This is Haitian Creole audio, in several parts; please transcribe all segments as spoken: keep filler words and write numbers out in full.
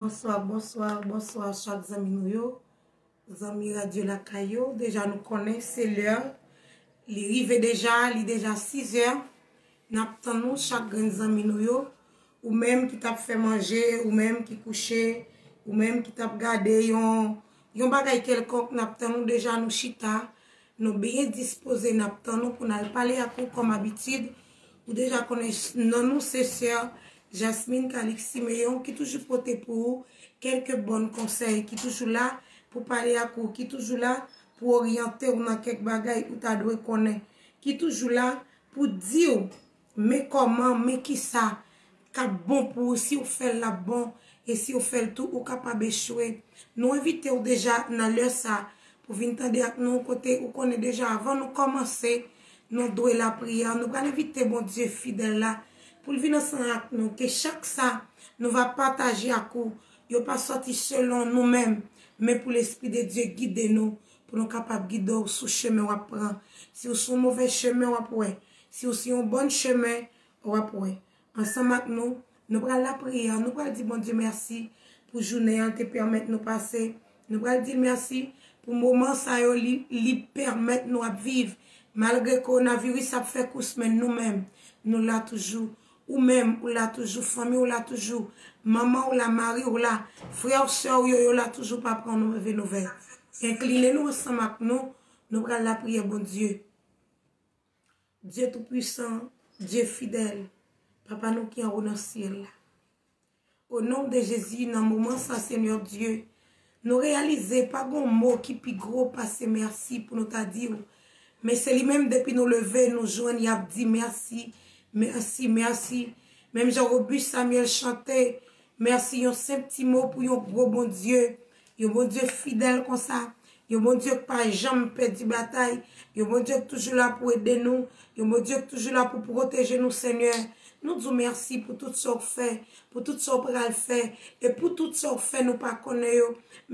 Bonswa, bonswa, bonswa chak zanmi nou yo. Zanmi Radyo Lakay yo, deja nou konnen se lè. Li rive deja, li deja sizè. N ap tann nou chak grenn zanmi nou yo. Ou menm ki t ap fè manje, ou menm ki kouche, ou menm ki t ap gade yon, yon bagay kèlkonk, n ap tann nou deja, nou chita. Nou byen dispoze, n ap tann ou pou n al pale ak ou kòm abitid. Ou deja konnen non nou se sè Jasmine Calix Siméon ki toujou pote pou ou kèlke bòn konsèy, ki toujou la pou pale ak ou, ki toujou la pou oryante ou nan kèk bagay ou ta dwe konnen, ki toujou la pou di w men kòman, men kisa k ap bon pou ou, si w fè l l ap bon, e si w fè l tou ou kapab echwe. Nou envite w deja nan lè sa pou vin tande ak nou kote ou konnen deja avan nou kòmanse, nou dwe lapriyè. Nou pral envite Bondye fidèl la pou l vin ansanm ak nou, ke chak sa nou va pataje ak ou, yo pa sòti selon nou menm, men pou Lespri de Dye gide nou, pou nou kapab gide w sou chemen w ap pran. Si w sou yon move chemen w ap wè, si w sou yon bòn chemen w ap wè. Ansanm ak nou, nou pral lapriyè, nou pral di Bondye mèsi pou jounen an te pèmèt nou pase. Nou pral di l mèsi pou moman sa yo li, li pèmèt nou ap viv. Malgre kowonaviris ap fè kous, men nou menm, nou la toujou. Ou menm, ou la toujou. Fanmi w la toujou. Manman w la, mari w la, frè w, sè w yo, yo la toujou, pa pran nou move nouvèl. Enkline nou ansanm ak nou, nou pral lapriyè Bondye. Dye toupwisan, Dye fidèl, Papa nou ki anwo nan syèl la. O non de Jezi, nan moman sa, Senyè Dye, nou reyalize pa gon mo ki pi gwo pase mèsi pou nou ta di w. Men se li menm, depi nou leve, nou jwenn y ap di mèsi, mèsi, mèsi. Menm jan Robus Samuel chante, mèsi yon senp ti mo pou yon gwo Bondye. Yon Bondye fidèl konsa. Yon Bondye k pa janm pèdi batay. Yon Bondye k toujou la pou ede nou. Yon Bondye k toujou la pou pwoteje nou, Senyè. Nou di w mèsi pou tout sa w fè, pou tout sa w pral fè, e pou tout sa w fè nou pa konnen yo.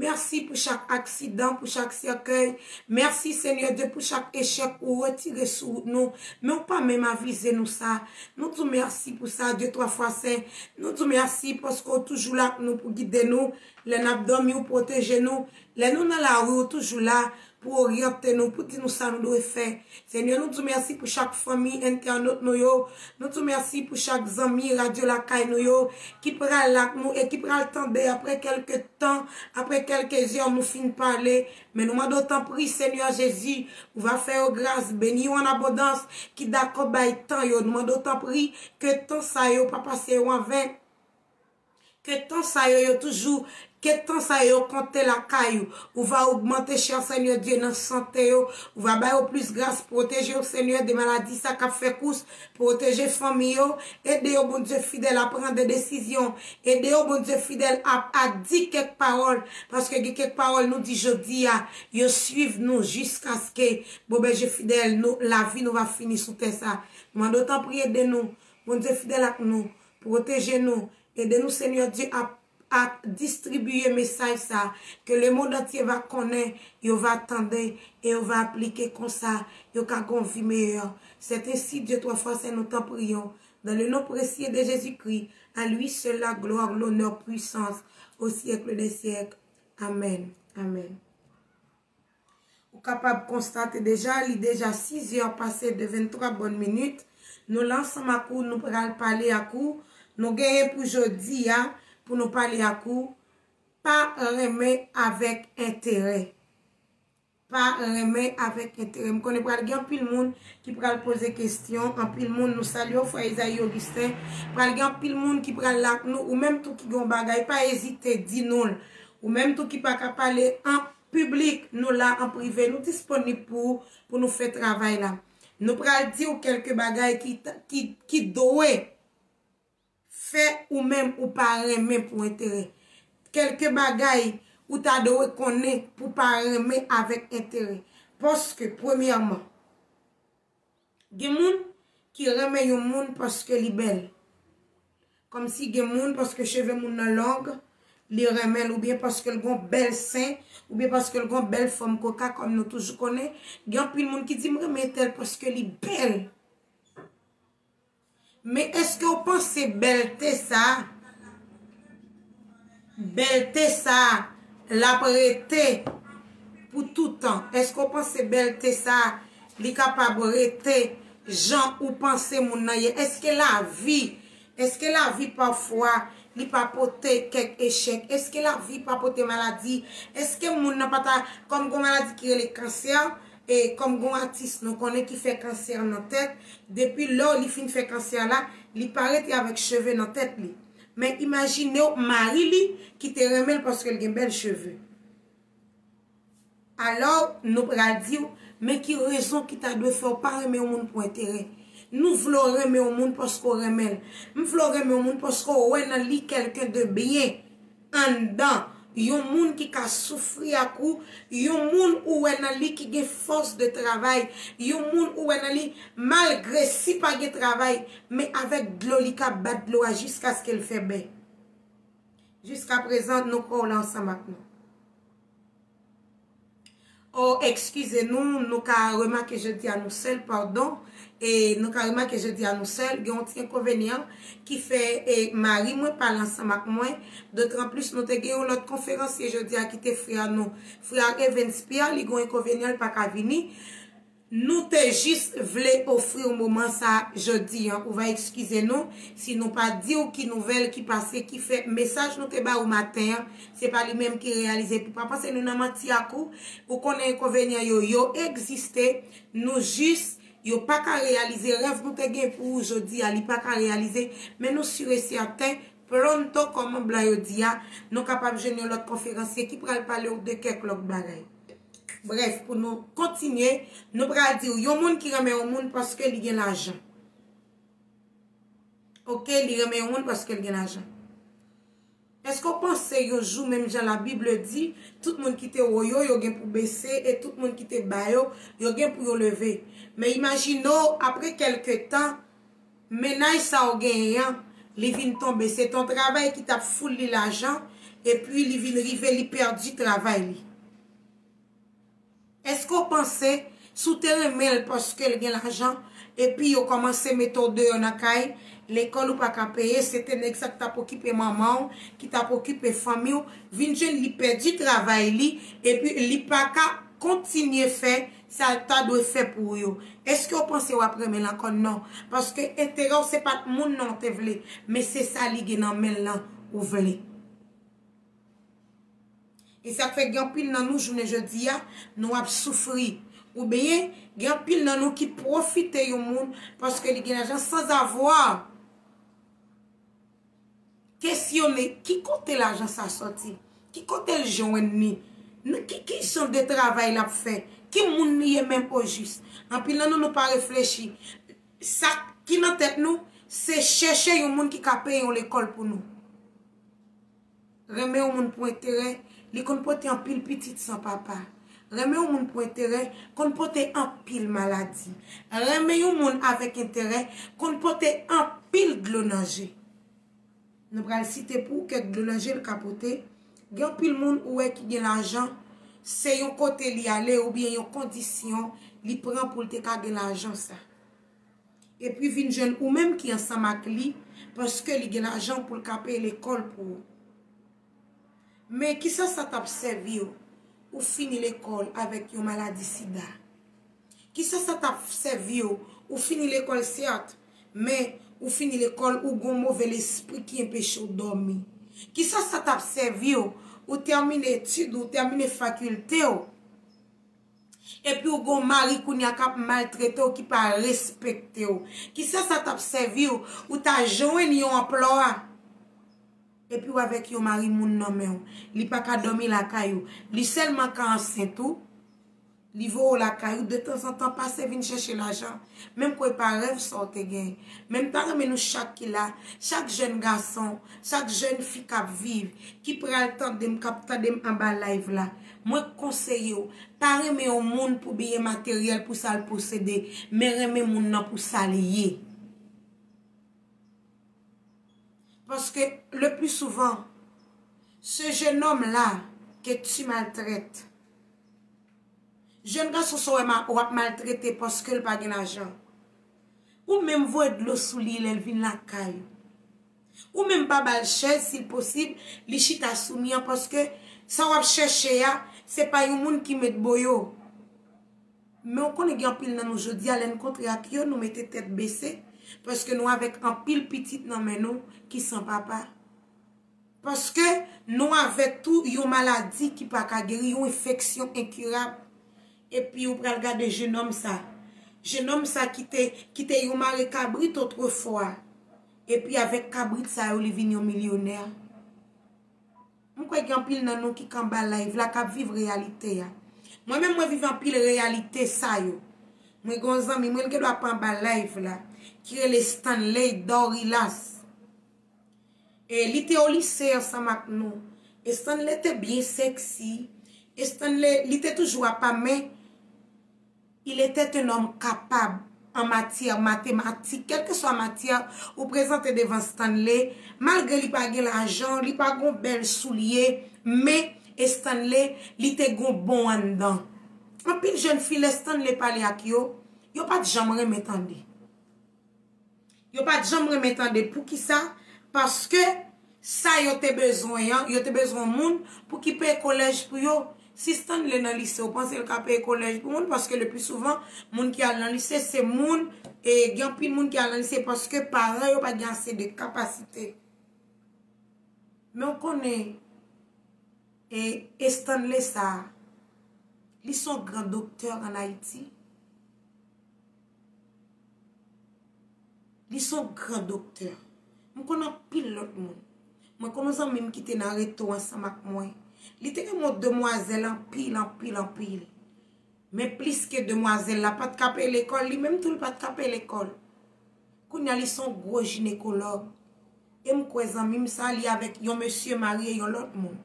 Mèsi pou chak aksidan, pou chak sèkèy. Mèsi, Senyè Dye, pou chak echèk ou retire sou wout nou. Men w pa menm avize nou sa. Nou di w mèsi pou sa, Dye twa fwa sen. Nou di w mèsi paske w toujou la ak nou pou gide nou. Lè n ap dòmi, ou pwoteje nou. Lè nou nan lari, ou toujou la pou oryante nou, pou di nou sa nou dwe fè. Senyè, nou di w mèsi pou chak fanmi entènot nou yo. Nou di w mèsi pou chak zanmi Radyo Lakay nou yo ki pral la ak nou e ki pral tande apre kèlke tan, apre kèlke zè nou fin pale. Men nou mande w tanpri, Senyè Jezi, ou va fè yo gras, beni yo an abondans, ki dakò bay tan yo. Nou mande w tanpri ke tan sa yo pa pase yo anven. Ke tan sa yo, yo toujou, ke tan sa yo, yo konte lakay ou. Ou va ogmante, chè Senyè Dye, nan sante yo. Ou va ba yo plis gras, pwoteje yo, Senyè, de maladi sa k ap fè kous. Pwoteje fanmi yo. Ede yo, Bondye fidèl, a pran de desizyon. Ede yo, Bondye fidèl, a, a di kèk pawòl. Paske gen kèk pawòl nou di jodi a, yo swiv nou jiskaske, bon, Bondye fidèl, nou, lavi nou va fini sou tè sa. Mande w tanpri ede nou. Bondye fidèl ak nou. Pwoteje nou. Ede nou, Senyè Dye, a, a distribiye mesaj sa, ke lemonn antye va konnen, yo va tande, e yo va aplike, konsa yo ka gon vi meyè. C'est ainsi, Dieu trois fois saint, nous t'en prions, dans le nom précieux de Jésus-Christ, à lui seul la gloire, l'honneur, puissance, au siècle des siècles. Amen. Amen. Ou kapab konstate deja, li deja sizè pase de venntwa bòn minit. Nou la ansanm ak ou, nou pral pale ak ou. Nou genyen pou jodi a, pou nou pale ak ou. Pa renmen avèk enterè. Pa renmen avèk enterè. M konnen pral gen anpil moun ki pral poze kesyon. Anpil moun, nou salye w, frè Isaïe Augustin. Pral gen anpil moun ki pral la ak nou. Ou menm tou ki gen yon bagay, pa ezite, di nou l. Ou menm tou ki pa ka pale an piblik, nou la an prive, nou disponib pou, pou nou fè travay la. Nou pral di w kèlke bagay ki, ki, ki dwe fè ou menm ou pa renmen pou enterè. Kèlke bagay ou ta dwe konnen pou pa renmen avèk enterè. Paske, premyèman, gen moun ki renmen yon moun paske li bèl. Kòmsi gen moun, paske cheve moun nan long, li renmen l, oubyen paske l gon bèl sen, oubyen paske l gon bèl fòm koka, kòm nou toujou konnen. Gen anpil moun ki di, "M renmen tèl paske li bèl." Men èske w panse bèlte sa a Bèlte sa a, l ap rete pou toutan? Èske w panse bèlte sa a, li kapab rete jan ou panse moun nan ye? Èske lavi, èske lavi pafwa, li pa pote kèk echèk? Èske lavi pa pote maladi? Èske moun nan pa ta, kòm gon maladi ki rele kansè, e kòm gon atis nou konnen ki fè kansè nan tèt, depi lè li fin fè kansè la, li pa rete avèk cheve nan tèt li. Men imajine w mari li ki te renmen l paske l gen bèl cheve. Alò, nou pral di w, men ki rezon ki ta dwe fè w pa renmen yon moun pou enterè? Nou vle w renmen yon moun paske w renmen l. M vle w renmen yon moun paske w wè nan li kèlken de byen anndan. Yon moun ki ka soufri ak ou, yon moun ou wè nan li ki gen fòs de travay, yon moun ou wè nan li, malgre si pa gen travay, men avèk dlo li ka bat dlo a jiskaske l fè bè. Jiskaprezan, nou kwè w la ansanm ak nou. Oh, eskize nou, nou ka remake jodi a nou sèl, padon. E nou ka remake jodi a nou sèl, gen yon ti enkonvenyan ki fè e, mari mwen pale ansanm ak mwen. Dotranplis, nou te gen yon lòt konferansye jodi a ki te frè nou. Frè Evans Pierre, li gen yon enkonvenyan, li pa ka vini. Nou te jis vle ofri w moman sa jodi an. Ou va eskize nou si nou pa di w ki nouvèl ki pase, ki fè mesaj nou te ba ou maten an, se pa li menm ki reyalize. Pou pa panse nou nan manti ak ou, ou konnen enkonvenyan yo, yo egziste. Nou jis, yo pa ka reyalize rèv nou te gen pou ou jodi a, li pa ka reyalize. Men nou si e sèten, pronto, kòman blan yo di a, nou kapab jwenn yon lòt konferansye ki pral pale w de kèk lòt bagay. Brèf, pou nou kontinye, nou pral di w, yon moun ki renmen yon moun paske li gen lajan. Oke, li renmen yon moun paske l gen lajan. Èske w panse yon jou, menm jan Labib di, tout moun ki te wo yo, yo gen pou bese, e tout moun ki te ba yo, yo gen pou yo leve? Men imajine w, apre kèlke tan, mennaj sa w genyen an, li vin tonbe. Se t on travay ki t ap foul li lajan, epi li vin rive, li pèdi travay li. Èske w panse, si w te renmen l paske l gen lajan, epi yo kòmanse mete w deyò nan kay, lekòl ou pa ka peye, se te nèg sa k t ap okipe manman w, ki t ap okipe fanmi w, vin jwenn li pèdi travay li, epi li pa ka kontinye fè sa l ta dwe fè pou ou yo? Èske w panse w ap renmen l ankò? Non. Paske enterè w se pa t moun nan w te vle, men se sa li gen nan men l lan ou vle. E sa k fè gen anpil nan nou, jounen jodi a, nou ap soufri. Oubyen, gen anpil nan nou ki pwofite yon moun paske li gen lajan, sanzavwa kesyone ki kote lajan sa sòti, ki kote l jwenn li, nan ki, ki jan de travay l ap fè, ki moun li ye menm ojis. Anpil nan nou, nou pa reflechi. Sa ki nan tèt nou, se chèche yon moun ki ka peye yon lekòl pou nou. Renmen yon moun pou enterè, li konn pote anpil pitit san papa. Renmen yon moun pou enterè konn pote anpil maladi. Renmen yon moun avèk enterè konn pote anpil dlo nan je. Nou pral site pou ou kèk dlo nan je l ka pote. Gen anpil moun ou wè ki gen lajan, se yon kote li ale oubyen yon kondisyon li pran pou l te ka gen lajan sa. Epi vin jwenn ou menm ki ansanm ak li, paske li gen lajan pou l ka peye lekòl pou ou. Men kisa sa t ap sèvi w, ou fini lekòl avèk yon maladi sida? Kisa sa t ap sèvi w, ou fini lekòl sèt, men ou fini lekòl, ou gon move lespri ki enpeche w dòmi? Kisa sa t ap sèvi w, ou tèmine etid ou, ou tèmine fakilte w, epi w gon mari kounye a k ap maltrete w, ki pa respekte w? Kisa sa t ap sèvi w, ou ta jwenn yon anplwa, epi w avèk yon mari moun nan men w, li pa ka dòmi lakay ou, li sèlman ka ansent ou, li voye w lakay ou, detanzantan pase vin chèche lajan, menm kwè pa rèv sa w te gen. Men m ta renmen nou chak ki la, chak jèn gason, chak jèn fi k ap viv, ki pral tande m, k ap tande m anba live la, mwen konseye w, pa renmen yon moun pou byen materyèl, pou sa l posede, men renmen moun nan pou sa li ye. Paske le pli souvan, se jennonm la ke tu maltrèt. Jèn gason sa w wè ma-, w ap maltrete paske l pa gen lajan. Ou menm voye dlo sou li lè l vin lakay ou. Ou menm pa ba l chèz, si l posib, li chita sou mi an, paske sa w ap chèche a, se pa yon moun ki met bo yo. Men w konnen gen anpil nan nou jodi a, lè n kontre ak yo, nou mete tèt bese, paske nou avèk anpil pitit nan men nou ki san papa. Paske nou avèk tou yon maladi ki pa ka geri, yon enfeksyon enkirab. Epi ou pral gade jenòm sa. Jenòm sa ki te, ki te yon mare kabrit otrefwa. Epi avèk kabrit sa yo, li vin yon milyonè. M kwè gen anpil nan nou ki k anba live la k ap viv reyalite a. Mwen menm mwen viv anpil reyalite sa yo. Mwen gen yon zanmi mwen, l gen dwa pa anba live la, ki rele Stanley Dorilas. E li te o lise ansanm ak nou. E Stanley te byen sèksi. E Stanley, li te toujou apa, men il était un homme capable an matyè matematik. Kèlkeswa matyè ou prezante devan Stanley, malgre li pa gen lajan, li pa gen bèl soulye, men e Stanley, li te gen bon anndan. Anpil jèn fi, lè Stanley pale ak yo, yo pa t janm renmen tande. Yo pa t janm renmen tande. Poukisa? Paske sa yo te bezwen an, yo te bezwen moun pou ki peye kolèj pou yo. Si Stanley nan lise, ou panse l ka peye kolèj pou moun? Paske le pli souvan, moun ki al nan lise, se moun, e gen anpil moun ki al nan lise paske paran yo pa gen ase de kapasite. Men w konnen, e, e Stanley sa a, li se yon gran doktè ann Ayiti. Li se yon gran doktè. M konn anpil lòt moun. Mwen konn yon zanmi m ki te nan reto ansanm ak mwen. Li te renmen yon demwazèl anpil, anpil, anpil. Men plis ke demwazèl la pa t ka peye lekòl, li menm tou l pa t ka peye lekòl. Kounye a li se yon gwo jinekològ. E m kwè zanmi m sa, li avèk yon mesye marye yon lòt moun.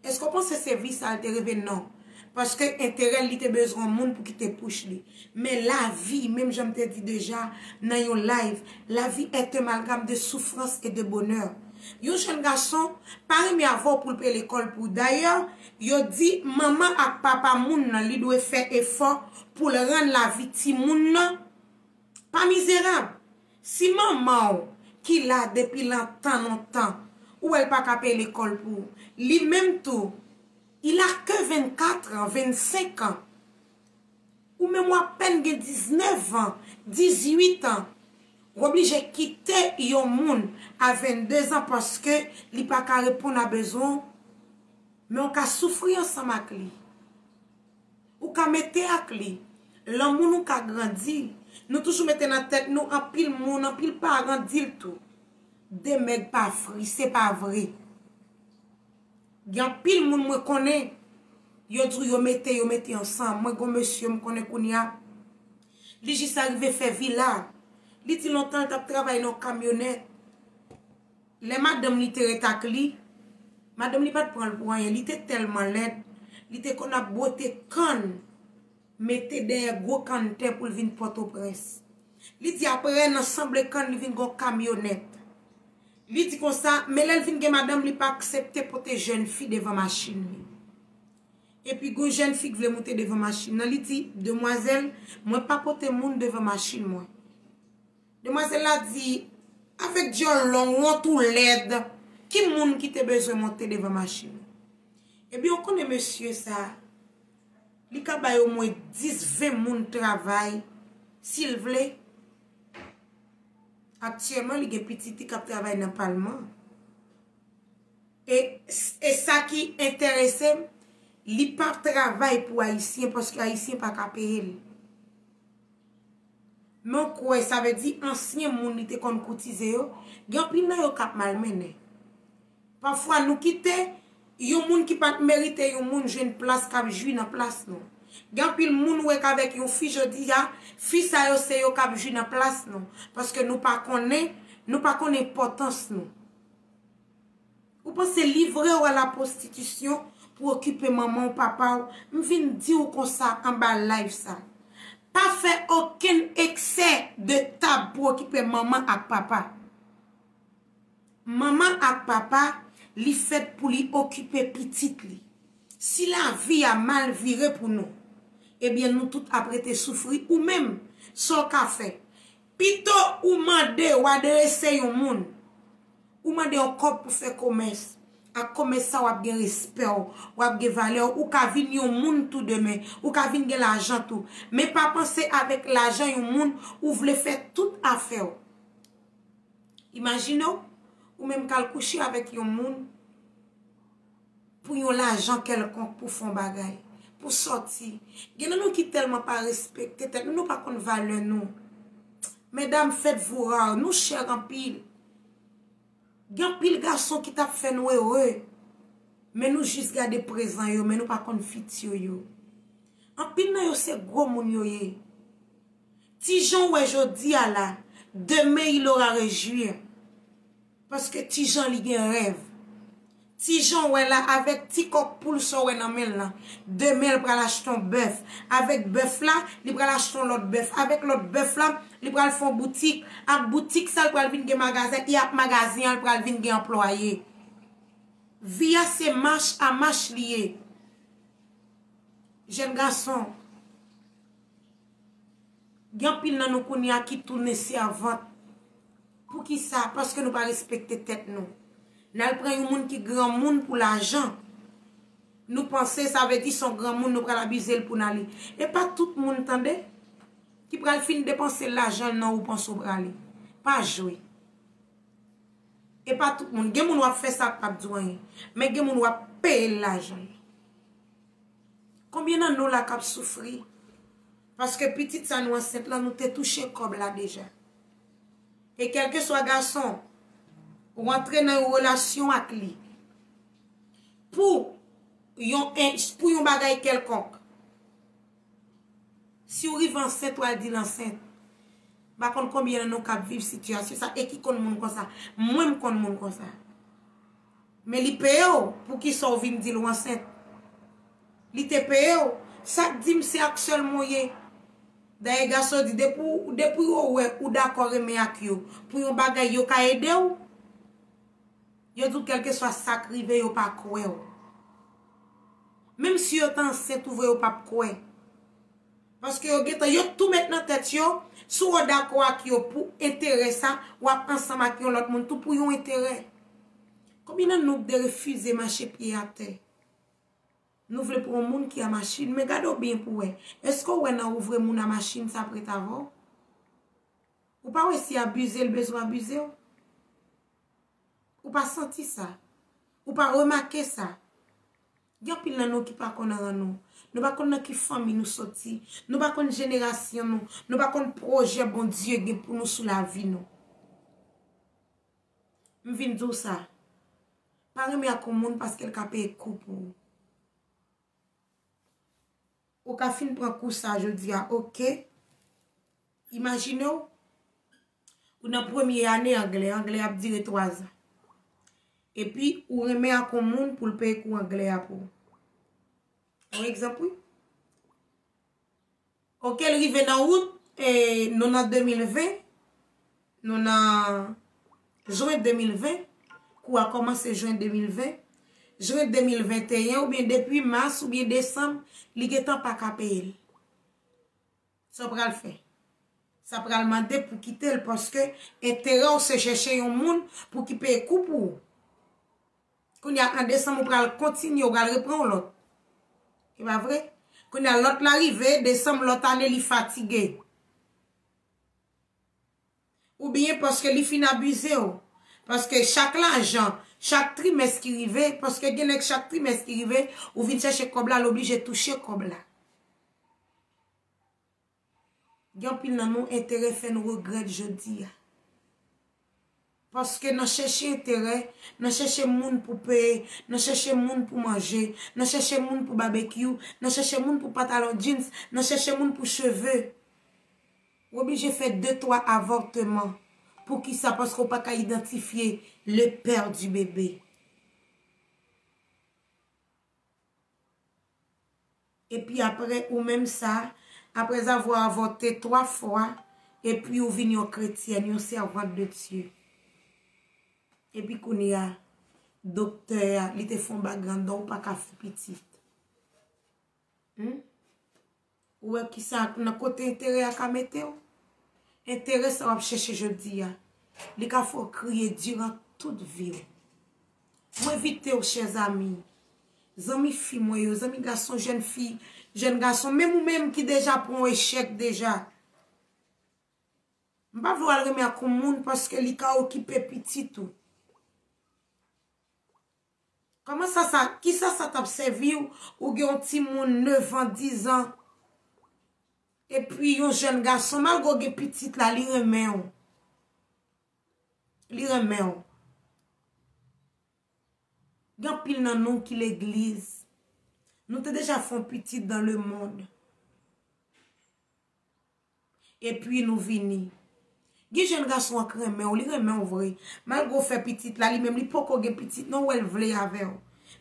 Èske w panse se vi sa l te reve? Non. Paske enterè l, li te bezwen yon moun pou ki te pous li. Men lavi, menm jan m te di deja nan yon live, la vie est un amalgame de souffrance et de bonheur. Yon jèn gason pa renmen avè w pou l peye lekòl pou w. Dayè, yo di manman ak papa moun nan, li dwe fè efò pou l rann lavi timoun nan pa mizerab. Si manman w ki la depi lontan, lontan, ou wè l pa ka peye lekòl pou ou, li menm tou, il a que vennkat an, vennsenk an, ou menm w apèn gen diznèf an, dizuit an, w oblije kite yon moun a vennde zan paske li pa ka reponn a bezwen w, men w ka soufri ansanm ak li. Ou ka mete ak li. Lanmou nou ka grandi. Nou toujou mete nan tèt nou, anpil moun, anpil paran di l tou. De mèg pa fri, se pa vre. Gen anpil moun mwen konnen, yo di w yo mete, yo mete ansanm. Mwen gon mesye m konnen kounye a, li jis arive fè vila. Li di lontan l t ap travay nan yon kamyonèt. Lè madanm li te ret ak li, madanm li pa t pran l pou anyen, li te tèlman lèd, li te konn ap bwote kann, mete dèyè gwo kann tè pou l vin Pòtoprens. Li di apre nan sanble kann li vin gon kamyonèt. Li di konsa, men lè l vin gen madanm li pa aksepte pote jèn fi devan machin li. Epi gon jèn fi k vle moute devan machin nan, li di, demwazèl, mwen pa pote moun devan machin mwen. Demwazèl la di, avèk dyòl long, wont ou lèd, ki moun ki te bezwen monte devan machin ou? Ebyen, ou konnen mesye sa, li ka bay omwen dis, ven moun travay, si l vle. Aktyèlman, li gen pitit li k ap travay nan palman. E, e sa ki enterese m, li pa travay pou Ayisyen, paske Ayisyen pa ka peye l. Men w kwè, sa vle di ansyen moun li te konn koutize yo, gen anpil nan yo k ap malmennen. Pafwa nou kite yon moun ki pa t merite yon moun jwenn plas k ap jwi nan plas nou. Gen anpil moun ou wè k avèk yon fi jodi a, fi sa yo se yo k ap jwi nan plas nou. Paske nou pa konnen, nou pa konnen enpòtans nou. Ou panse livre w a la pwostitisyon pou okipe manman w, papa w? M vin di w konsa anba live sa. Pa fè okenn eksè de tab pou okipe manman ak papa. Manman ak papa, li fèt pou li okipe pitit li. Si lavi a mal vire pou nou, ebyen nou tout ap rete soufri. Ou menm, sa w ka fè? Pito ou mande, w adrese yon moun. Ou mande yon kòb pou fè komès. Ak komès sa, w ap gen respè w, w ap gen valè w, ou ka vin yon moun tou demen, ou ka vin gen lajan tou. Men pa panse avèk lajan yon moun, ou vle fè tout afè w. Imajine w, ou menm k al kouche avèk yon moun pou yon lajan kèlkonk, pou fè yon bagay, pou sòti. Gen nan nou ki tèlman pa respekte tèt nou, nou pa konn valè nou. Medam, faites-vous rares, nou chè anpil. Gen anpil gason ki t ap fè nou ere, men nou jis gade prezan yo, men nou pa konn fiti yo. Anpil nan yo se gwo moun yo ye. Ti jan w wè jodi a la, demen il aura réjoui. Paske ti jan li gen rèv. Ti jan w wè la, avèk ti kòk poul sa w wè nan men l lan, demen l pral achte yon bèf. Avèk bèf la, li pral achte yon lòt bèf. Avèk lòt bèf la, li pral fè yon boutik. Ak boutik sa, l pral vin gen magazen. E ak magazen an, l pral vin gen anplwaye. Vi a se mach a mach li ye. Jèn gason, gen anpil nan nou kounye a ki tounen sèvant. Poukisa? Paske nou pa respekte tèt nou. N al pran yon moun ki granmoun pou lajan. Nou panse sa vle di se yon granmoun, nou pral abize l pou n ale. E pa tout moun, tande, ki pral fin depanse lajan l nan ou panse w prale. Pa jwe. E pa tout moun. Gen moun w ap fè sa, l p ap di w anyen. Men gen moun w ap peye l lajan l. Konbyen nan nou la k ap soufri? Paske pitit sa nou ansent lan, nou te touche kòb la deja. E kèlkeswa gason, ou antre nan yon relasyon ak li pou yon, pou yon bagay kèlkonk. Si w rive ansent, w al di l ansent. M pa konn konbyen nan nou k ap viv sitiyasyon sa e ki konn moun konsa. Mwen, m konn moun konsa. Men li peye w, poukisa w vin di l w ansent? Li te peye w. Sa k di m se ak sèlman w ye? Dayè, gason di, depi w, depi yo wè ou dakò renmen ak yo pou yon bagay, yo ka ede w. Yo di w kèlkeswa sa k rive, yo pa kwè w. Menm si yo te ansent ou vre, yo p ap kwè. Paske yo gentan, yo tou met nan tèt yo, si w dakò ak yo pou enterè sa, w ap ansanm ak yon lòt moun tou pou yon enterè. Konbyen nan nou k derefize mache pye atè? Nou vle pran yon moun ki a machin, men gade w byen pou w wè. Èske w wè nan ou vre moun a machin sa ap ret avè w? Ou pa wè si abize l bezwen abize w? Ou pa santi sa? Ou pa remake sa? Gen anpil nan nou ki pa konn ran nou. Nou pa konn nan ki fanmi nou soti. Nou pa konn jenerasyon nou. Nou pa konn pwojè Bondye gen pou nou sou lavi nou. M vin di w sa. Pa renmen ak yon moun paske l ka peye kou pou ou. Ou ka fin pran kou sa jodi a, oke? Imajine w, ou nan premye ane anglè, anglè ap dire twa zan. Epi, ou renmen ak yon moun pou l peye kou anglè a pou ou. Yon egzanp, wi. Oke, l rive nan wout, e, nou nan de mil ven, nou nan jen de mil ven, kou a kòmanse jen de mil ven, jen de mil venteyen, oubyen depi mas oubyen desanm, li gentan pa ka peye l. Sa w pral fè? Sa pral mande pou kite l, paske enterè w se chèche yon moun pou ki peye kou pou ou. Kounye a, an desanm, ou pral kontinye, ou pral repran yon lòt. E pa vre? Kounye a, lòt la rive, desanm lòt ane, li fatige. Oubyen paske li fin abize w. Paske chak lajan, chak trimès ki rive, paske gen nèg chak trimès ki rive, ou vin chèche kòb la, l oblije touche kòb la. Gen anpil nan nou, enterè fè n regrèt jodi a. Paske nan chèche enterè, nan chèche moun pou peye, nan chèche moun pou manje, nan chèche moun pou babekyou, nan chèche moun pou pantalon jeans, nan chèche moun pou cheve. Ou oblije fè de twa avòtman. Poukisa? Paske w pa ka idantifye le père du bébé. Epi apre, ou menm sa, après avoir avorté trois fois, epi ou vin yon kretyèn, yon sèvant de Dye. Epi kounye a, doktè a, li te fè yon bagay anndan, ou pa ka fè pitit. Hmm? Ou wè kisa, nan kote enterè a ka mete w? Enterè sa w ap chèche jodi a, li ka fè w kriye diran tout vi w. Mwen envite w, chè zanmi, zanmi fi mwen yo, zanmi gason, jèn fi, jèn gason, menm ou menm ki deja pran yon echèk deja. M pa vle w al renmen ak yon moun paske li ka okipe pitit ou. Kòman sa, sa, kisa sa t ap sèvi w, ou gen yon timoun nèf an, diz an, epi yon jèn gason, malgre w gen pitit la, li renmen w. Li renmen w. Gen anpil nan nou ki legliz. Nou te deja fè yon pitit dans le monde. Epi nou vini. Gen jèn gason an k renmen w, li renmen w vre. Malgre w fè pitit la, li menm li poko gen pitit non, w wè l vle avè w.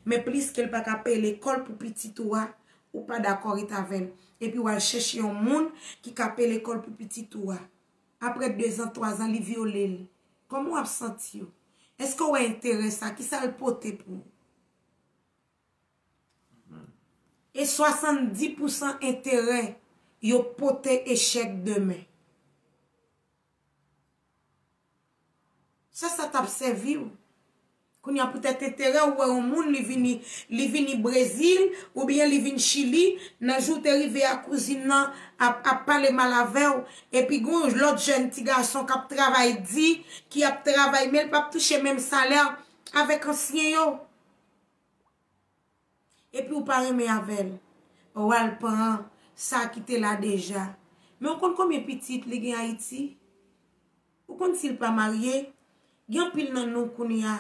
Men pliske l pa ka peye lekòl pou pitit ou a, ou pa dakò ret avè l. Epi w al chèche yon moun ki ka peye lekòl pou pitit ou a. Apre dezan, twazan, li vyole l. Kòman w ap santi w? Èske w wè enterè sa? Kisa l pote pou ou? E swasanndis pousan enterè yo pote echèk demen. Sa, sa t ap sèvi w? Kounye a poutèt enterè, ou wè yon moun, li vini, li vini Brezil, oubyen li vin Chili, nan jou w te rive a kouzin nan ap, ap pale mal avè w, epi gen yon lòt jèn ti gason k ap travay di, ki ap travay, men l p ap touche menm salè avèk ansyen yo. Epi ou pa renmen avè l. Ou al pran sa ki te la deja. Men ou konn konbyen pitit li gen Ayiti? Ou konn si l pa marye? Gen anpil nan nou kounye a,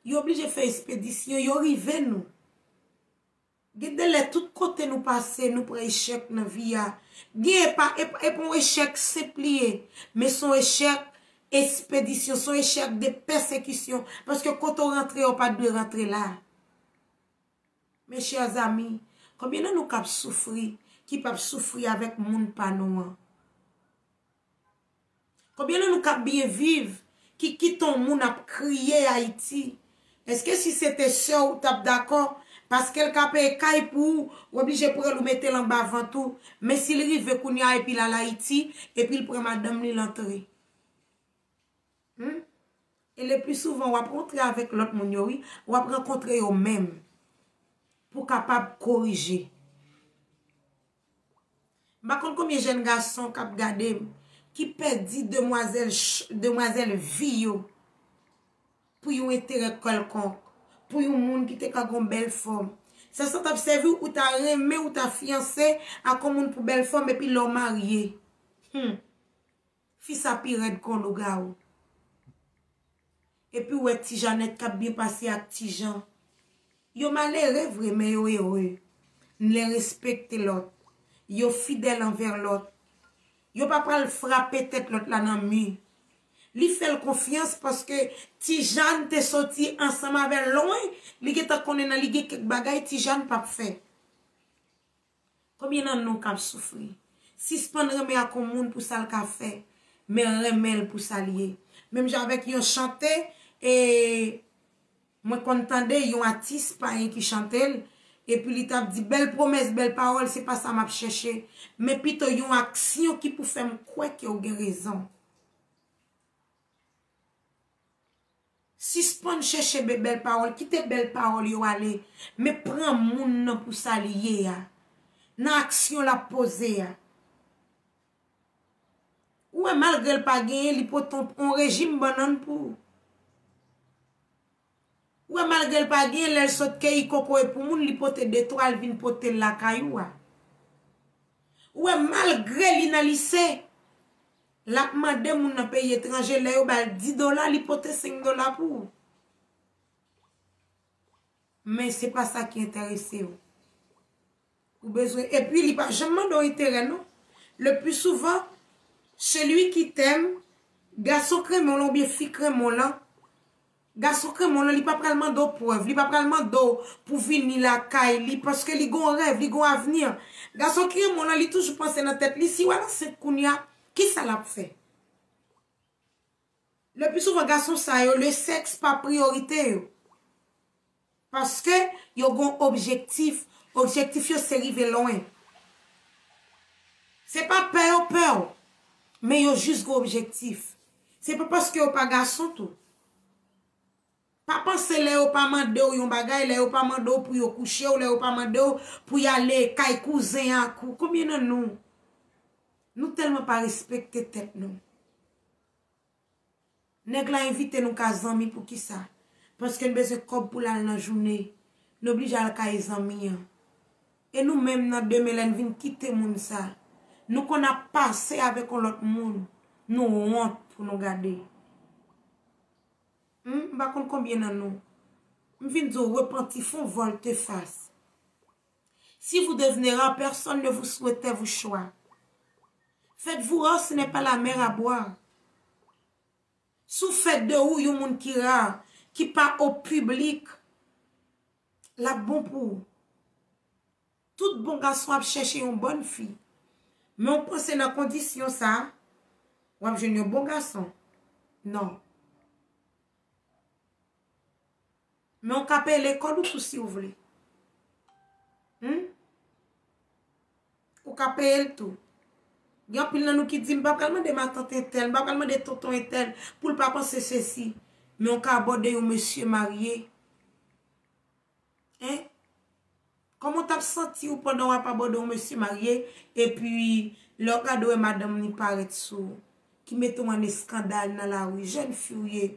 yo oblije fè espedisyon, yo rive nou. Gen de lè tout kote nou pase, nou pran echèk nan vi a. Gen e pa, e pa, e pa yon echèk senp li ye, men se yon echèk espedisyon, se yon echèk de pèsekisyon. Paske kote w rantre, w pa t dwe rantre la. Mes chers amis, konbyen nan nou k ap soufri, ki p ap soufri avèk moun pa nou an? Konbyen nan nou k ap byen viv, ki kite yon moun ap kriye Ayiti? Èske si se te sè w, ou t ap dakò? Paske l ka peye kay pou ou, ou oblije pran l ou mete l anba vant ou. Men si l rive kounye a epi l al Ayiti, epi l pran madanm li, l antre. Hmm? E le pli souvan, w ap rantre avèk lòt moun yo, wi. W ap rankontre yo menm pou kapab korije. M pa konn konbyen jèn gason k ap gade m, ki pèdi demwazèl ch-, demwazèl vi yo pou yon enterè kèlkonk, pou yon moun ki te ka gen yon bèl fòm. Sa, sa t ap sèvi w, ou ta renmen, ou ta fiyanse ak yon moun pou bèl fòm, epi lè w marye. Hmm. Fi sa pi rèd kon lougawou. Epi w wè Ti Janèt k ap byen pase ak Ti Jan. Yo malere vre, men yo ere. Youn respekte lòt. Yo fidèl anvè lòt. Yo pa pral frape tèt lòt la nan mi. Li fè l konfyans paske Ti Jan te soti ansanm avè l lwen, li gentan konnen nan li gen kèk bagay Ti Jan p ap fè. Konbyen nan nou k ap soufri? Sispann renmen ak yon moun pou sa l ka fè, men renmen l pou sa l ye. Menm jan avèk yon chante, e, mwen konn tande yon atis payen ki chante l, epi li t ap di, bèl pwomès, bèl pawòl, se pa sa m ap chèche, men pito yon aksyon ki pou fè m kwè ke w gen rezon. Sispann chèche be-, bèl pawòl, kite bèl pawòl yo ale, men pran moun nan pou sa li ye a, nan aksyon l ap poze a. Ou wè, malgre l pa genyen, li pote yon, yon rejim bannann pou ou. Ou wè, malgre l pa genyen, lè l sot keyi kokoye pou moun, li pote de twa, l vin pote l lakay ou a. Ou wè, malgre li nan lise, l ap mande moun nan peyi etranje, lè yo ba l dis dola, li pote senk dola pou ou. Men se pa sa ki enterese w. Ou bezwen, epi li pa janm mande w enterè, non. Le pli souvan, celui qui t'aime, gason k renmen w lan oubyen fi k renmen w lan, gason k renmen w lan, li pa pral mande w prèv, li pa pral mande w pou vini lakay li, paske li gon rèv, li gon avni. Gason ki renmen w lan, li toujou panse nan tèt li, si w al ansent kounye a, kisa l ap fè? Le pli souvan, gason sa yo, le sèks pa priyorite yo. Paske yo gon objektif. Objektif yo se rive lwen. Se pa pè yo pè w, men yo jis gon objektif. Se pa paske yo pa gason tou. Pa panse lè yo pa mande w yon bagay, lè yo pa mande w pou yo kouche w, lè yo pa mande w pou y ale kay kouzen ak ou. Konbyen nan nou? Nou tèlman pa respekte tèt nou. Nèg la envite nou ka zanmi poukisa? Paske n bezwen kòb pou l al nan jounen. Nou oblije al kay zanmi an. E nou menm nan demen lè n vin kite moun sa, nou konn ap pase avèk yon lòt moun. Nou wont pou nou gade. Hmm, m pa konn konbyen nan nou. M vin di w repanti, fè yon volte fas. Si vous devenez rare, personne ne vous souhaite vos choix. Faites-vous rare, ce n'est pas la mer à boire. Si w fè de ou yon moun ki ra, ki pa o piblik, l ap bon pou ou. Tout bon gason ap chèche yon bòn fi. Men w panse nan kondisyon sa, w ap jwenn yon bon gason? Non. Men w ka peye lekòl ou tou si w vle. Hmm? Ou ka peye l tou. Gen anpil nan nou ki di, "M pa pral mande matant entèl, m pa pral mande tonton entèl, pou l pa panse sesi." Men w ka abòde yon mesye marye. Hein? Kòman w t ap santi w pandan w ap abòde yon mesye marye, epi lè w gade w wè madanm li parèt sou ou, ki mete w an eskandal nan lari, jèn fi w ye,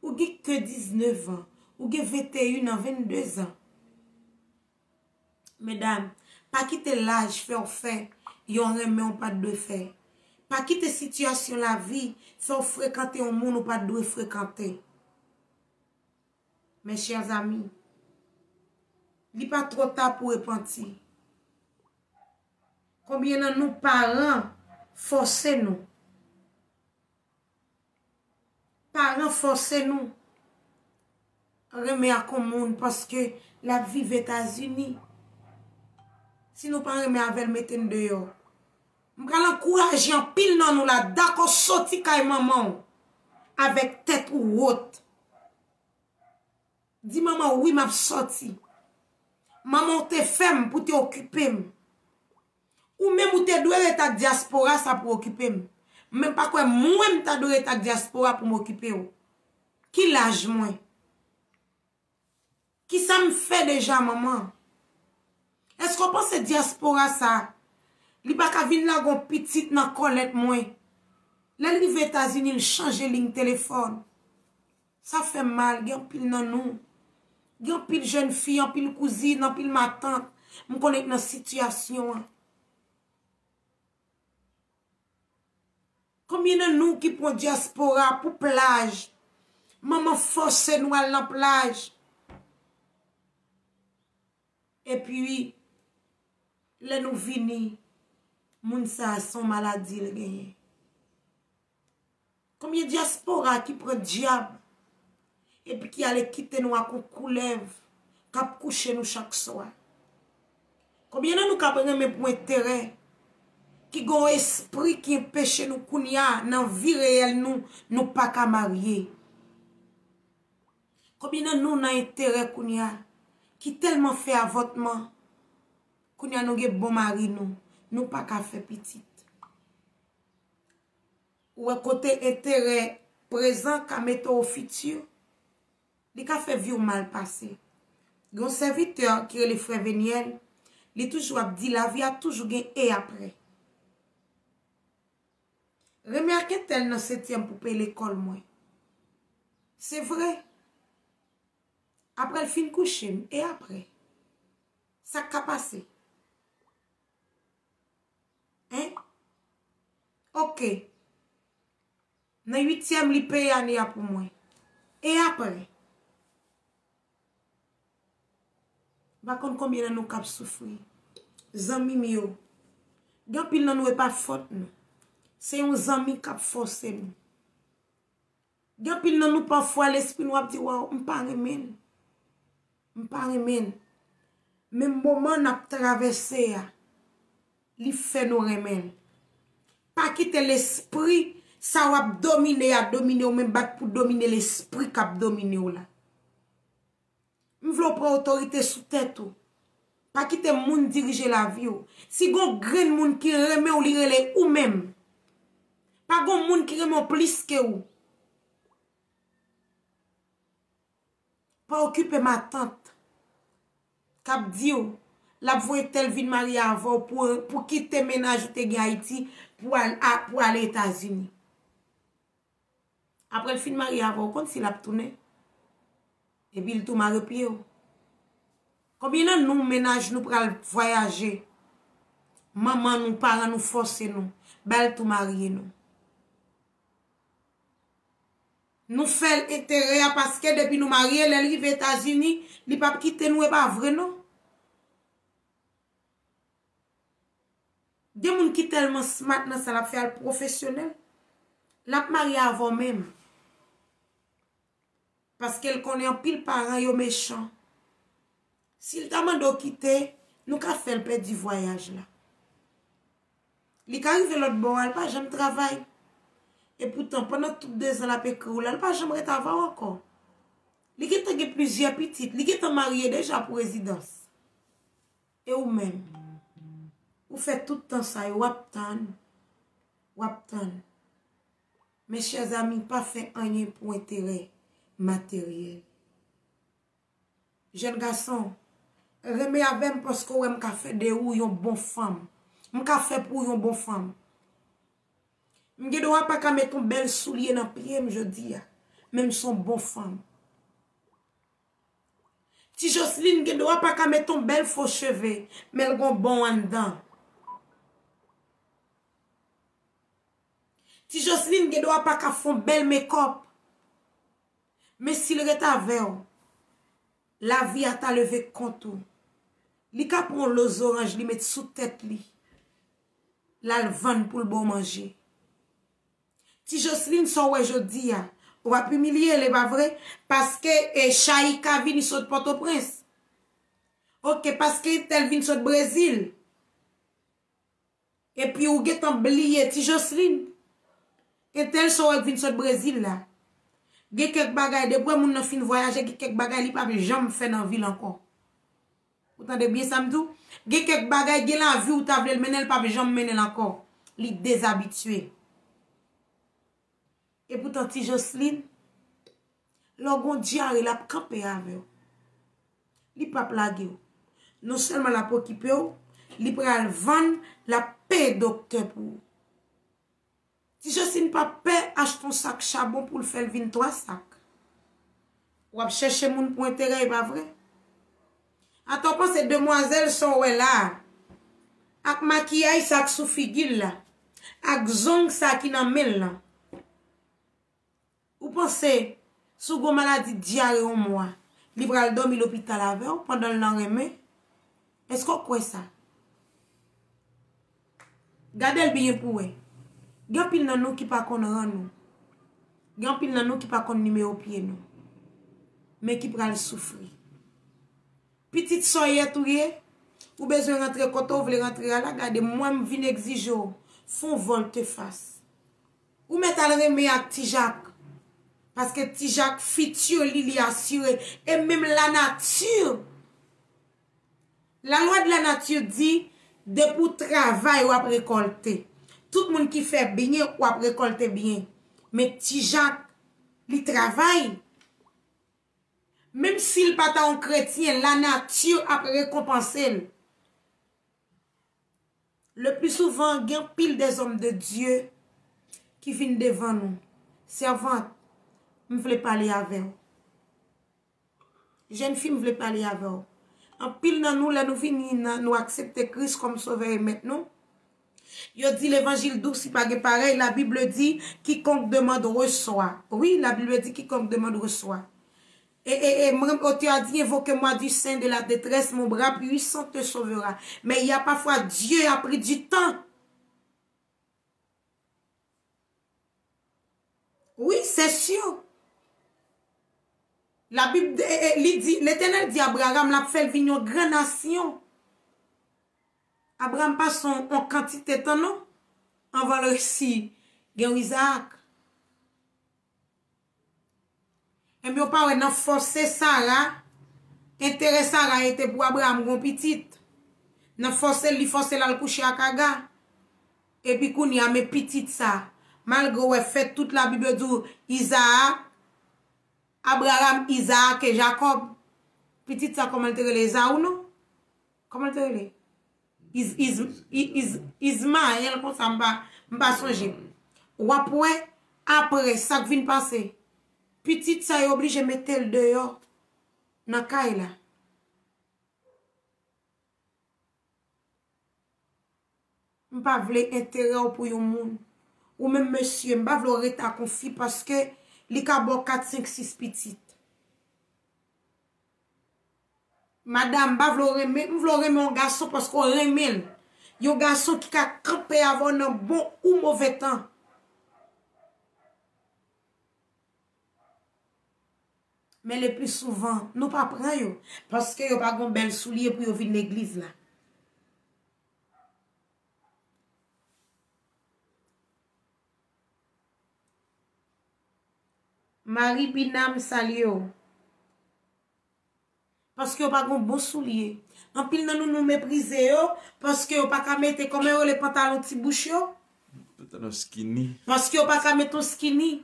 ou gen ke diznèf an, ou gen venteyen an, venndezan. Medam, pa kite laj fè w fè yon renmen w pa t dwe fè. Pa kite sitiyasyon lavi fè w frekante yon moun ou pa t dwe frekante. Mes chers amis, li pa twò ta pou repanti. Konbyen nan nou paran fòse nou? Paran fòse nou renmen ak yon moun paske l ap viv Etazini. Si nou pa renmen avè l, mete n deyò. M pral ankouraje anpil nan nou la, dakò, soti kay manman w avèk tèt ou wot. Di manman w, "Wi, m ap sòti." Manman w te fè m pou te okipe m. Ou menm ou te dwe ret ak dyaspora sa pou okipe m. Men m pa kwè mwen m ta dwe ret ak dyaspora pou m okipe w. Ki laj mwen? Kisa m fè deja, manman? Èske w panse dyaspora sa, li pa ka vin lage yon pitit nan kòlèt mwen? Lè l rive Etazini, l chanje liy telefòn. Sa fè m mal, gen anpil nan nou. Gen anpil jèn fi, anpil kouzin, anpil matant. M konnen k nan sitiyasyon an. Konbyen nan nou ki pran dyaspora pou plaj? Manman fòse nou al nan plaj. Epi, lè nou vini, moun sa a se yon maladi l genyen. Konbyen dyaspora ki pran dyab epi ki ale kite nou ak yon koulèv k ap kouche nou chak swa? Konbyen nan nou k ap renmen pou enterè, ki gen yon espri ki enpeche nou kounye a nan vi reyèl nou, nou pa ka marye? Konbyen nan nou nan enterè kounye a ki tèlman fè avòtman, kounye a nou gen bon mari nou, nou pa ka fè pitit? Ou wè kote enterè prezan ka mete w o fiti, li ka fè vi w mal pase. Gen yon sèvitè ki rele frè Venyèl, li toujou ap di, "Lavi a toujou gen e aprè." Renmen ak entèl nan setyèm pou peye lekòl mwen. Se vre. Apre l fin kouche m, e apre? Sa k ka pase? Hein? Ok. Nan uityèm, li peye ane a pou mwen. E apre? M pa konn konbyen nan nou k ap soufri. Zanmi m yo, gen anpil nan nou e pa fòt nou. Se yon zanmi k ap fòse nou. Gen anpil nan nou pafwa lespri nou ap di, "Waw, m pa renmen l. M pa renmen l." Men moman n ap travèse a, li fè nou renmen l. Pa kite lespri sa w ap domine a domine w, men bat pou domine lespri k ap domine w la. M vle w pran otorite sou tèt ou. Pa kite moun dirije lavi w. Si gon grenn moun ki renmen w, li rele ou menm. Pa gon moun ki renmen w plis ke ou. Pa okipe matant k ap di w l ap voye tèl vin marye avè w pou, pou kite mennaj ou te gen Ayiti pou al, a, pou ale Etazini. Apre l fin marye avè w, ou konn si l ap tounen? Epi l tou mare pye w. Konbyen nan nou, mennaj nou pral vwayaje? Manman nou, paran nou fòse nou, ba l tou marye nou. Nou fè l enterè a paske depi nou marye, lè l rive Etazini, li p ap kite nou, e pa vre non. Gen moun ki tèlman smart nan sa l ap fè a, l pwofesyonèl, l ap marye avè w menm. Paske l konnen anpil paran yo mechan. Si l ta mande w kite, nou ka fè l pèdi vwayaj la. Li ka rive lòt bò a, l pa janm travay. Epoutan, pandan tout dezan l ap ekri w la, l pa janm ret avè w ankò. Li gentan gen plizyè pitit, li gentan marye deja pou rezidans. E ou menm? Ou fè tout tan sa yo, w ap tann, w ap tann. Mes chers amis, pa fè anyen pou enterè materyèl. Jèn gason, renmen avè m paske w wè m ka fè de ou yon bon fanm. M ka fè pou ou yon bon fanm. M gen dwa pa ka met yon bèl soulye nan pye m jodi a, men m se yon bon fanm. Ti Joseline gen dwa pa ka met yon bèl fo cheve, men l gon bon anndan. Ti Joseline gen dwa pa ka fè yon bèl mekòp, men si l ret avè w, lavi a ta leve kont ou. Li ka pran yon lo zoranj, li met sou tèt li, l al vann pou l ba w manje. Ti Joseline, sa w wè jodi a, w ap imilye l, e pa vre? Paske, e, Chaika vini sot Pòtoprens. Oke, paske entèl vin sot Brezil. Epi ou gentan bliye Ti Joseline. Entèl sa w wè k vin sot Brezil la. Gen kèk bagay, depi w wè moun nan fin vwayaje, gen kèk bagay li p ap janm fè nan vi l ankò. Ou tande byen sa m di w? Gen kèk bagay, gen lavi ou ta vle l mennen, l p ap janm mennen l ankò. Li dezabitye. Epoutan, Ti Joseline, lè w gon dyare, l ap kanpe avè w. Li p ap lage w. Non sèlman l ap okipe w, li pral vann, l ap peye doktè pou ou. Ti Joseline pa pè achte yon sak chabon pou l fè l vin twa sak. W ap chèche moun pou enterè, e pa vre? Atò, w panse demwazèl sa w wè la a, ak makiyaj sa k sou figi l la, ak zong sa ki nan men l lan, ou panse si w gon maladi dyare yon mwa, li pral dòmi lopital avè w pandan l nan renmen? Èske w kwè sa? Gade l byen pou w wè. Gen anpil nan nou ki pa konn ran nou. Gen anpil nan nou ki pa konn nimewo pye nou. Men ki pral soufri. Pitit sòyèt ou ye, ou bezwen rantre kote w vle rantre a la, gade mwen m vin egzije w, fè yon vòltefas. Ou mèt al renmen ak Ti Jak. Paske Ti Jak fiti li, li asire. E menm lanati, lalwa de la nature di, depi w travay, w ap rekòlte. Tout moun ki fè byen, w ap rekòlte byen. Men Ti Jak, li travay. Menm si l pa ta yon kretyen, lanati ap rekonpanse l. Le pli souvan, gen anpil dèzòm de Dye ki vin devan nou. Sèvant, m vle pale avè w. Jèn fi, m vle pale avè w. Anpil nan nou, lè nou vini nan, nou aksepte Kris kòm Sovè e Mèt nou, yo di levanjil dous, li pa gen parèy. La Bible dit, quiconque demande reçoit. Wi, la Bible dit, quiconque demande reçoit. E, e, e, mwen, otè a di, invoquez-moi du sein de la détresse, mon bras puissant te sauvera. Mais il y a parfois Dieu a pris du temps. Wi, se si. Labib, e, e, li di, Letènèl di Abraram, l ap fè l vin yon gran nasyon. Abraram pase yon, yon kantite tan, non, anvan l resi gen Izaak. Ebyen, ou pa wè nan fòse Sara, enterè Sara e te pou Abraram gon pitit. Nan fòse l, li fòse l al kouche ak Aga. Epi kounye a, men pitit sa, malgre w wè fè tout Labib yo di w, Izaak, Abraram, Izaak e Jakòb. Pitit sa, kòman l te rele? Ezaou, non? Kòman l te rele? Iz, Iz, Iz, Iz, Izmayèl, konsa, m pa, m pa sonje. W ap wè, apre, sa k vin pase. Pitit sa, yo oblije mete l deyò nan kay la. M pa vle enterè w pou yon moun. Ou menm mesye, m pa vle w rete ak yon fi paske li ka ba w kat, senk, sis pitit. Madanm, m pa vle w renmen, m vle w renmen yon gason paske w renmen l. Yon gason ki ka kanpe avè w nan bon ou move tan. Men le pli souvan, nou pa pran yo, paske yo pa gon bèl soulye pou yo vin legliz la. Mari Bina, m salye w. Paske yo pa gon bon soulye. Anpil nan nou, nou meprize yo, paske yo pa ka mete, kòman yo rele, pantalon ti bouch yo? Pantalon skinny. Paske yo pa ka mete yon skinny.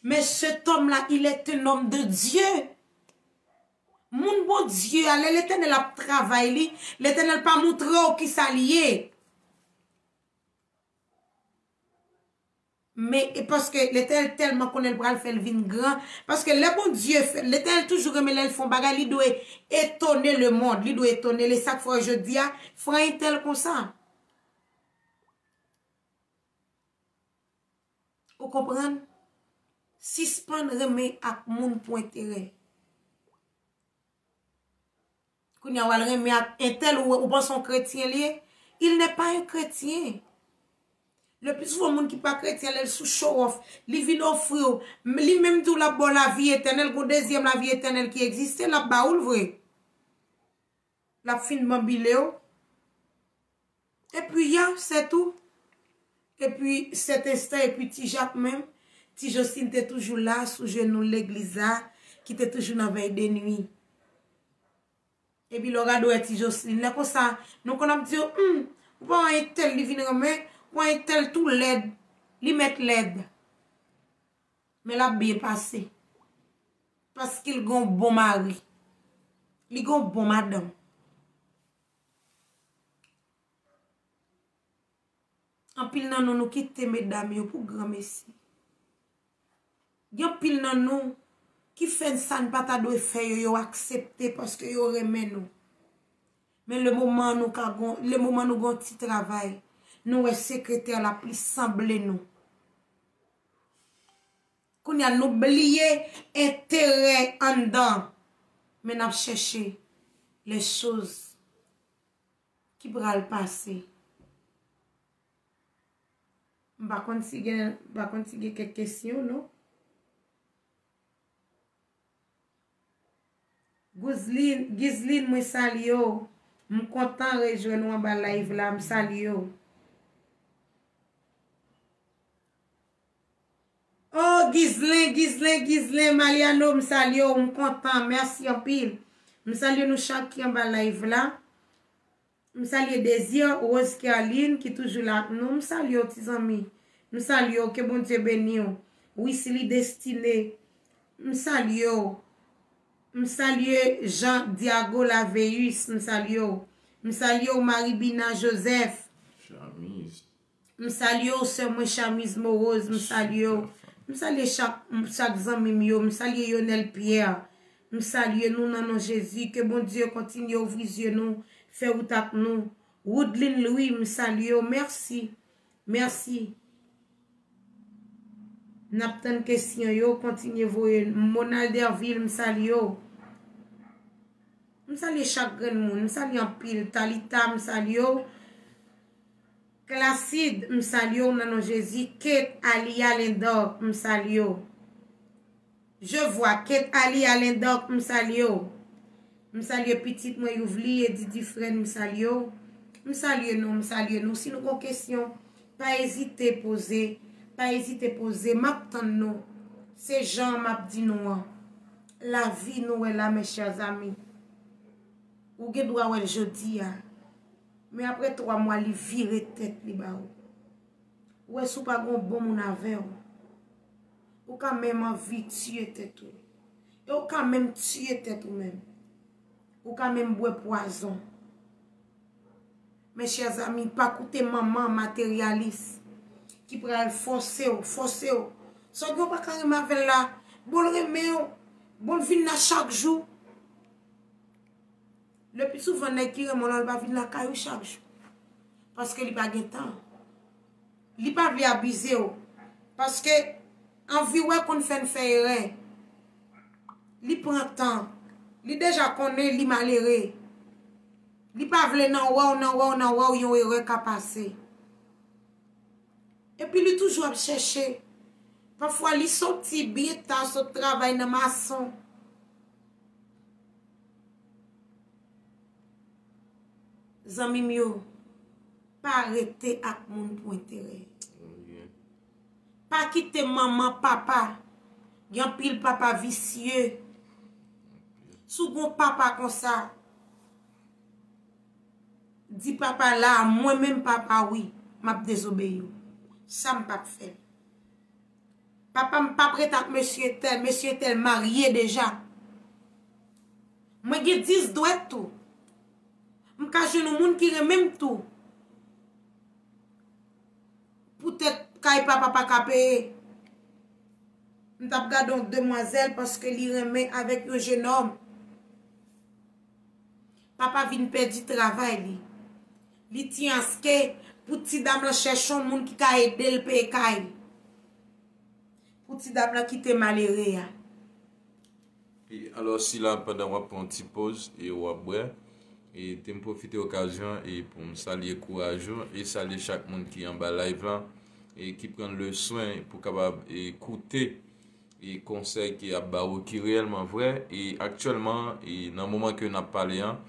Men cet homme-là, il est un homme de Dieu. Moun Bondye a, lè Letènèl ap travay li, Letènèl pa montre w kisa li ye. Men, e paske Letènèl tèlman konnen l pral fè l vin gran. Paske lè Bondye fè, Letènèl toujou renmen lè l fè yon bagay, li dwe etone lemonn, li dwe etone, e sa k fè jodi a, fè entèl konsa. Ou konprann? Sispann renmen ak moun pou enterè. Kounye a, w al renmen ak entèl, ou, ou panse yon kretyen li ye? Il n'est pas un chrétien. Le pli souvan, moun ki pa kretyen, lè l sou show off, li vin ofri w, li menm di w l ap ba w lavi etènèl, gon dezyèm lavi etènèl ki egziste, l ap ba ou l vre. L ap fin banbile w. Epi, ya, se tou. Epi, sèt enstan, epi Ti Jak menm, Ti Joslin te toujou la, sou jenou l legliz la, ki te toujou nan vèy de nwi. Epi, lè w gade, w wè Ti Joslin, lè konsa, nou konn ap di yo, hmm, ou pa wè entèl li vin renmen, ou wè entèl tou lèd, li mèt lèd. Men l ap byen pase. Paske l gon bon mari. Li gon bon madanm. Anpil nan nou, nou kite medam yo pou granmesi. Gen anpil nan nou ki fè sa n pa ta dwe fè yo, yo aksepte paske yo renmen nou. Men le moman nou ka gon, le moman nou gon ti travay, nou wè sekretè la plis sanble nou. Kounye a, nou bliye enterè anndan, men n ap chèche les choses ki pral pase. M pa konn si gen, m pa konn si gen kèk kesyon, non. Guzlin, Gizlin, mwen salye w. M kontan rejwenn ou anba live la, m salye w. Oh, Gizlen, Gizlen, Gizlen, Mariano, m salye w, m kontan, mèsi anpil. M salye nou chak ki anba live la. M salye Désir, Rose Kerline, ki toujou la ak nou. M salye w, ti zanmi. M salye w, ke Bondye beni w. Wisly Destiné, m salye w. M salye Jean Diago Laveus, m salye w. M salye w, Marie Bina Joseph. Chamise. M salye w, sè mwen Chamise Morose, m salye w. M salye chak, chak zanmi m yo, m salye Yonel Pierre. M salye nou nan non Jezi, ke Bondye kontinye ouvri zye nou, fè wout ak nou. Woodline Louis, m salye w, mèsi. Mèsi. N ap tann kesyon yo, kontinye voye. Monald Derville, m salye w. M salye chak grenn moun, m salye anpil. Talita, m salye w. Klasid, m salye w nan non Jezi. Kate Alia Lendor, m salye w. Je vois Kate Alia Lendor, m salye w. M salye pitit mwen Youvli, Eddy Dufresne, m salye w. M salye nou, m salye nou. Si nou gon kesyon, pa ezite poze, pa ezite poze. M ap tann nou. Se jan m ap di nou an. Lavi nou wè la, mes chers amis. Ou gen dwa wè l jodi a. Men apre twa mwa, li vire tèt li ba ou. Ou wè, si w pa gen yon bon moun avè w, ou ka menm anvi tiye tèt ou. E ou ka menm tiye tèt ou menm. Ou ka menm bwè pwazon. Mes chers amis, pa koute manman materyalis ki pral fòse w, fòse w. Sa w gen w pa ka renmen avè l la, bon l renmen w, bon l vin la chak jou. Le pli souvan, nèg ki renmen w la, li pa vin lakay ou chak jou. Paske li pa gen tan. Li pa vle abize w. Paske anvi w konn fè n fè erè. Li pran tan. Li deja konnen li malere. Li pa vle nan wè w, nan wè w, nan wè w, yon erè ka pase. Epi li toujou ap chèche. Pafwa li soti byen ta, sot travay nan mason. Zanmi m yo, pa rete ak moun pou enterè. Pa kite manman, papa. Gen anpil papa visye. Si w gen yon papa konsa, di papa la, mwen menm papa wi, m ap dezobeyi w. Sa m p ap fè. Papa m p ap ret ak mesye tèl, mesye tèl marye deja. Mwen gen dis dwèt tou. M ka jwenn yon moun ki renmen m tou. Poutèt kay papa pa ka peye. M t ap gade yon demwazèl paske li renmen avèk yon jenòm. Papa vin pèdi travay li. Li ti anske pou ti dam lan chèche yon moun ki ka ede l peye kay. Pou ti dam lan kite malere a. E alò sila pandan w ap pran yon ti poz e w ap bwè, e te m pwofite okazyon e pou m salye kouraj ou e salye chak moun ki anba live lan e ki pran le swen pou kapab e koute e konsèy ke y ap ba ou ki reyèlman vrè e aktyèlman e nan moman ke n ap pale an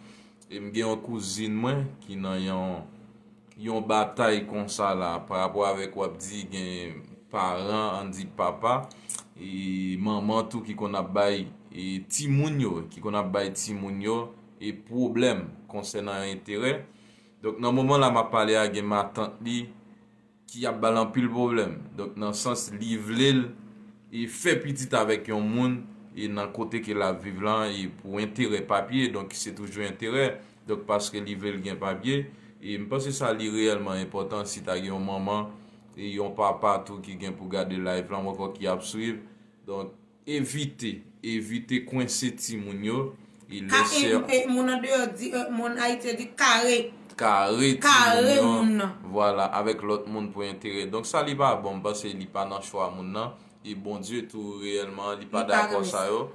e m gen yon kouzin mwen ki nan yon yon batay konsa la pa rapò avèk w ap di gen paran ann di papa e manman tou ki konn ap bay e timoun yo ki konn ap bay timoun yo e pwoblèm konsènan enterè donk nan moman la m ap pale a gen matant li ki ap ba l anpil pwoblèm. Donk nan sans li vle l e fè pitit avèk yon moun e nan kote ke l ap viv lan e pou enterè papye, donk se toujou enterè. Donk paske li vle l gen papye e m panse sa li reyèlman enpòtan si ta gen yon manman e yon papa tou ki gen pou gade live lan ankò ki ap swiv. Donk Evite, evite kwense timoun yo. E lè sè. Moun andeyò di, moun Ayiti yo di kare. Kare timoun yo. Vwala, avèk lòt moun pou enterè. Donk sa li pa bon, m panse li pa nan chwa moun nan. E Bondye tou reyèlman, li pa dakò sa yo.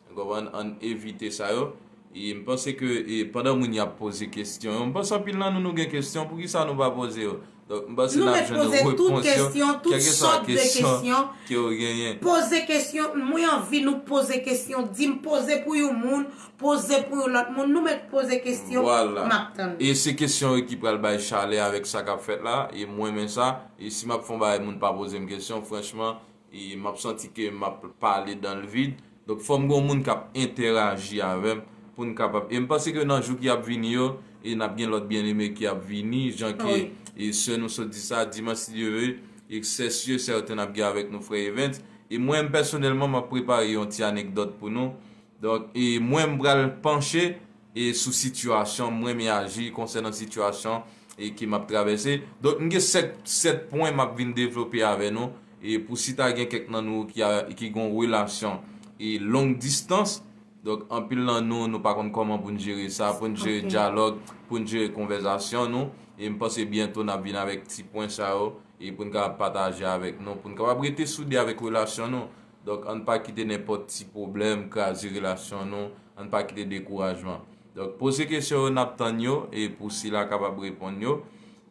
Ou konprann? Ann evite sa yo. E m panse ke e, pandan moun y ap poze kesyon yo, m panse anpil nan nou nou gen kesyon, poukisa nou pa poze yo? Donk, m panse n ap jwenn repons yo, kèlkeswa kesyon ke w genyen. Poze kesyon, mwen anvi nou poze kesyon, di m poze pou yon moun, poze pou yon lòt moun, nou mèt poze kesyon, m ap tann. E se kesyon yo ki pral bay chalè avèk sa k ap fèt la, e m renmen sa, e si m ap fè yon bagay moun pa poze m kesyon, franchman, e m ap santi ke m ap pale dans le vide. Donk fò m gen yon moun k ap entèraji avè m pou n kapab. E m panse ke nan jou ki ap vini yo, e n ap gen lòt byeneme ki ap vini, jan ke e sè nou sot di sa, dimanch si Dye vle, e sè si e sèten n ap gen avèk nou frè Evens. E mwen menm pèsonèlman m ap prepare yon ti anekdòt pou nou. Donk e mwen m pral panche e sou sitiyasyon, mwen m reyaji konsènan sitiyasyon e ke m ap travèse. Donk m gen sèt, sèt pwen m ap vin devlope avè nou e pou si ta gen kèk nan nou ki a, ki gen yon relasyon e long distance. Donk anpil nan nou, nou pa konn kòman pou n jere sa, pou n jere dyalòg, pou n jere konvèzasyon nou. E m panse byento n ap vin avèk ti pwen sa yo e pou n kapab pataje avèk nou, pou n kapab rete soude avèk relasyon nou. Donk ann pa kite nenpòt ti pwoblèm kraze relasyon nou, ann pa kite dekourajman. Donk poze kesyon yo n ap tann yo e pou sila kapab reponn yo.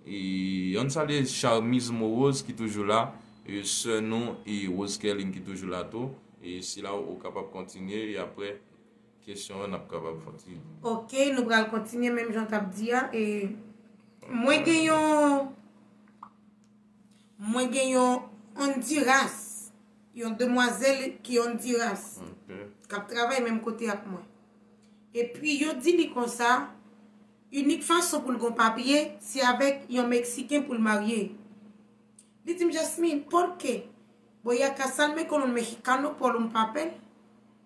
E ann salye Charmise Morose ki toujou la, e sè nou e Rose Kerline ki toujou la tou. E sila ou kapab kontinye e apre kesyon yo n ap kapab fè yon ti. Ok, nou pral kontinye menm jan w t ap di a. E mwen gen yon Mwen gen yon Honduras, yon demwazèl ki Honduras, k ap travay menm kote ak mwen. Epi yo di li konsa, inik fason pou l gon papye, se avèk yon Meksiken pou l marye. Li di m, Jasmine, ¿por qué voy a casarme con un mexicano por un papel?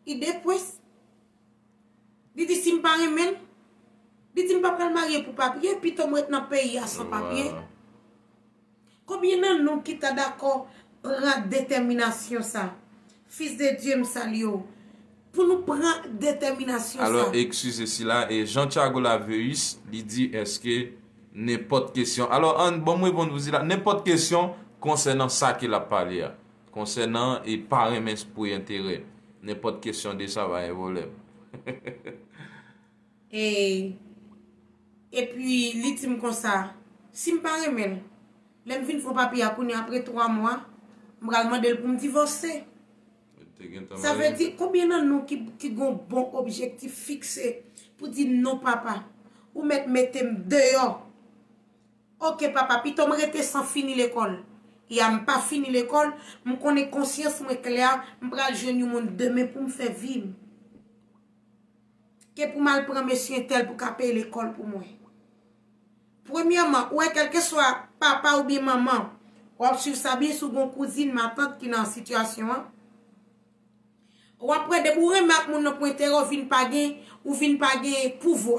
Y después, li di, si m pa renmen l, Li di, "M pa pral marye pou papye, pito m ret nan peyi a san papye." Konbyen nan nou ki ta dakò pran detèminasyon sa? Fils de Dieu, m salye w. Pou nou pran detèminasyon sa. Alò, eskize sila, e Jean Thiago Laveus, li di, èske nenpòt kesyon. Alò, ann, bon, m reponn pou sila, nenpòt kesyon konsènan sa ke l ap pale a. Konsènan e pa renmen pou enterè. Nenpòt kesyon de sa, pa gen pwoblèm. E, epi, li di m konsa, si m pa renmen l, lè m vin fè papye a kounye a, apre twa mwa, m pral mande l pou m divòse. Li te gentan marye. Sa vle di, konbyen nan nou ki, ki gon bon objektif fikse pou di, "Non, papa, ou mèt mete m deyò. Oke, papa, pito m rete san fini lekòl." Ya m pa fini lekòl, m konnen konsyans mwen klè, m pral jwenn yon moun demen pou m fè vi m. Ke pou m al pran mesye entèl pou ka peye lekòl pou mwen. Premyèman, ou wè, kèlkeswa papa oubyen manman, w ap swiv sa byen, si w gon kouzin, matant ki nan sitiyasyon an, w ap wè depi w renmen ak moun nan pou enterè, w vin pa gen, ou vin pa gen pouvwa.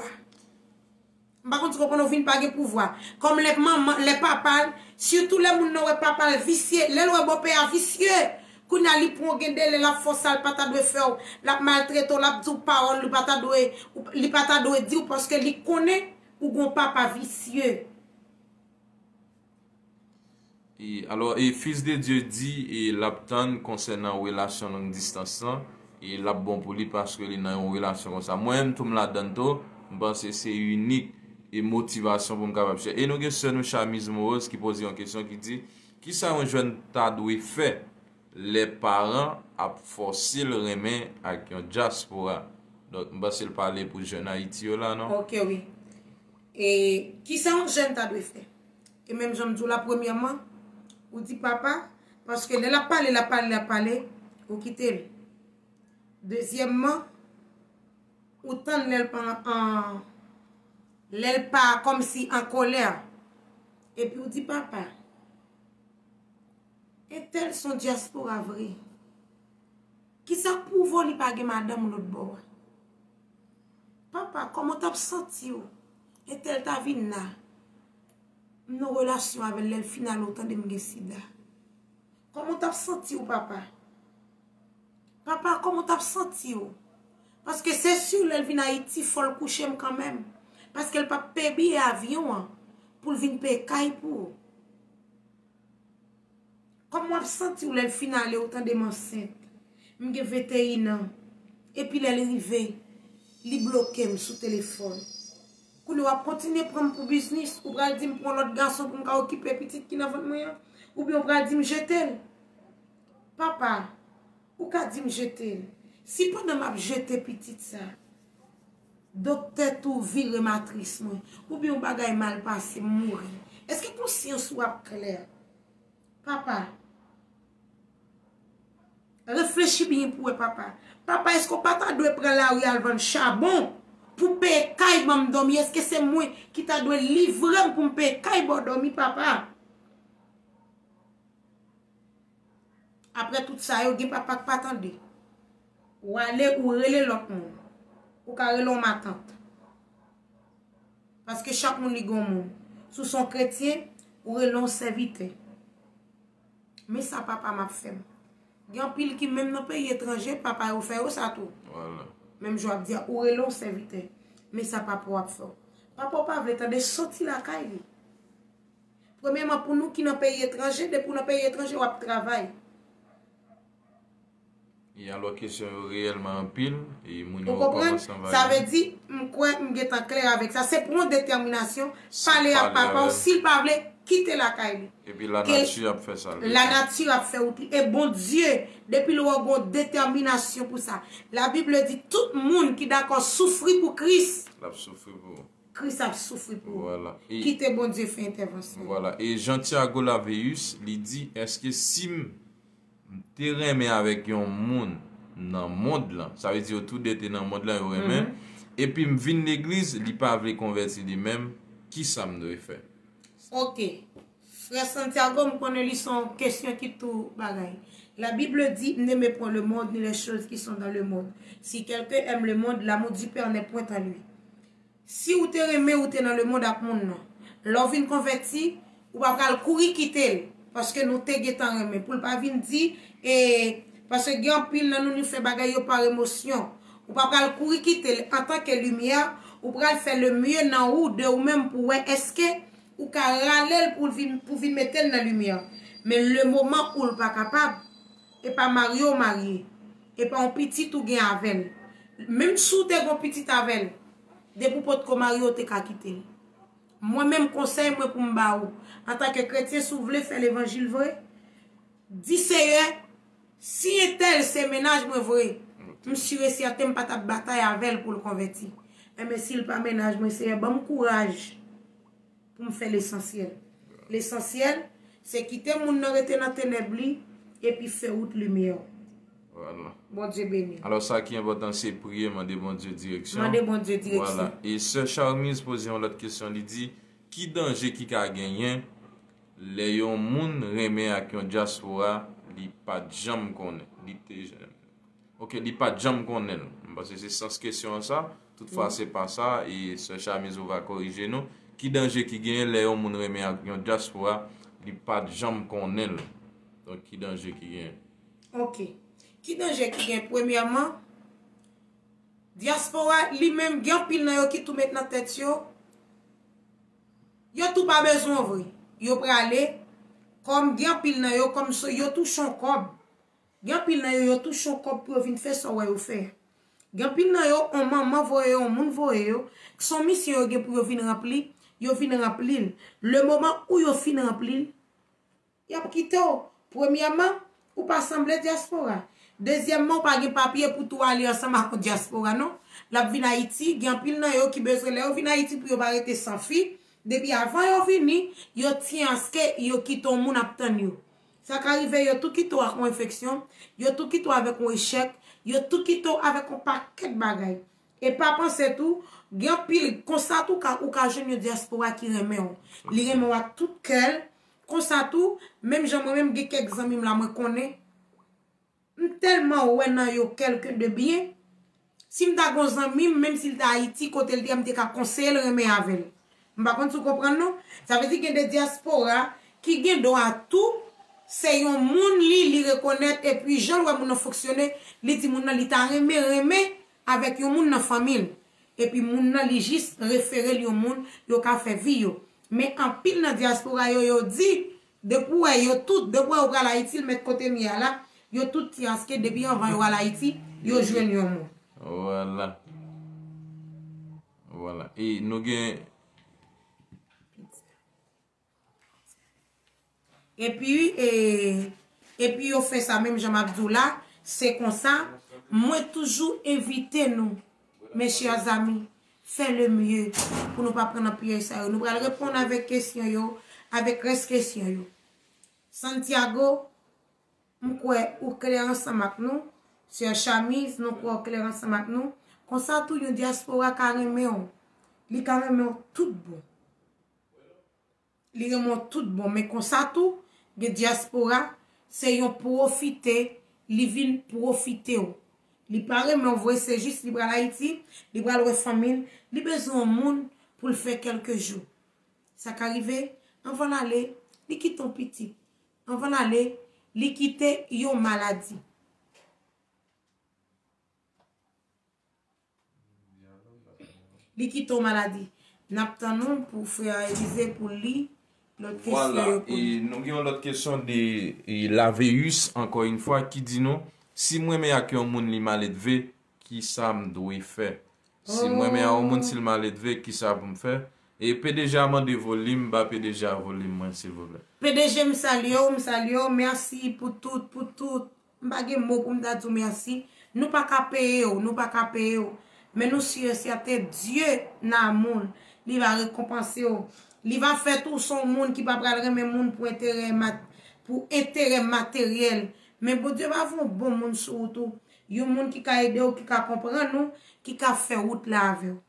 M pa konn si w konprann, ou vin pa gen pouvwa. Kòm lè manman, lè papa l, sitou lè moun nan wè papa l visye, lè l wè bòpè a visye, kounye a li pran w, gen de lè l ap fè w sa l pa ta dwe fè w, l ap maltrete w, l ap di w pawòl li pa ta dwe, li pa ta dwe di w paske li konnen ou gon papa visye. E, alò, e Fils de Dieu di, e, l ap tann konsènan relasyon long distans lan, e l ap bon pou li paske li nan yon relasyon konsa. Mwen menm tou m ladann tou, m panse se inik e motivasyon pou m kapab chèche. E nou gen sè nou Chamise Morose ki poze yon kesyon ki di, kisa yon jèn ta dwe fè lè paran ap fòse l renmen ak yon dyaspora? Donk, m panse l pale pou jèn Ayiti yo la, non? Ok, wi. E kisa yon jèn ta dwe fè? E menm jan m di w la, premyèman, ou di papa, paske lè l ap pale, l ap pale, l ap pale, ou kite l. Dezyèmman, ou tann lè l pa an, lè l pa kòmsi an kòlè. Epi ou di papa, entèl se yon dyaspora vre. Kisa k pwouve w li pa gen madanm lòt bò a? Papa, kòman w t ap santi w? Entèl ta vin la. M nan relasyon avè l, lè l fin ale, w tande m gen sida. Kòman w t ap santi w, papa? Papa, kòman w t ap santi w? Paske se si lè l vin Ayiti, fò l kouche m kanmenm. Paske l p ap peye biyè avyon an pou l vin peye kay pou ou. Kòman w ap santi w lè l fin ale, ou tande m ansent? M gen venteyen an. Epi lè l rive, li bloke m sou telefòn. Kounye a w ap kontinye pran m pou biznis, ou pral di m pran lòt gason pou m ka okipe pitit ki nan vant mwen an? Oubyen ou pral di m jete l? Papa, ou ka di m jete l. Si pandan m ap jete pitit sa, doktè tou vire matris mwen, oubyen yon bagay mal pase, m mouri, èske konsyans ou ap klè? Papa, reflechi byen pou wè, papa. Papa, èske w pa ta dwe pran lari al vann chabon pou peye kay ban m dòmi? Èske se mwen ki ta dwe livre m pou m peye kay ba w dòmi, papa? Apre tout sa yo, gen papa k pa tande. Ou ale, ou rele lòt moun. Ou ka rele yon matant. Paske chak moun li gen yon moun. Si w se yon kretyen, ou rele yon sèvitè. Men sa papa m ap fè m. Gen anpil ki menm nan peyi etranje, papa yo fè yo sa tou. Vwala. Menm jan w ap di a, ou rele yon sèvitè. Men sa papa w ap fè w. Papa w pa vle tande, soti lakay li. Premyèman, pou nou ki nan peyi etranje, depi w nan peyi etranje, w ap travay. E alò, kesyon yo reyèlman anpil, e moun yo kòmanse anvayi. Ou konprann? Sa vle di, m kwè m gentan klè avèk sa. Se pran detèminasyon, pale ak papa w, si l pa vle, kite lakay li. Epi lanati ap fè sa l vle fè. Lanati ap fè wout li. E Bondye, depi l wè w gen yon detèminasyon pou sa. Labib di, tout moun ki dakò soufri pou Kris, l ap soufri pou ou. Kris ap soufri pou ou. Vwala. Kite Bondye fè entèvansyon. Vwala. E Jean Thiago Laveus, li di, èske si m, m te renmen avèk yon moun nan mond lan, sa vle di yo tou de te nan mond lan, yo renmen, epi m vin legliz, li pa vle konvèti li menm, kisa m dwe fè? Ok. Frè Santiago, m konnen li se yon kesyon ki tou bagay. La Bible dit, n'aimez point le monde, ni les choses qui sont dans le monde. Si quelqu'un aime le monde, l'amour du Père n'est point en lui. Si ou te renmen, ou te nan lemonn ak moun nan. Lè w vin konvèti, ou pa pral kouri kite l, paske nou te gentan renmen. Pou l pa vin di, e, paske gen anpil nan nou, nou fè bagay yo pa emosyon. Ou pa pral kouri kite l. Antanke limyè, ou pral fè le mye nan ou, de ou menm, pou wè èske ou ka rale l pou vin, pou vin mete l nan limyè. Men le moman ou l pa kapab, e pa marye w marye, e pa yon pitit ou gen avè l. Menm si w te gen yon pitit avè l, depi w potko marye, w te ka kite l. Mwen menm, konsèy mwen pou m ba ou, antanke kretyen, si w vle fè levanjil vre, di Seyè, si entèl se mennaj mwen vre, m si e sèten m pa t ap batay avè l pou l konvèti. Enben, si l pa mennaj mwen, Seyè, ban m kouraj pou m fè lesansyèl. Lesansyèl, se kite moun nan rete nan tenèb li, epi fè wout limyè w. Vwala. Bondye beni. Alò, sa ki enpòtan, se priye, mande Bondye direksyon. Mande Bondye direksyon. Vwala. E sè Charmise poze yon lòt kesyon, li di, ki danje ki ka genyen lè yon moun renmen ak yon dyaspora, li pa t janm konnen, li te janm, ok, li pa t janm konnen l. M panse se sans kesyon an sa. Toutfwa, se pa sa, e sè Charmise, ou va korije nou. Ki danje ki genyen lè yon moun renmen ak yon dyaspora, li pa t janm konnen l? Donk, ki danje ki genyen? Ok. Ki danje ki gen? Premyèman, dyaspora li menm, gen anpil nan yo ki tou met nan tèt yo, yo tou pa bezwen w vre. Yo prale, kòm gen anpil nan yo, kòm so yo touche yon kòb. Gen anpil nan yo, yo touche yon kòb pou yo vin fè sa w wè yo fè. Gen anpil nan yo, yon manman voye yo, yon moun voye yo, ki se yon misyon yo gen pou yo vin ranpli, yo vin ranpli l. Le moman ou yo fin ranpli l, y ap kite w. Premyèman, ou pa sanble dyaspora. Dezyèmman, ou pa gen papye pou tou ale ansanm ak yon dyaspora, non. L ap vin Ayiti, gen anpil nan yo ki bezwen lè yo vin Ayiti pou yo pa rete san fi. Depi avan yo vini, yo tyanske, yo kite yon moun ap tann yo. Sa ka rive yo tou kite w ak yon enfeksyon, yo tou kite w avèk yon echèk, yo tou kite w avèk yon pakèt bagay. E pa panse tou, gen anpil, konsa tou ka, ou ka jwenn yon dyaspora ki renmen w. Li renmen w ak tout kè l. Konsa tou, menm jan mwen menm, gen kèk zanmi m la mwen konnen, m tèlman wè nan yo kèlken de byen. Si m ta gon zanmi m, menm si l te Ayiti, kote l te ye, m te ka konseye l renmen avè l. M pa konn si w konprann non. Sa vle di gen de dyaspora ki gen dwa tou, se yon moun li, li rekonèt, epi jan l wè moun nan fonksyone, li di moun nan li ta renmen, renmen avèk yon moun nan fanmi l. Epi moun nan li jis refere l yon moun, yo ka fè vi yo. Men anpil nan dyaspora yo, yo di, depi w wè yo tout, depi w wè yo pral Ayiti, l mèt kote m ye a la, yo tout tyanske depi anvan yo al Ayiti, yo jwenn yon moun. Vwala. Vwala. E nou gen Epi, e, epi yo fè sa menm jan m ap di w la, se konsa, mwen toujou envite nou, mes chers amis, fè le mye pou nou pa pran nan pyèj sa yo. Nou pral reponn avèk kesyon yo, avèk rès kesyon yo. Santiago, m kwè ou klè ansanm ak nou. Sè Chamise, nou kwè ou klè ansanm ak nou. Konsa tou yon dyaspora ka renmen w. Li ka renmen w tout bon. Li renmen w tout bon, men konsa tou, gen dyaspora, se yon pwofitè, li vin pwofite w. Li pa renmen w vre, se jis li pral Ayiti, li pral wè fanmi l, li bezwen yon moun pou l fè kèlke jou. Sa ka rive, anvan l ale, li kite yon pitit. Anvan l ale, li kite yon maladi. Li kite yon maladi. N ap tann ou pou frè Elize pou li lòt kesyon yo pou nou. Vwala, e nou gen yon lòt kesyon de, e, Laveus, ankò yon fwa, ki di nou, si m renmen ak yon moun li maledve, kisa m dwe fè? Si m renmen a yon moun, si l maledve, kisa pou m fè? E P D G a mande volim, ba P D G a volim mwen, silvouplè. P D G, m salye w, m salye w. Mèsi pou tout, pou tout. M pa gen mo pou m ta di w mèsi. Nou pa ka peye w, nou pa ka peye w. Men nou si e sèten, Dye nan amour, li va rekonpanse w. Li va fè tou w se yon moun ki pa pral renmen moun pou enterè mat-, pou enterè materyèl. Men Bondye va voye yon bon moun sou ou tou. Yon moun ki ka ede w, ki ka konprann ou, ki ka fè wout la avè w.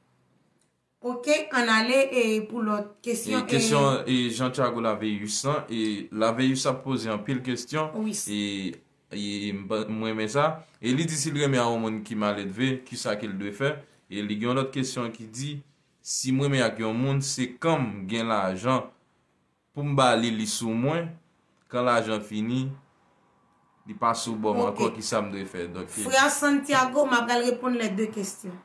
Ok, ann ale, e, pou lòt kesyon. E kesyon, e, Jean Thiago Laveus lan, e Laveus ap poze anpil kesyon. Wi. E, e m pa, m renmen sa. E li di si l renmen a yon moun ki maledve, kisa ke l dwe fè? E li gen yon lòt kesyon ki di, Si m renmen ak yon moun, se kan m gen lajan pou m ba li, li sou mwen. Kan lajan fini, li pa sou bò m ankò, kisa m dwe fè? Donk, frè Santiago, m ap pral reponn lè de kesyon.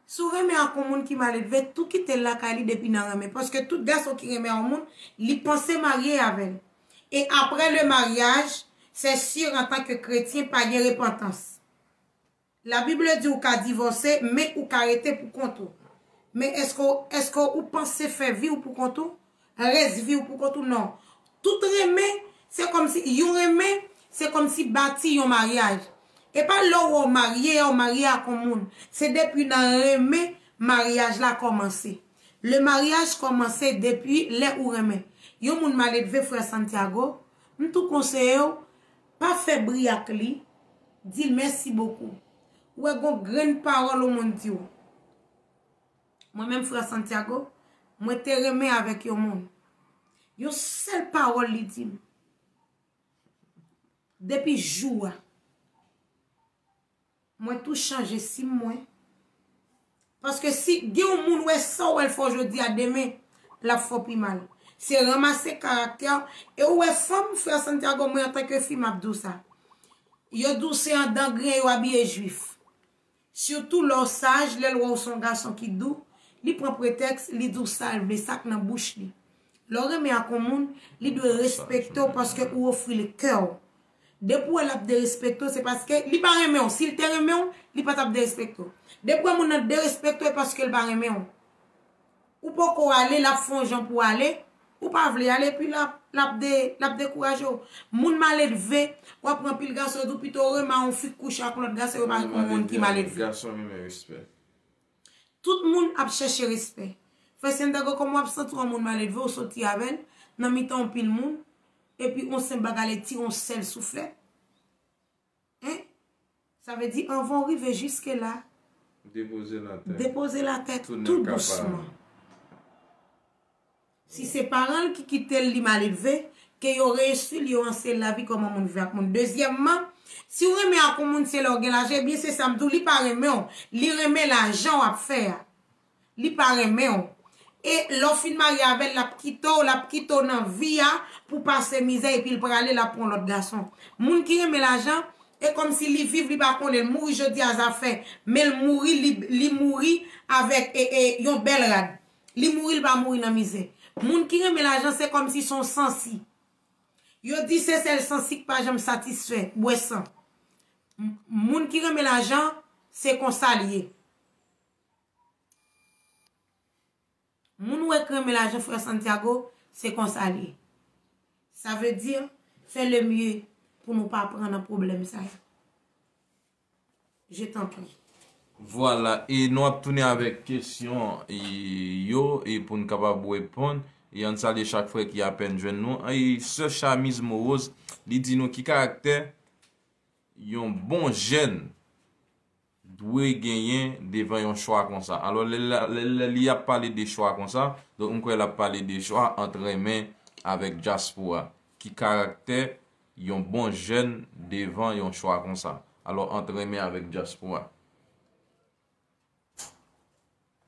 Si w renmen ak yon moun ki maledve, tou kite l lakay li depi nan renmen. Paske tout gason ki renmen yon moun, li panse marye avè l. E apre le maryaj, se si antanke kretyen pa gen repantans. Labib di ou ka divòse, men ou ka rete pou kont ou. Men èske, èske ou panse fè vi w pou kont ou? Rès vi w pou kont ou? Non. Tout renmen, se kòmsi, yon renmen, se kòmsi bati yon maryaj. E pa lè w marye, w marye ak yon moun. Se depi nan renmen, maryaj la kòmanse. Le maryaj kòmanse depi lè ou renmen. Yon moun maledve, frè Santiago, m tou konseye w, pa fè bri ak li, di l mèsi bokou. Ou wè gon grenn pawòl yon moun di w. Mwen menm, frè Santiago, mwen te renmen avèk yon moun. Yon sèl pawòl li di m. Depi jou a, mwen tou chanje sim mwen. Paske si gen yon moun wè sa w wè l fè w jodi a, demen, l ap fè w pi mal. Se ranmase karaktè. E ou wè fanm, frè Santiago, mwen antanke fi, m ap di w sa. Yo di w se an dan griyen yo abiye jwif. Sitou lè w saj, lè l wè w se yon gason ki dou, li pran pretèks, li di w sa l vle, sa k nan bouch li. Lè w renmen ak yon moun, li dwe respekte w paske ou ofri l kè w. Depi w wè l ap derespekte w, se paske li pa renmen w. Si l te renmen w, li pa t ap derespekte w. Depi w wè moun nan derespekte w, e paske l pa renmen w. Ou poko ale, l ap fè yon jan pou w ale. Ou pa vle ale, epi l ap, l ap de, l ap dekouraje w. Moun maledve, w ap wè anpil gason yo di w pito renmen yon fi k kouche ak yon lòt gason, yo pa renmen yon moun ki maledve. Gason renmen respè. Tout moun ap chèche respè. Frè Santiago, kòman w ap santi w yon moun maledve, w soti avè l nan mitan yon pil moun, epi yon senp bagay li tire yon sèl souflèt? Hein? Sa vle di, anvan w rive jiske la, depoze latèt, depoze latèt tou dousman. Si se paran l ki kite l, li maledve, ke yo reyisi l, yo anseye l lavi kòman moun viv ak moun. Dezyèmman, si w renmen ak yon moun, se lè w gen lajan, ebyen se sa m di w, li pa renmen w, li renmen lajan w ap fè a. Li pa renmen w. E lè w fin marye avè l, l ap kite w, l ap kite w nan vi a pou pase mizè, epi l prale, l ap pran lòt gason. Moun ki renmen lajan, e kòmsi li viv, li pa konnen, l mouri jodi a zafè, men l mouri, li, li mouri avèk e, e, yon bèl rad. Li mouri, li pa mouri nan mizè. Moun ki renmen lajan, se kòmsi se yon sansi. Yo di se sèl sansi k pa janm satisfè, bwè san. M-, moun ki renmen lajan, se konsa l ye. Moun ou wè k renmen lajan, frè Santiago, se konsa l ye. Sa vle di, fè le mieux pou nou pa pran nan pwoblèm sa yo. Je t'en prie. Vwala, e nou ap tounen avèk kesyon, e, yo, e pou n kapab reponn. E ann salye chak frè ki apèn jwenn nou. E sè Chamiz Morose, li di nou ki karaktè yon bon jèn dwe genyen devan yon chwa konsa. Alò, lè, lè, lè, lè li ap pale de chwa konsa, donk m kwè l ap pale de chwa ant renmen avèk dyaspora. Ki karaktè yon bon jèn devan yon chwa konsa? Alò, ant renmen avèk dyaspora.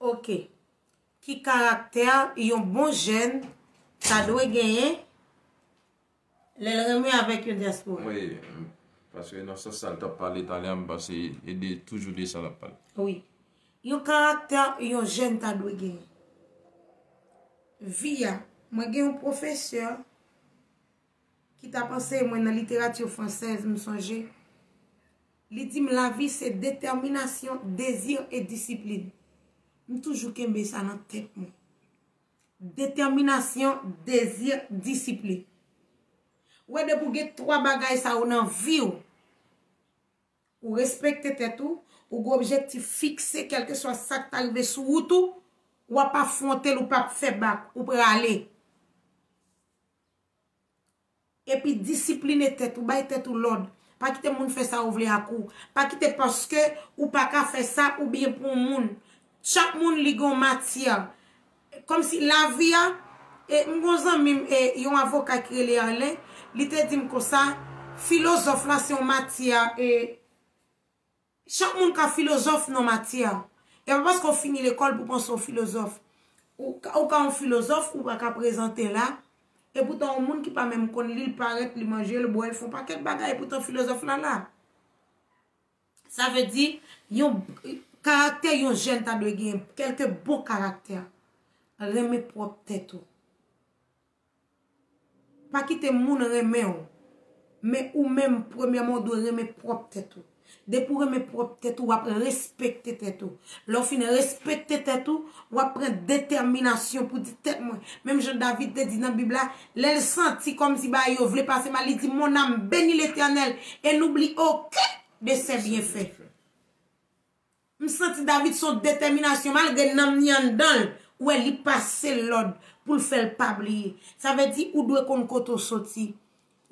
Ok. Ki karaktè yon bon jèn ta dwe genyen lè l renmen avèk yon dyaspora? Wi, paske nan sans sa l t ap pale talè a, m panse e de, toujou de sa l ap pale. Wi. Yon karaktè yon jèn ta dwe genyen. Vi a, mwen gen yon pwofesè ki t ap anseye mwen nan literati fransèz, m sonje. Li di m, lavi se detèminasyon, dezi e disiplin. M toujou kenbe sa nan tèt mwen. Detèminasyon, dezi, disiplin. Ou wè, depi w gen twa bagay sa yo nan vi w, ou respekte tèt ou, ou gen objektif fikse, kèlkeswa sa k ta rive sou wout ou, w ap afwonte l, ou p ap fè bak, ou prale. Epi disipline tèt ou, bay tèt ou lòd. Pa kite moun fè sa ou vle ak ou. Pa kite paske ou pa ka fè sa oubyen pou yon moun. Chak moun li gen yon matyè. Kòmsi lavi a, e, m gen yon zanmi m, e, yon avoka ki rele Arlen, li te di m konsa, filozòf la se yon matyè, e, chak moun ka filozòf nan matyè. E pa paske w fini lekòl pou w panse w filozòf. Ou ka, ou ka yon filozòf, ou pa ka prezante la. E poutan, yon moun ki pa menm konn li, l parèt, li manje, l bwè, l fè yon pakèt bagay, e poutan filozòf la la. Sa vle di, yon karaktè yon jèn ta dwe gen, kèlke bon karaktè. Renmen pwòp tèt ou. Pa kite moun renmen w. Men ou menm, premyèman, ou dwe renmen pwòp tèt ou. Depi w renmen pwòp tèt ou, w ap respekte tèt ou. Lè w fin respekte tèt ou, w ap pran detèminasyon pou di tèt mwen. Menm jan David te di nan Bib la, lè l santi kòmsi bagay yo vle pase mal, li di, Mon âme, bénis l'Éternel, et n'oublie aucun de ses bienfaits. M santi David se yon detèminasyon, malgre nanm li anndan l, ou wè li pase l lòd pou l fè l pa bliye. Sa vle di ou dwe konn kote w soti,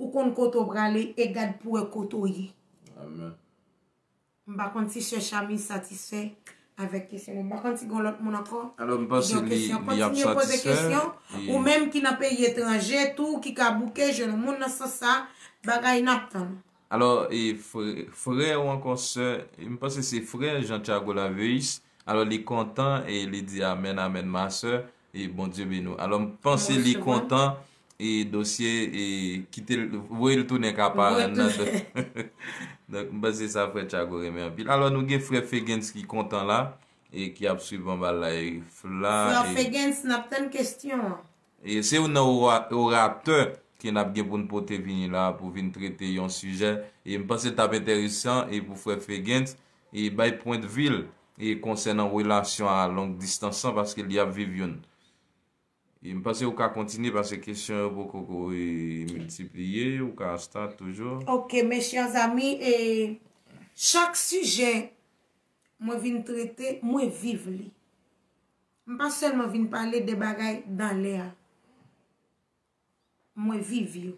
ou konn kote w prale, e gad pou wè kote w ye. Amen. M pa konn si sè Chami satisfè avèk kesyon mwen. M pa konn si gen lòt moun ankò. Alò, m panse li, li ap satisfè. Kontinye poze kesyon. Ou menm ki nan peyi etranje tou, ki ka bouke jwenn moun nan sans sa, bagay n ap tann. Alò, e frè, frè ou ankò sè, e m panse se frè Jean Thiago Laveis. Alò, li kontan e li di, Amèn, amèn, ma sè, e Bondye beni w. Alò, m panse li kontan e dosye, e kite l, voye l tounen ka paran nan. Donk, m panse sa frè Thiago renmen anpil. Alò, nou gen frè Fegens ki kontan la e ki ap swiv anba live la. Frè Fegens, n ap tann kesyon an. E se youn nan ora-, oratè ke n ap gen pou n pote vini la pou vin trete yon sijè. E m panse l t ap enteresan e pou frè Fegens e bay pwendvi l e konsènan relasyon a long distans lan, paske li ap viv youn. E m panse ou ka kontinye, paske kesyon yo poko ko, e, miltipliye, ou ka start toujou. Ok, mes chers amis, e chak sijè mwen vin trete, mwen viv li. M pa sèlman vin pale de bagay dan lè a. Mwen viv yo.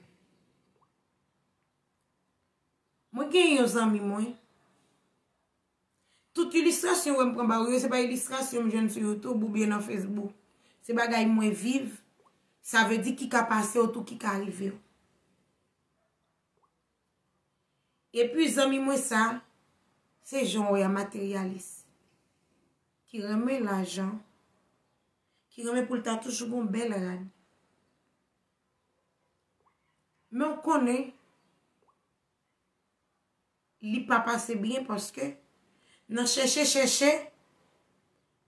Mwen gen yon zanmi mwen. Tout ilistrasyon wè m pran ba ou yo, se pa ilistrasyon m jwenn sou YouTube oubyen nan Facebook. Se bagay mwen viv, sa vle di ki ka pase w tou, ki ka rive w. Epi zanmi mwen sa, se jan w wè a materyalis, ki renmen lajan, ki renmen pou l ta toujou gon bèl rad. Men w konnen, li pa pase byen paske nan chèche, chèche,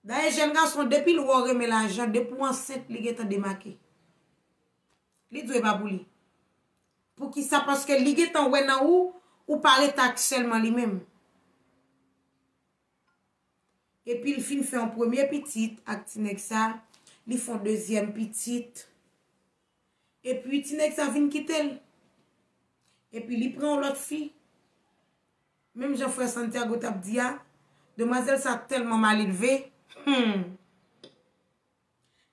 dayè jèn gason, depi l wè w renmen lajan, depi w ansent, li gentan demake. Li di w e pa pou li. Poukisa? Paske li gentan wè nan ou, ou pa ret ak sèlman li menm. Epi l fin fè yon premye pitit ak ti nèg sa, li fè yon dezyèm pitit. Epi ti nèg sa vin kite l. Epi li pran yon lòt fi. Menm jan frè Santiago t ap di a, demwazèl sa tèlman maledve. Hmm.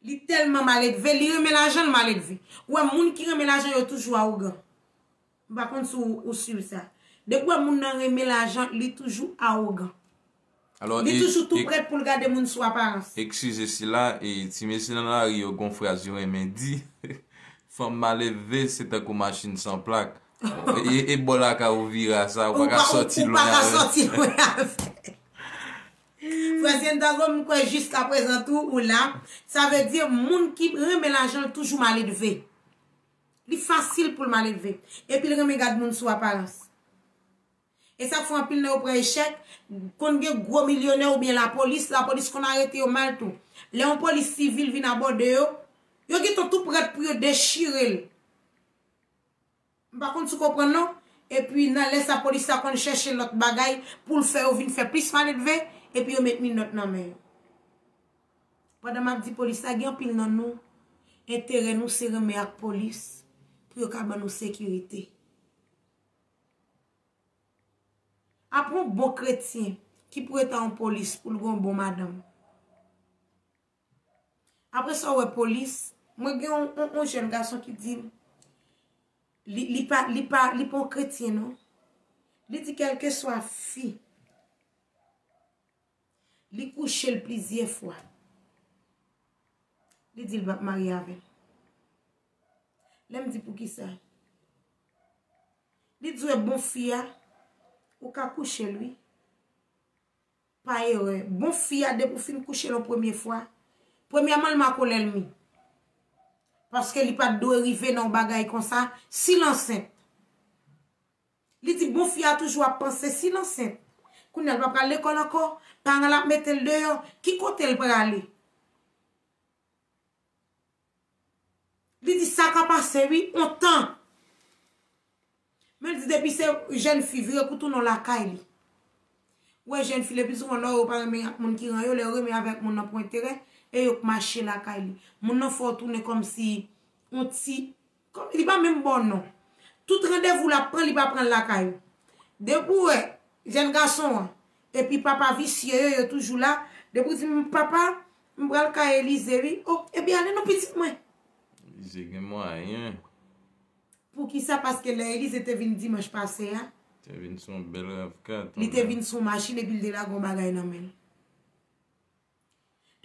Li tèlman maledve, li renmen lajan, l maledve. Ou wè, moun ki renmen lajan yo toujou awogan. M pa konn si w, ou swiv sa. Depi w wè moun nan renmen lajan, li toujou awogan. Alò, li e, toujou tou e, prèt pou l gade moun sou aparans. Eskize sila, e, ti mesye nan lari yo gon fraz yo renmen di, fanm maledve se tankou machin san plak. E, e bò lakay ou vire a sa, ou pa ka sòti lwen avè l. Frè Santiago, m kwè jiskaprezan tou ou la. Sa vle di moun ki renmen lajan l toujou maledve. Li fasil pou l maledve. Epi l renmen gad moun sou aparans. E sa k fè anpil nan yo pran echèk, konn gen gwo milyonè oubyen lapolis, lapolis konn arete yo mal tou. Lè yon polis sivil vin abòde yo, yo gentan tou prèt pou yo dechire l. M pa konn si w konprann non. Epi nan lè sa polis la konn chèche lòt bagay pou l fè yo vin fè plis maledve, epi yo met minòt nan men yo. Pandan m ap di polis la, gen anpil nan nou, enterè nou se renmen ak polis pou yo ka ban nou sekirite. Apre yon bon kretyen ki pou rete a yon polis pou l gen yon bon madanm. Apre sa, w wè polis, mwen gen yon, yon, yon jèn gason ki di m, li, li pa, li pa, li pa yon kretyen non. Li di kèlkeswa fi, li kouche l plizyè fwa. Li di l p ap marye avè l. Lè m di poukisa? Li di w e bon fi a, ou ka kouche l wi. Pa erè. Bon fi a, depi w fin kouche l yon premye fwa, premyèman, l makon lènmi. Paske li pa t dwe rive nan yon bagay konsa, si l ansent. Li di, bon, fi a toujou ap panse si l ansent. Kounye a, l pa pral lekòl ankò, paran l ap mete l deyò, ki kote l prale? Li di, sa ka pase, wi, on tan. Men l di, depi se jèn fi, vire kou tounen lakay li. Ou wè, jèn fi, le pli souvan, lè yo pa renmen ak moun ki ran yo, lè yo renmen avèk moun nan pou enterè, e yo k mache lakay li. Moun nan fè w tounen kòmsi, on ti, kòm, li pa menm ba w non. Tout randevou l ap pran, li pa pran l lakay ou. Depi w wè, jèn gason an, epi papa visye yo, yo toujou la. Depi w di, "M, papa, m pral kay Elize, wi." "O, ebyen, ale non, pitit mwen." Elize gen mwayen. Poukisa? Paske lè Elize te vin dimanch pase a, te vin sou yon bèl rav kat, li te vin sou yon machin epi l te lage yon bagay nan men l.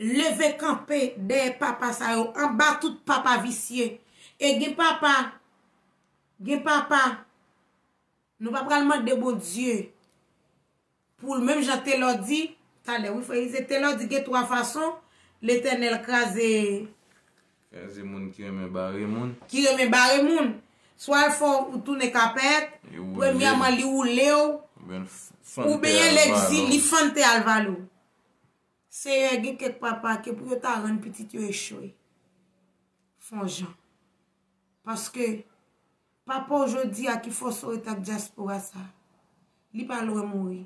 Leve kanpe dèyè papa sa yo, anba tout papa visye. E gen papa, gen papa, nou pa pral mande Bondye pou l, menm jan Telò di talè, wi, frè Ize, Telò di gen twa fason Letènèl kraze. Kraze moun ki renmen bare moun. Ki renmen bare moun. Swa l fè w tounen kapèt, premyèman, li woule w, oubyen l fann tè a, oubyen l egzi-, li fann tè a, l vale w. Seyè, gen kèk papa ke pou yo ta rann pitit yo echwe. Fè yon jan. Paske papa w jodi a ki fòse w ret ak dyaspora sa, li pa lwen mouri.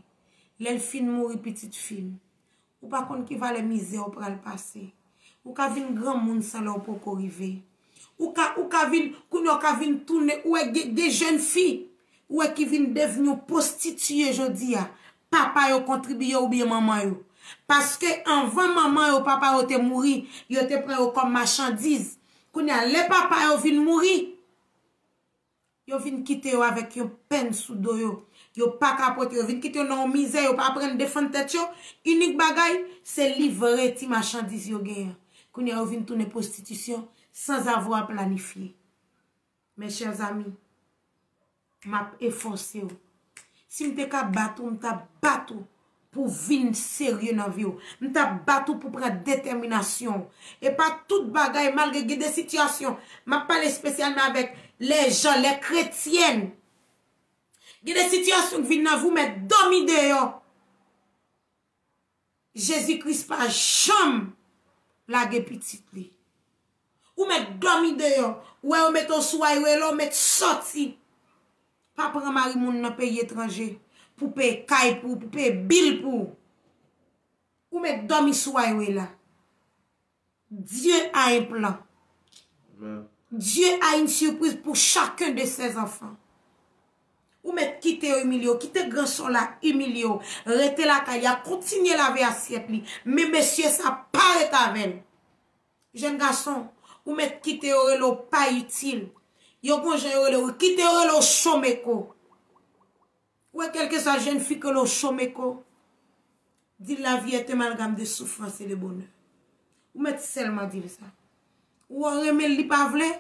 Lè l fin mouri, pitit fi m, ou pa konn ki valè mizè w pral pase. Ou ka vin granmoun san lè w poko rive. Ou ka, ou ka vin, kounye a w ka vin tounen, ou wè gen, gen jèn fi, ou wè ki vin devni yon pwostitiye jodi a. Papa yo kontribiye oubyen manman yo. Paske anvan manman yo, papa yo te mouri, yo te pran yo kòm machandiz. Kounye a, lè papa yo vin mouri, yo vin kite yo avèk yon pèn sou do yo. Yo pa ka pote, yo vin kite yo nan yon mizè, yo pa aprann defann tèt yo. Inik bagay, se livre ti machandiz yo genyen. Kounye a, yo vin tounen pwostitisyon sans avoir planifié. Mes chers amis, m ap efòse w. Si m te ka bat ou, m t ap bat ou pou w vin serye nan vi w. M t ap bat ou pou w pran detèminasyon w. E pa tout bagay, malgre gen de sitiyasyon, m ap pale espesyalman avèk lèjan, lè kretyèn. Gen de sitiyasyon ki vin nan vi w, mèt dòmi deyò. Jezi Kris pa janm lage pitit li. Ou mèt dòmi deyò. Ou wè yo mete w sou ay rele w, mèt sòti. Pa pran mari moun nan peyi etranje pou peye kay pou ou, pou peye bil pou ou. Ou mèt dòmi sou ay rele la. Dieu a un plan. Amen. Dieu a une surprise pour chacun de ses enfants. Ou mèt kite yo imilye w, kite gran sè w la imilye w. Rete lakay li a, kontinye lave asyèt li. Men mesye sa pa ret avè l. Jèn gason, ou mèt kite yo rele w pa itil. Yo gon jan yo rele w, kite yo rele w chomeko. Ou wè, kèlkeswa jèn fi ke l chomeko, di l la vie est un amalgame de souffrance et de bonheur. Ou mèt sèlman di l sa. Ou wè, renmen l, li pa vle.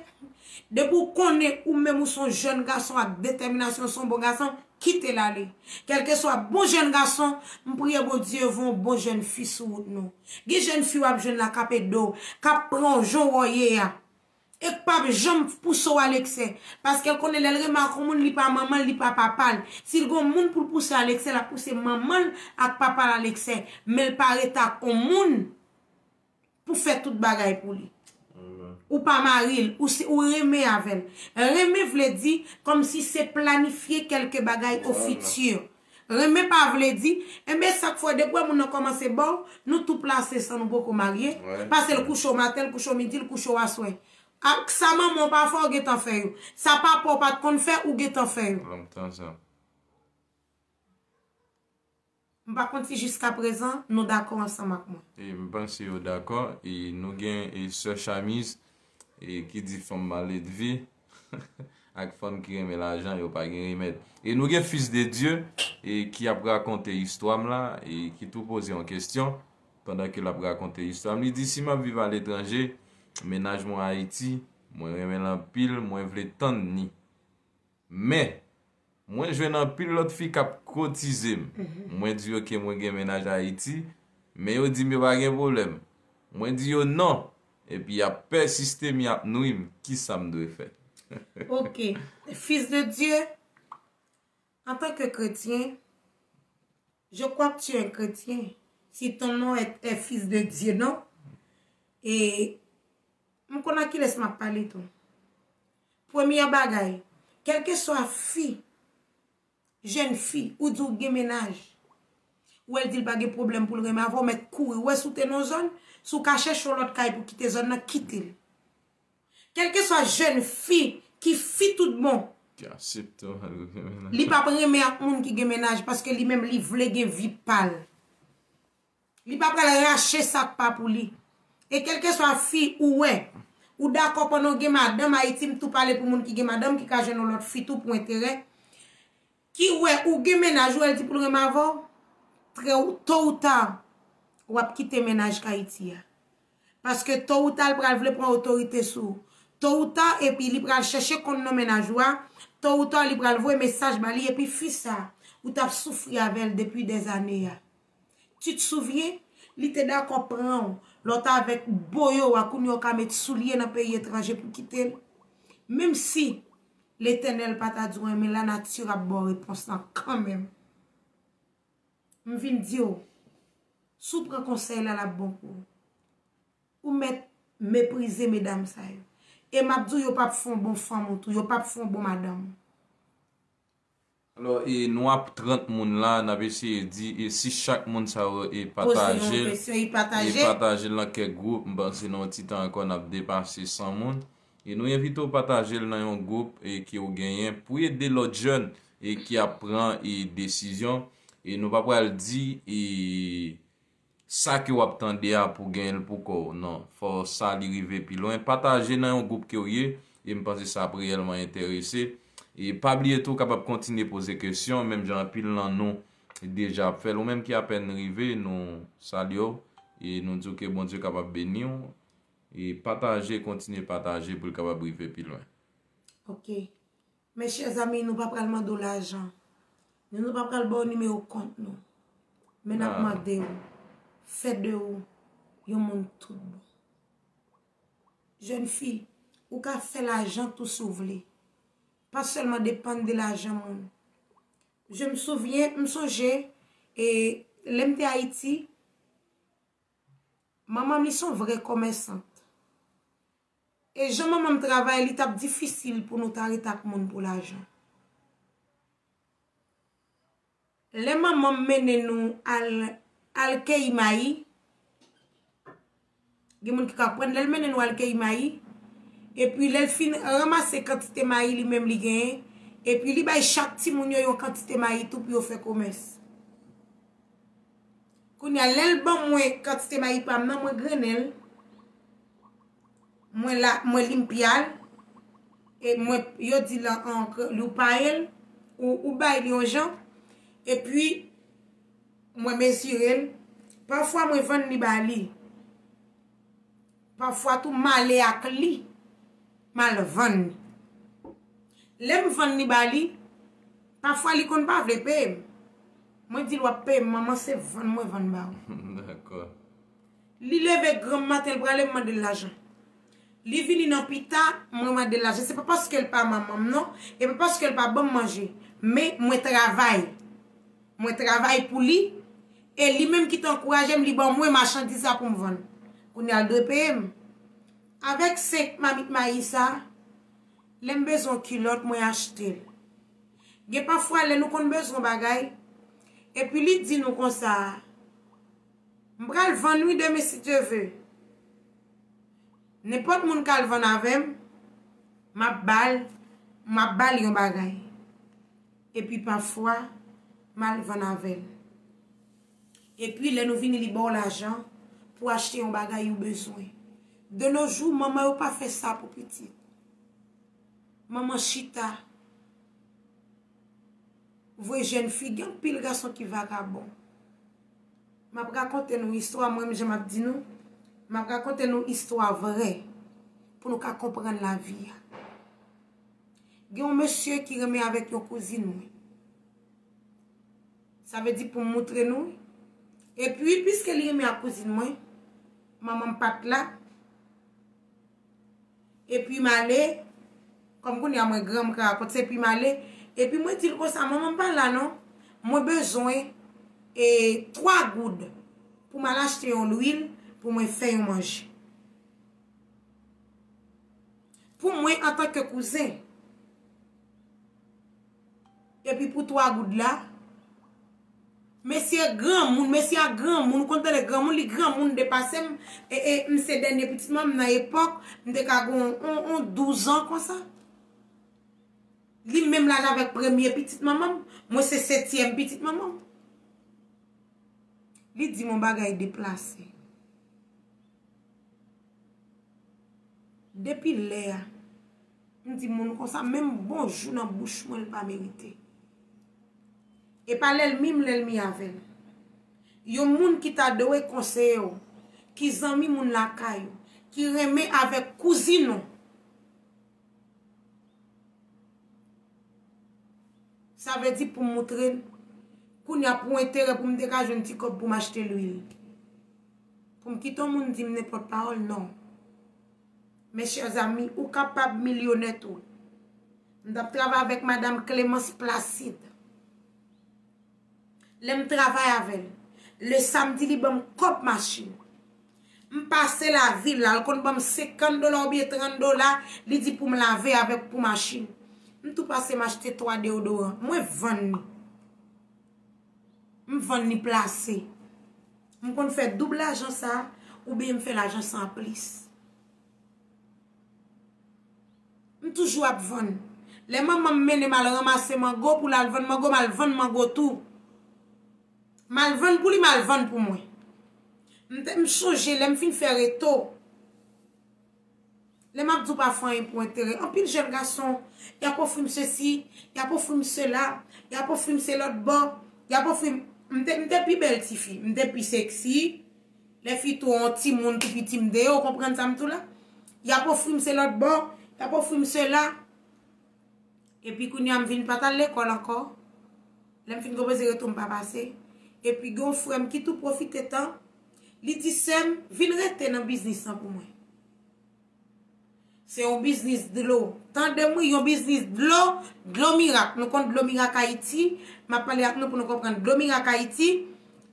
Depi w konnen ou menm ou se yon jèn gason ak detèminasyon, se yon bon gason, kite l ale. Kèlkeswa bon jèn gason, m priye Bondye voye yon bon jèn fi sou wout nou. Gen jèn fi w ap jwenn la k ap ede w, k ap pran w jan w ye a. E k p ap janm pouse w a leksè. Paske l konnen lè l renmen ak yon moun, li pa manman l, li pa papa l. Si l gen yon moun pou l pouse a leksè, l ap pouse manman l ak papa l a leksè. Men l pa rete ak yon moun pou fè tout bagay pou li. Amen. Ou pa mari l, ou se, ou renmen avè l. Renmen vle di kòmsi se planifye kèlke bagay o fiti. Renmen pa vle di, enben sa k fè depi w wè moun nan kòmanse ba w, nou tou plase san nou poko marye, paske l kouche w maten, l kouche w midi, l kouche w aswè. Ak sa manman w pa fè, w gentan fè yo. Sa papa w pa t konn fè, ou gentan fè yo. Lontan sa. M pa konn si jiskaprezan nou dakò ansanm ak mwen. E m panse yo dakò. E nou gen, e, sè Chamiz, e, ki di fanm maledve ak fanm ki renmen lajan, yo pa gen remèd. E nou gen Fils de Dieu, e, ki ap rakonte istwa m la, e ki tou poze yon kesyon pandan ke l ap rakonte istwa m. Li di, "Si m ap viv aletranje, mennaj mwen Ayiti, mwen renmen l anpil, mwen vle tann ni." Men, Mwen jwenn anpil lòt fi k ap kotize m. Mwen di yo ke mwen gen mennaj Ayiti, men yo di m yo pa gen pwoblèm. Mwen di yo non, epi y ap pèsiste m, y ap nwi m. Kisa m dwe fè? Ok. Fils de Dieu, en tant que chrétien, je crois que tu es un chrétien. Si ton nom est, est fils de Dieu, non? E m konn ak kilès m ap pale tou. Premyè bagay, kèlkeswa fi, jèn fi, ou di w gen mennaj, ou wè l di l pa gen pwoblèm pou l renmen avè w, mèt kouri. Ou wè si w te nan yon zòn, si w ka chèche yon lòt kay pou kite zòn nan, kite l. Kèlkeswa jèn fi ki fi tout bon, Ki aksepte w al gen mennaj. Li p ap renmen ak moun ki gen mennaj paske li menm li vle gen vi pa l. Li pa pral rache sa k pa pou li. E kèlkeswa fi ou wè, ou dakò pandan w gen madanm, Ayiti m tou pale pou moun ki gen madanm, ki ka jwenn yon lòt fi tou pou enterè, ki wè ou gen mennaj, ou wè l di pou l renmen avè w, trè, to ou ta, w ap kite mennaj k Ayiti a. Paske to ou ta, l pral vle pran otorite sou ou. To ou ta, epi li pral chèche konn non mennaj ou a. To ou ta, li pral voye mesaj ba li, epi fi sa, ou t ap soufri avè l depi dèzane a. Tu te souviens? Li te dakò pran w, lè w t avèk boyo a, kounye a w ka met soulye nan peyi etranje pou kite l. Menm si Letènèl pa ta di w anyen, men lanati ap ba w repons lan kanmenm. M vin di w, si w pran konsèy la, l ap bon pou ou. Ou mèt meprize medam sa yo. E m ap di w, yo p ap fè w bon fanm ou tou, yo p ap fè w bon madanm. Alò, e nou ap trant moun la, n ap eseye di, e si chak moun sa yo e pataje l, e pataje l nan kèk gwoup, m panse nan yon ti tan ankò n ap depase san moun. E nou envite w pataje l nan yon gwoup e ke w genyen pou ede lòt jèn e ki ap pran e desizyon. E nou pa pral di e sa ke w ap tande a pou genyen l pou kò w. Non, fò sa li rive pi lwen. Pataje nan yon gwoup ke w ye, e m panse sa ap reyèlman enterese. E pa bliye tou, w kapab kontinye poze kesyon, menm jan anpil nan nou deja ap fè l. Ou menm ki apèn rive, nou salye w, e nou di w ke Bondye kapab beni w. E pataje, kontinye pataje pou l kapab rive pi lwen. Ok. Mes chers amis, nou pa pral mande w lajan. Nou, nou pa pral ba w nimewo kont nou. Men n ap mande w, fè de ou yon moun tout bon. Jèn fi, ou ka fè lajan tou si w vle. Pa sèlman depann de lajan moun. Je me souviens, m sonje, e lè m te Ayiti, manman m li se yon vrè kòmèsant. E jan manman m travay, li t ap difisil pou nou ta ret ak moun pou lajan. Lè manman m mennen nou al, al keyi mayi, gen moun ki ka konprann, lè l mennen nou al keyi mayi, epi lè l fin ranmase kantite mayi li menm li genyen, epi li bay chak timoun yo yon kantite mayi tou pou yo fè komès. Kounye a, lè l ban mwen kantite mayi pa m nan, mwen grennen l, mwen la, mwen limpya l, e mwen, yo di lan ankr, li w paye l, ou, ou bay li yon jan, epi mwen mezire l. Pafwa mwen vann li ba li. Pafwa tou m ale ak li, m al vann li. Lè m vann li ba li, pafwa li konn pa vle peye m. Mwen di l w ap peye m, manman, se vann mwen vann ba ou. Dakò. Li leve granm maten, l prale, m mande l lajan. Li vini nan pita, mwen mande l lajan. Se pa paske l pa manman m non, e pa paske l pa ban m manje. Men mwen travay. Mwen travay pou li, e li menm ki t ankouraje m, li ban mwen machandiz la pou m vann. Kounye a l dwe peye m. Avèk senk mamit mayi sa, lè m bezwen yon kilòt, mwen achte l. Gen pafwa lè nou konn bezwen yon bagay, epi li di nou konsa, m pral vann wi demen si Dye ve. Nenpòt moun k al vann avè m, m ap ba l, m ap ba l yon bagay. Epi pafwa, m al vann avè l. Epi lè nou vini, li ba w lajan pou achte yon bagay ou bezwen. De nos jours, manman yo pa fè sa pou pitit. Manman chita, voye jèn fi, gen anpil gason ki vakabon. M ap rakonte nou istwa, mwen menm jan m ap di nou, m ap rakonte nou istwa vrè pou nou ka konprann lavi a. Gen yon mesye ki renmen avèk yon kouzin mwen. Sa vle di pou m moutre nou. Epi, piske li renmen ak kouzin mwen, manman m pa t la. Epi m ale, kòm kounye a mwen gran, m ka rakonte, epi m ale. Epi mwen di l konsa, manman m pa la non. Mwen bezwen e twa goud pou m al achte yon lwil pou mwen fè yon manje. Pou mwen antanke kouzen. Epi pou twa goud la, mesye granmoun, mesye a granmoun, ou konn tande granmoun, li granmoun depase m. E, e, m se dènye pitit manman m nan epòk, m te ka gen on, on, on douz an konsa. Li menm laj avèk premye pitit manman m, mwen se setyèm pitit manman m. Li di m on bagay deplase. Depi lè a, m di moun konsa, menm bonjou nan bouch mwen, l pa merite. E pa lènmi m, lènmi avè l. Yon moun ki ta dwe konseye w, ki zanmi moun lakay ou, ki renmen avèk kouzin ou. Sa vle di pou m moutre l. Kounye a pou enterè pou m te ka jwenn ti kòb pou m achte lwil. Pou m kite yon moun di m nenpòt pawòl, non. Mes chers amis, ou kapab milyonè tou. M t ap travay avèk madanm Clémence Placide. Lè m travay avè l, le samdi li ban m kòb machin. M pase lavil la, l konn ban m senkant dola oubyen trant dola, li di pou m lave avèk pou machin. M tou pase m achte twa deodoran. Mwen vann li. M vann li plase. M konn fè doub lajan sa, oubyen m fè lajan sa anplis. M toujou ap vann. Lè manman m mennen m al ranmase mango pou l al vann mango, m al vann mango tou. M al vann pou li, m al vann pou mwen. M te, m sonje lè m fin fè reto. Lè m ap di w pa fè anyen pou enterè. Anpil jèn gason, y ap ofri m sesi, y ap ofri m sela, y ap ofri m se lòt bò, y ap ofri m, m te, m te pi bèl tifi, m te pi seksi. Lè fi tou yon timoun tou piti m deyò, ou konprann sa m di w la? Y ap ofri m se lòt bò, y ap ofri m sela. Epi kounye a m vin pa t al lekòl ankò. Lè m fin konpoze reto m pa pase. Epi gen yon frè m ki tou pwofite tan, li di sè m, vin rete nan biznis lan pou mwen. Se yon biznis dlo. Tande m wi, yon biznis dlo, dlo mirak. Nou konn dlo mirak Ayiti. M ap pale ak nou pou nou konprann dlo mirak Ayiti.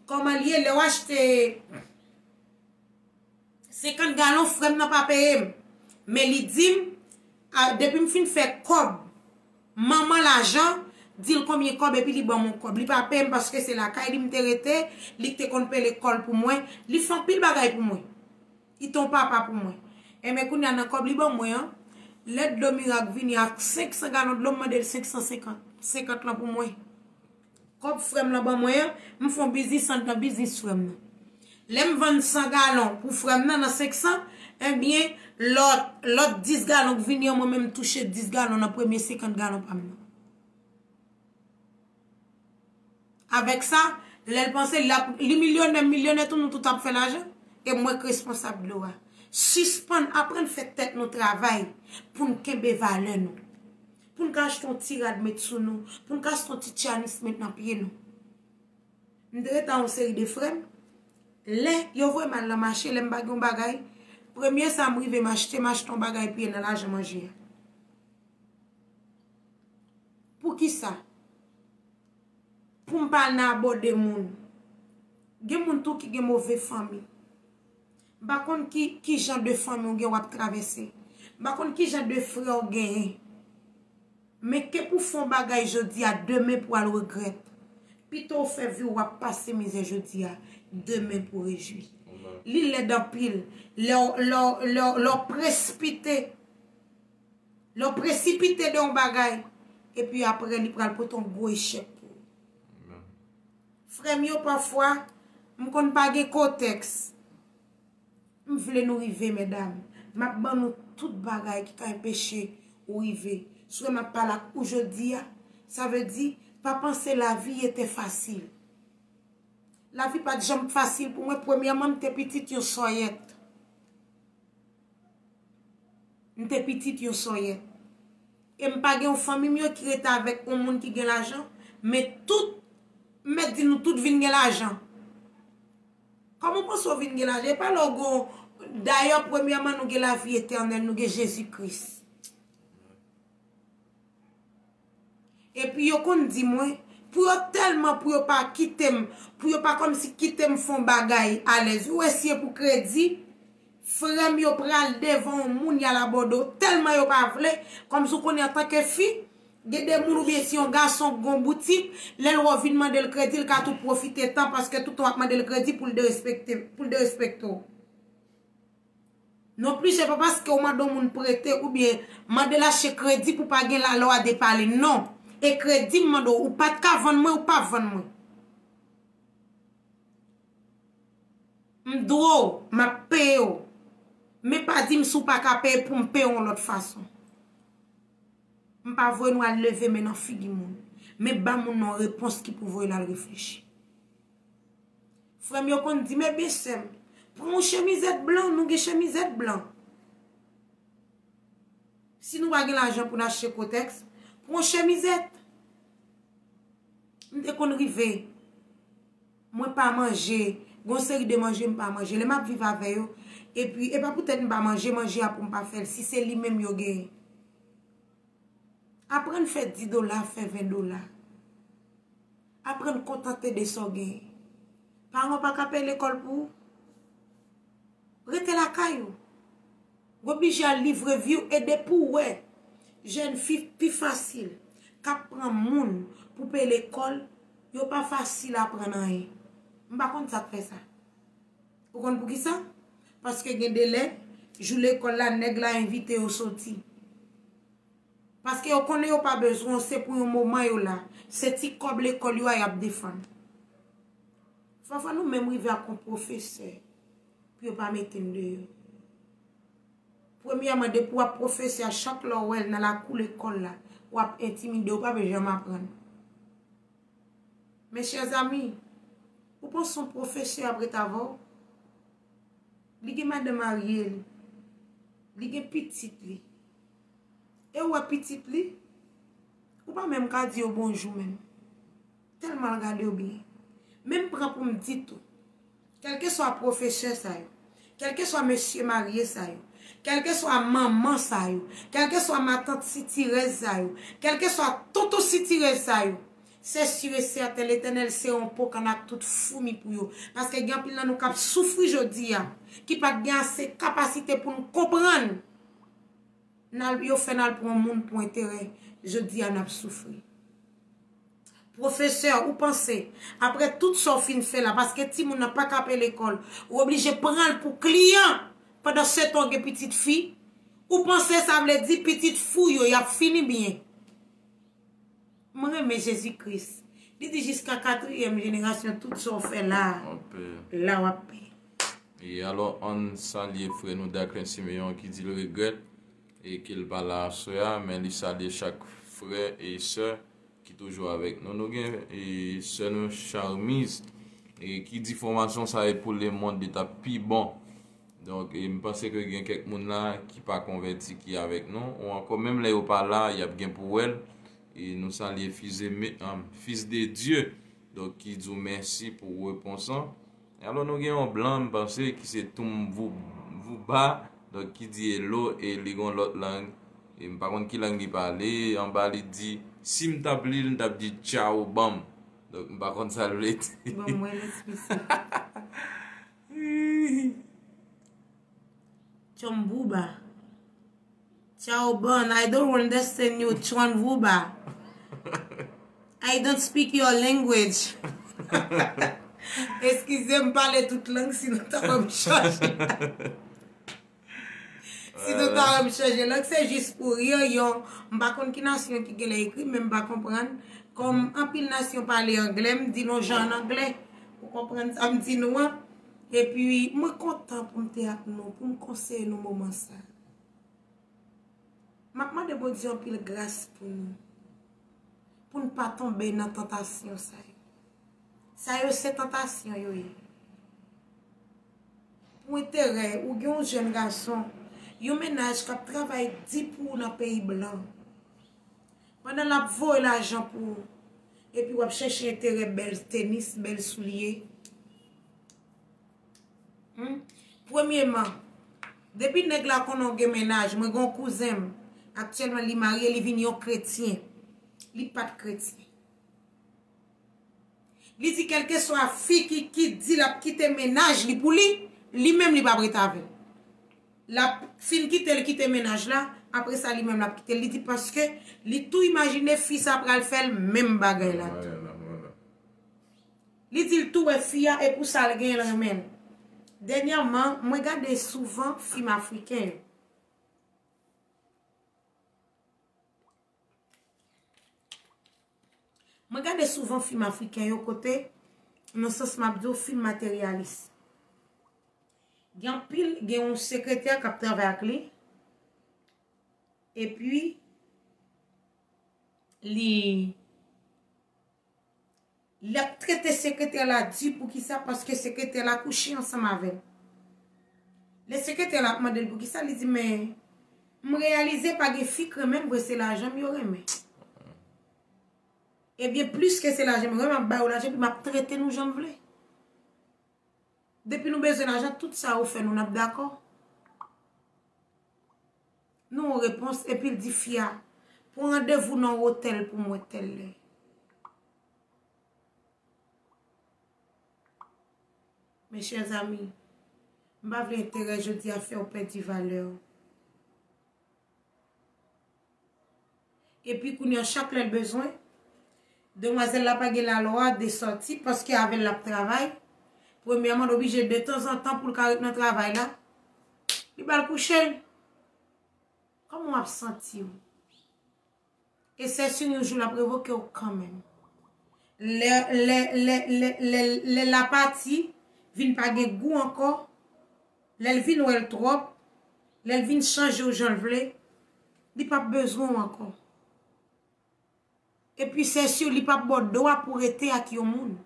Kòman l ye, lè w achte senkant galon, frè m nan pa peye m. Men li di m, a, depi m fin fè kòb, manman lajan, di l konbyen kòb epi li ban m yon kòb. Li pa peye m paske se lakay li m te rete, li te konn peye lekòl pou mwen, li fè anpil bagay pou mwen. Li te yon papa pou mwen. Enben kounye a nan kòb li ban mwen an, lè dlo mirak vini ak senk san galon dlo, m mande l senk san senkant. Senkant lan pou mwen. Kòb frè m lan ban mwen an, m fè yon biznis anndan biznis frè m nan. Lè m vann san galon pou frè m nan, nan senk san, enben, lòt, lòt dis galon k vini an, mwen menm m touche dis galon nan premye senkant galon pa m nan. Avèk sa, lè l panse l ap, li milyonè, m milyonè tou, nou tout ap fè lajan. E mwen k responsab dlo a. Sispann aprann fè tèt nou travay pou n kenbe valè nou. Pou n ka achte yon ti rad met sou nou, pou n ka achte yon ti tchanis met nan pye nou. M te rete a yon seri de frè m. Lè yo voye m al nan mache, lè m pa gen yon bagay, premye sa m rive m achte, m achte yon bagay peye nan lajan manje a. Poukisa? Pou m pa al nan abòde moun. Gen moun tou ki gen move fanmi. M pa konn ki, ki jan de fanmi w gen w ap travèse. M pa konn ki jan de frè w genyen. Men ke pou fè yon bagay jodi a, demen pou al regrèt. Pito w fè vi w ap pase mizè jodi a, demen pou rejwi. Li lèd anpil. Lè w, lè w, lè w, lè w presipite, lè w presipite de yon bagay, epi apre li pral pote yon gwo echèk pou ou. Frè m yo, pafwa, m konn pa gen kotèks. M vle nou rive, medam. M ap ban nou tout bagay ki ka enpeche ou rive. Si w wè m ap pale ak ou jodi a, sa vle di, pa panse lavi ete fasil. Lavi pa t janm fasil pou mwen. Premyèman, m te pitit yon sòyèt. M te pitit yon sòyèt. E m pa gen yon fanmi m yo ki rete avèk yon moun ki gen lajan, men tout M mèt di nou tout vin gen lajan. Kòman w panse w vin gen lajan? E pa lè w gon, dayè, premyèman, nou gen lavi etènèl, nou gen Jezi Kris. Epi yo konn di mwen, pou yo tèlman, pou yo pa kite m, pou yo pa kòmsi kite m fè yon bagay alèz. Ou wè si e pou kredi, frè m yo pral devan yon moun y al abòde w, tèlman yo pa vle, kòmsi w konnen antanke fi, gen de moun oubyen si yon gason k gon boutik, lè l wè w vin mande l kredi, l ka tou pwofite tan paske toutan w ap mande l kredi pou l derespekte, pou l derespekte w. Non plis, se pa paske w mande yon moun prete oubyen mande l achte kredi pou pa gen la lè w a depale. Non. E kredi m mande w, ou pa t ka vann mwen, ou pa vann mwen. M dwe w, m ap peye w. Men pa di m si w pa ka peye pou m peye w yon lòt fason. M pa voye nou al leve men nan figi moun. Men ba moun nan repons ki pou voye l al reflechi. Frè m yo konn di m, ebyen sè m, pran yon chemizèt blan, nou gen chemizèt blan. Si nou pa gen lajan pou n achte kotèks, pran yon chemizèt. M te konn rive, mwen pa manje, gon seri de manje m pa manje. Lè m ap viv avè yo, epi e pa poutèt m pa manje, manje a pou m pa fè l, si se li menm yo genyen. Aprann fè dis dola, fè ven dola. Aprann kontante de sa w genyen. Paran w pa ka peye lekòl pou ou. Rete lakay ou. W oblije al livre vi w e depi w wè jèn fi pi fasil k ap pran moun pou peye lekòl, yo pa fasil aprann anyen. M pa konn sa k fè sa. Ou konn poukisa? Paske gen de lè, jou lekòl la, nèg la envite yo soti. Paske yo konnen yo pa bezwen w, se pou yon moman yo la. Se ti kòb lekòl yo a y ap defann. Fafwa nou menm rive ak yon pwofesè pou yo pa mete n deyò. Premyèman, depi w ap pwofesè a, chak lè w wè l nan lakou lekòl la, w ap entimide, w pa vle janm aprann. Mes chers amis, ou panse yon pwofesè ap ret avè w? Li gen madanm marye li. Li gen pitit li. E ou wè pitit li? Ou pa menm ka di yo bonjou menm. Tèlman l gade yo byen. Men m pran pou m di tou. Kèlkeswa pwofesè sa yo, kèlkeswa mesye marye sa yo, kèlkeswa manman sa yo, kèlkeswa matant sitirèz sa yo, kèlkeswa tonton sitirèz sa yo, se si e sèten Letènèl se yon po kann ak tout foumi pou yo. Paske gen anpil nan nou k ap soufri jodi a, ki pa t gen ase kapasite pou n konprann. N al, yo fè n al pran moun pou enterè. Jodi a, n ap soufri. Pwofesè, ou panse, apre tout sa w fin fè la, paske timoun nan pa ka peye lekòl, ou oblije pran l pou kliyan, pandan se tan w gen pitit fi, ou panse sa vle di pitit fi w yo, y ap fini byen? Mwen renmen Jezi Kris. Li di jiska katriyèm jenerasyon, tout sa w fè la, la w ap peye. E alò, ann salye frè nou Daclin Siméon ki di l regrèt e ke l pa la aswè a, men li salye chak frè e sè ki toujou avèk nou. Nou gen e sè nou Charmise e ki di fòmasyon sa e pou lemonn li t ap pi bon. Donk, e m panse ke gen kèk moun la ki pa konvèti ki avèk nou, ou ankò menm lè yo pa la, y ap gen pou wè l. E nou salye Fils de, Fils de Dieu, donk ki di w mèsi pou repons lan. E alò nou gen yon blan, m panse, ki se Tumvou-, Vouba, donk ki di hello, e li gon lòt lang. E m pa konn ki lang li pale, anba li di, si m t ap li l, m t ap di tchao ban m. Donk m pa konn sa l vle di. Ban m wè lespri sa. Tchonbouba. Tchao ban, I don't understand you, Tchonbouba. I don't speak your language. Eskize m, pale tout lang, sinon ta wè m chaje. Sinon ta wè m chaje lang, se jis pou ri, yon, m pa konn ki nasyon ki genlè ekri, men m pa konprann. Kòm anpil nasyon pale anglè, m di nou jan an anglè. Ou konprann sa m di nou an? Epi, mwen kontan pou m te ak nou, pou m konseye nou moman sa. M ap mande Bondye anpil gras pou nou, pou n pa tonbe nan tantasyon sa yo. Sa yo se tantasyon yo ye. Pou enterè, ou gen yon jèn gason, yon mennaj k ap travay di pou ou nan peyi blan. Pandan l ap voye lajan pou ou, Epi w ap chèche enterè bèl tenis, bèl soulye. Hmm? Premyeman, depi nèg la konnen w gen mennaj, mwen gen yon kouzen m, aktyèlman li marye, li vin yon kretyen. Li pa t kretyen. Li di kèlkeswa fi ki, ki di l ap kite mennaj li pou li, li menm li p ap ret avè l. L ap fin kite l kite mennaj la, apre sa li menm l ap kite l. Li di paske li tou imajine fi sa pral fè l menm bagay la tou. Li di l tou wè fi a e pou sa l gen l renmen l. Dènyèman, mwen gade souvan fim afriken yo. Mwen gade souvan fim afriken yo kote, nan sans m ap di w, fim materyalis. Gen anpil, gen yon sekretè k ap travay ak li, epi li, li ap trete sekretè la di. Poukisa? Paske sekretè la kouche ansanm avè l. Lè sekretè la ap mande l poukisa, li di, men m reyalize pa gen fi k renmen m vre, se lajan m yo renmen. Ebyen, plis ke se lajan m renmen, m ap ba yo lajan, epi m ap trete nou jan m vle. Depi nou bezwen lajan, tout sa yo fè nou, n ap dakò. Nou yon repons, epi l di fi a, pran randevou nan yon otèl pou mwen tèl lè. Mes chers amis, m pa vle enterè jodi a fè w pèdi valè w. Epi kounye a, chak lè l bezwen, demwazèl la pa gen lalwa de sòti, paske avè l l ap travay. Premyèman, l oblije detanzantan pou l ka ret nan travay la. Li ba l kouche l. Kòman w ap santi w? E sè si yon jou l ap revoke w kanmenm. Lè, lè, lè, lè, lè, lè l ap pati, vin pa gen gou ankò, lè l vin wè l twòp, lè l vin chanje w jan l vle, li p ap bezwen w ankò. Epi sè si li p ap ba w dwa pou rete ak yon moun.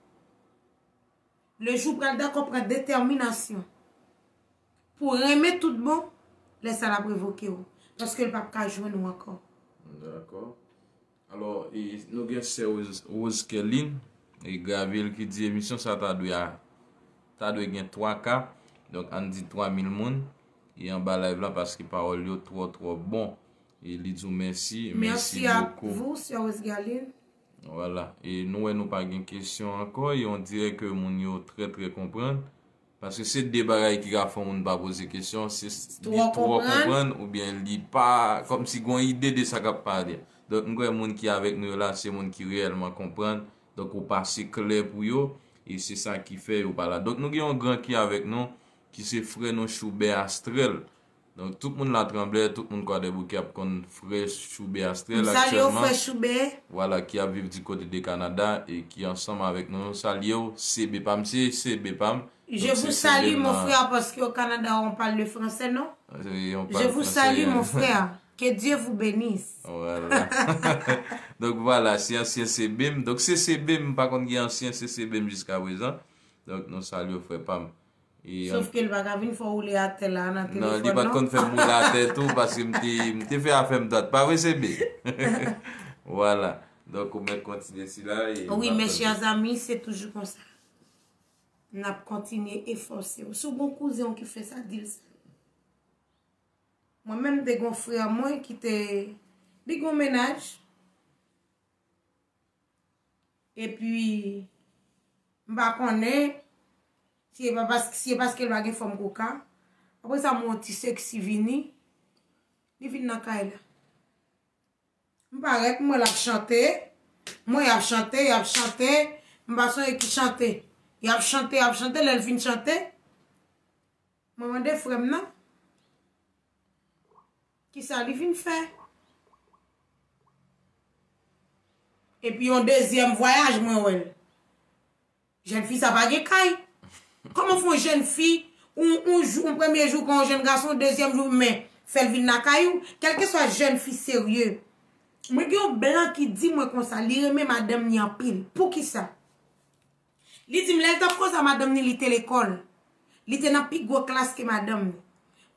Le jou pral dakò pran detèminasyon pou renmen tout bon, lè sa l ap revoke w. Paske l p ap ka jwenn ou ankò. Dakò. Alò, e, nou gen sè Rose, Rose Kerline, e Graville ki di emisyon sa ta dwe a, ta dwe gen twa K, donk ann di twa mil moun, e anba live la paske pawòl yo twò, twò bon. E li di w mèsi, mèsi bokou. Merci à vous, sè Rose Kerline. Vwala. E nou wè nou pa gen kesyon ankò, e on dirè ke moun yo trè, trè konprann. Paske se de bagay ki ka fè yon moun pa poze kesyon, se li twò konprann oubyen li pa, kòmsi gon ide de sa k ap pale. Donk, m kwè moun ki avèk nou yo la, se moun ki reyèlman konprann. Donk, ou pase klè pou yo, e se sa ki fè yo pa la. Donk, nou gen yon gran ki avèk nou, ki se frè nou Choubè Astrèl. Donk, tout moun Latranblè, tout moun Kwadèboukè ap konn frè Choubè Astrèl aktyèlman. M salye w, frè Choubè. Vwala, ki ap viv di kote de Kanada e ki ansanm avèk nou. Salye w, C B pa m, se C B pa m. Je vous salue, mon frère, parce qu'au Canada, on parle le français, non? Je vous salue, mon frère. Que Dieu vous bénisse. Vwala. Donk, vwala, se ansyen C B m. Donk, se C B m, pa konn gen ansyen, se C B m jiska prezan. Donk, nou salye w, frè pa m. Sof ke l pa ka vin fè w woule atè la nan telefòn, non? Non, li pa t konn fè m woule atè tou, paske m te, m te fè afè m dwat. Pa vre, C B? Vwala. Donk, ou mèt kontinye sila e... Wi, mes chers amis, se toujou konsa. N ap kontinye efòse w. Si w gon kouzen w ki fè sa, di l sa. Mwen menm, m te gon frè mwen ki te, li gon mennaj. Epi, m pa konnen si e pa paske, si e paske l pa gen fòm koka. Apre sa, m wè yon ti seksi vini, li vin nan kay la. M parèt, m wè l ap chante. M wè y ap chante, y ap chante. M pa sonje ki chante. Y ap chante, y ap chante, lè l fin chante, mwen mande frè m nan. Kisa li vin fè? Epi yon dezyèm vwayaj mwen wè l. Jèn fi sa pa gen kay. Kòman fè yon jèn fi, yon, yon jou, yon premye jou gen yon jèn gason, dezyèm jou men fè l vin lakay ou? Kèlkeswa jèn fi serye. Mwen gen yon blan ki di mwen konsa, li renmen madanm ni anpil. Poukisa? Li di m lè l t ap koze a madanm ni, li te lekòl. Li te nan pi gwo klas ke madanm ni.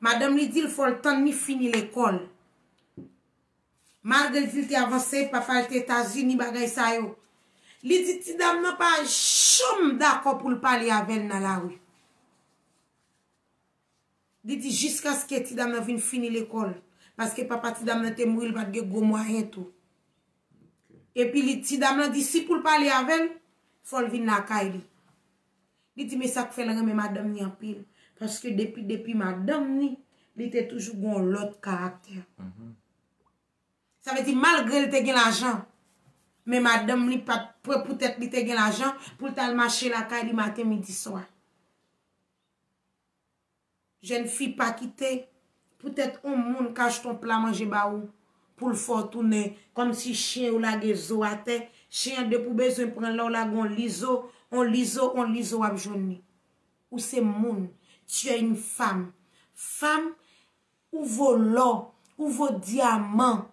Madanm li di l fò l tann ni fini lekòl. Malgre l di l te avanse, papa l te Etazini, bagay sa yo. Li di ti dam nan pa janm dakò pou l pale avè l nan lari. Li di jiskaske ti dam nan vin fini lekòl. Paske papa ti dam nan te mouri, li pa t gen gwo mwayen tou. Epi li, ti dam nan di si pou l pale avè l, fò l vin lakay li. Li di men sa k fè l renmen madanm ni anpil. Paske depi, depi madanm ni, li te toujou gen yon lòt karaktè. Sa vle di malgre l te gen lajan, men madanm li pa t pran poutèt li te gen lajan pou l t al mache lakay li maten, midi, swa. Jèn fi pa kite poutèt on moun ka achte on pla manje ba ou pou l fè w tounen kòmsi chen yo lage zo atè. Chen an depi w bezwen pran l la w lage on lizo, on lizo, on lizo w ap jwenn li. Ou se moun, tu es une femme. Fanm, ou vo lò, ou vo dyaman.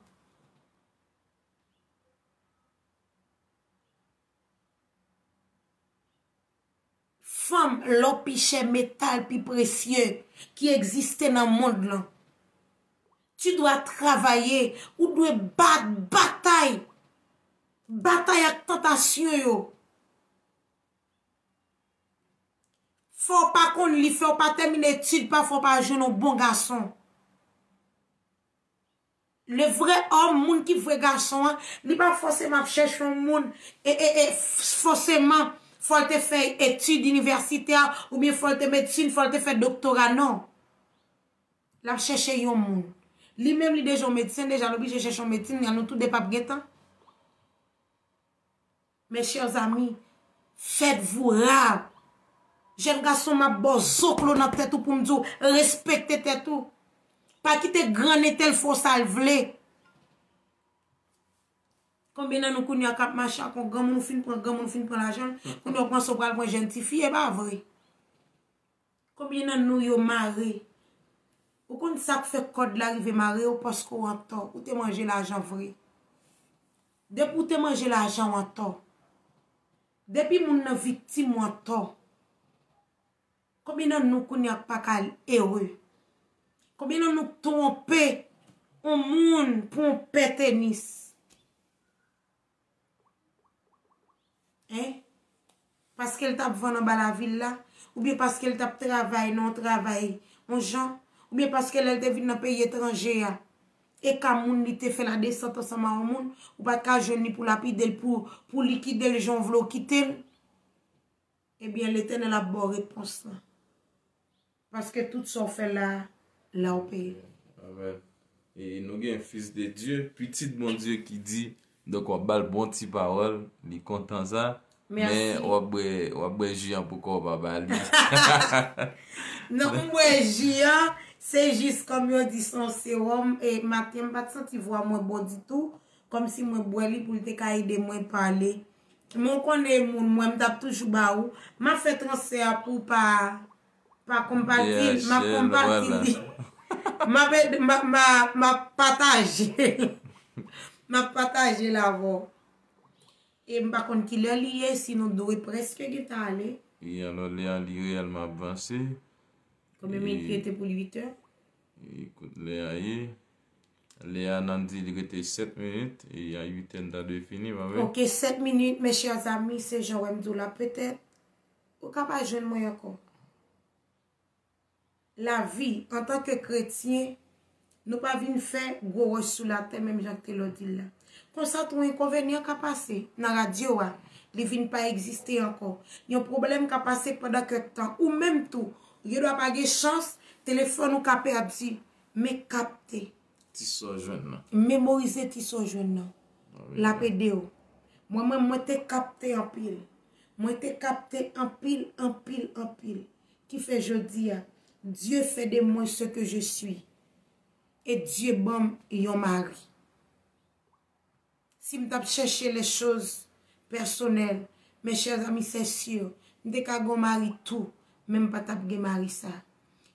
Fanm, lò pi chè, metal pi presye ki egziste nan mond lan. Tu dois travailler, ou dwe bat batay. Batay ak tantasyon yo. Fò w pa konn li, fò w pa tèmine etid pa, fò w pa jwenn yon bon gason. Le vrai homme, moun ki vre gason an, li pa fòseman ap chèche yon moun, e, e, e, f-, fòseman, fò l te fè etid inivèsitè, oubyen fò l te medsin, fò l te fè doktora, non. L ap chèche yon moun. Li menm li deja yon medsen, deja l oblije chèche yon medsin, nou tou de p ap gen tan. Mes chers amis, faites-vous rare. Jèn gason, m ap ba w zoklo nan tèt ou pou m di w, respekte tèt ou. Pa kite grann entèl fè w sa l vle. Konbyen nan nou kounye a k ap mache ak yon granmoun, ou fin pran granmoun, ou fin pran lajan l, kounye a w panse w pral pran jèn tifi, e pa vre. Konbyen nan nou yo mare? Ou konn sa k fè kòd la rive mare w? Paske w antò. Ou te manje lajan vre. Depi w te manje lajan w antò. Depi moun nan viktim w antò. Konbyen nan nou kounye a k pa ka ere? Konbyen nan nou k twonpe on moun pou on pè tenis? Hein? Paske l t ap vann anba lavil la? Oubyen paske l t ap travay nan yon travay yon jan? Oubyen paske lè l te vin nan peyi etranje a, e ka moun li te fè ladesant ansanm a yon moun, ou pa t ka jwenn li pou lapide l, pou, pou likide l jan w vle w kite l? Ebyen, Letènèl ap ba w repons lan. Paske tout sa w fè la, la w peye. Amèn. E nou gen Fils de Dieu, Pitit Bondye ki di, donk w ap ba l bon ti pawòl, li kontan sa, men w ap bwè, w ap bwè ji an pou kò w pa ba li. Non, m bwè ji an, se jis kòm yo di se yon sewòm, e maten m pa t santi vwa mwen bon ditou, kòmsi mwen bwè li pou l te ka ede mwen pale. Men w konnen moun mwen, m t ap toujou ba ou. M ap fè transfè a pou w pa, pa konpati l, m ap konpati li. M ap ed-, m ap, m ap, m ap pataje l. M ap pataje l avè w. E m pa konn kilè li ye, si nou dwe prèske gentan ale. Wi, alò, lè a li reyèlman ap vanse. Konbyen minit rete pou l uit è? Ekout, lè a ye. Lè a nan di li rete sèt minit, e a uit è n ta dwe fini, pa vre? Ok, sèt minit, mes chers amis, se jan w wè m di w la, petèt, ou ka pa jwenn mwen ankò. Lavi, antanke kretyen, nou pa vin fè gwo wòch sou latè, menm jan k te lòt di l la. Konsa tou, enkonvenyan ka pase nan radyo a, li vin pa egziste ankò. Yon pwoblèm ka pase pandan kèk tan, ou menm tou, ou gendwa pa gen chans, telefòn ou ka pèdi, men kapte. Ti sa w jwenn nan. Memorize ti sa w jwenn nan. L ap ede w. Mwen menm, mwen te kapte anpil. Mwen te kapte anpil, anpil, anpil. Ki fè jodi a, Dieu fait de moi ce que je suis. E Dieu ban m yon mari. Si m t ap chèche les choses personnelles, mes chers amis, c'est sûr, m te ka gen yon mari tou, men m pa t ap gen mari sa.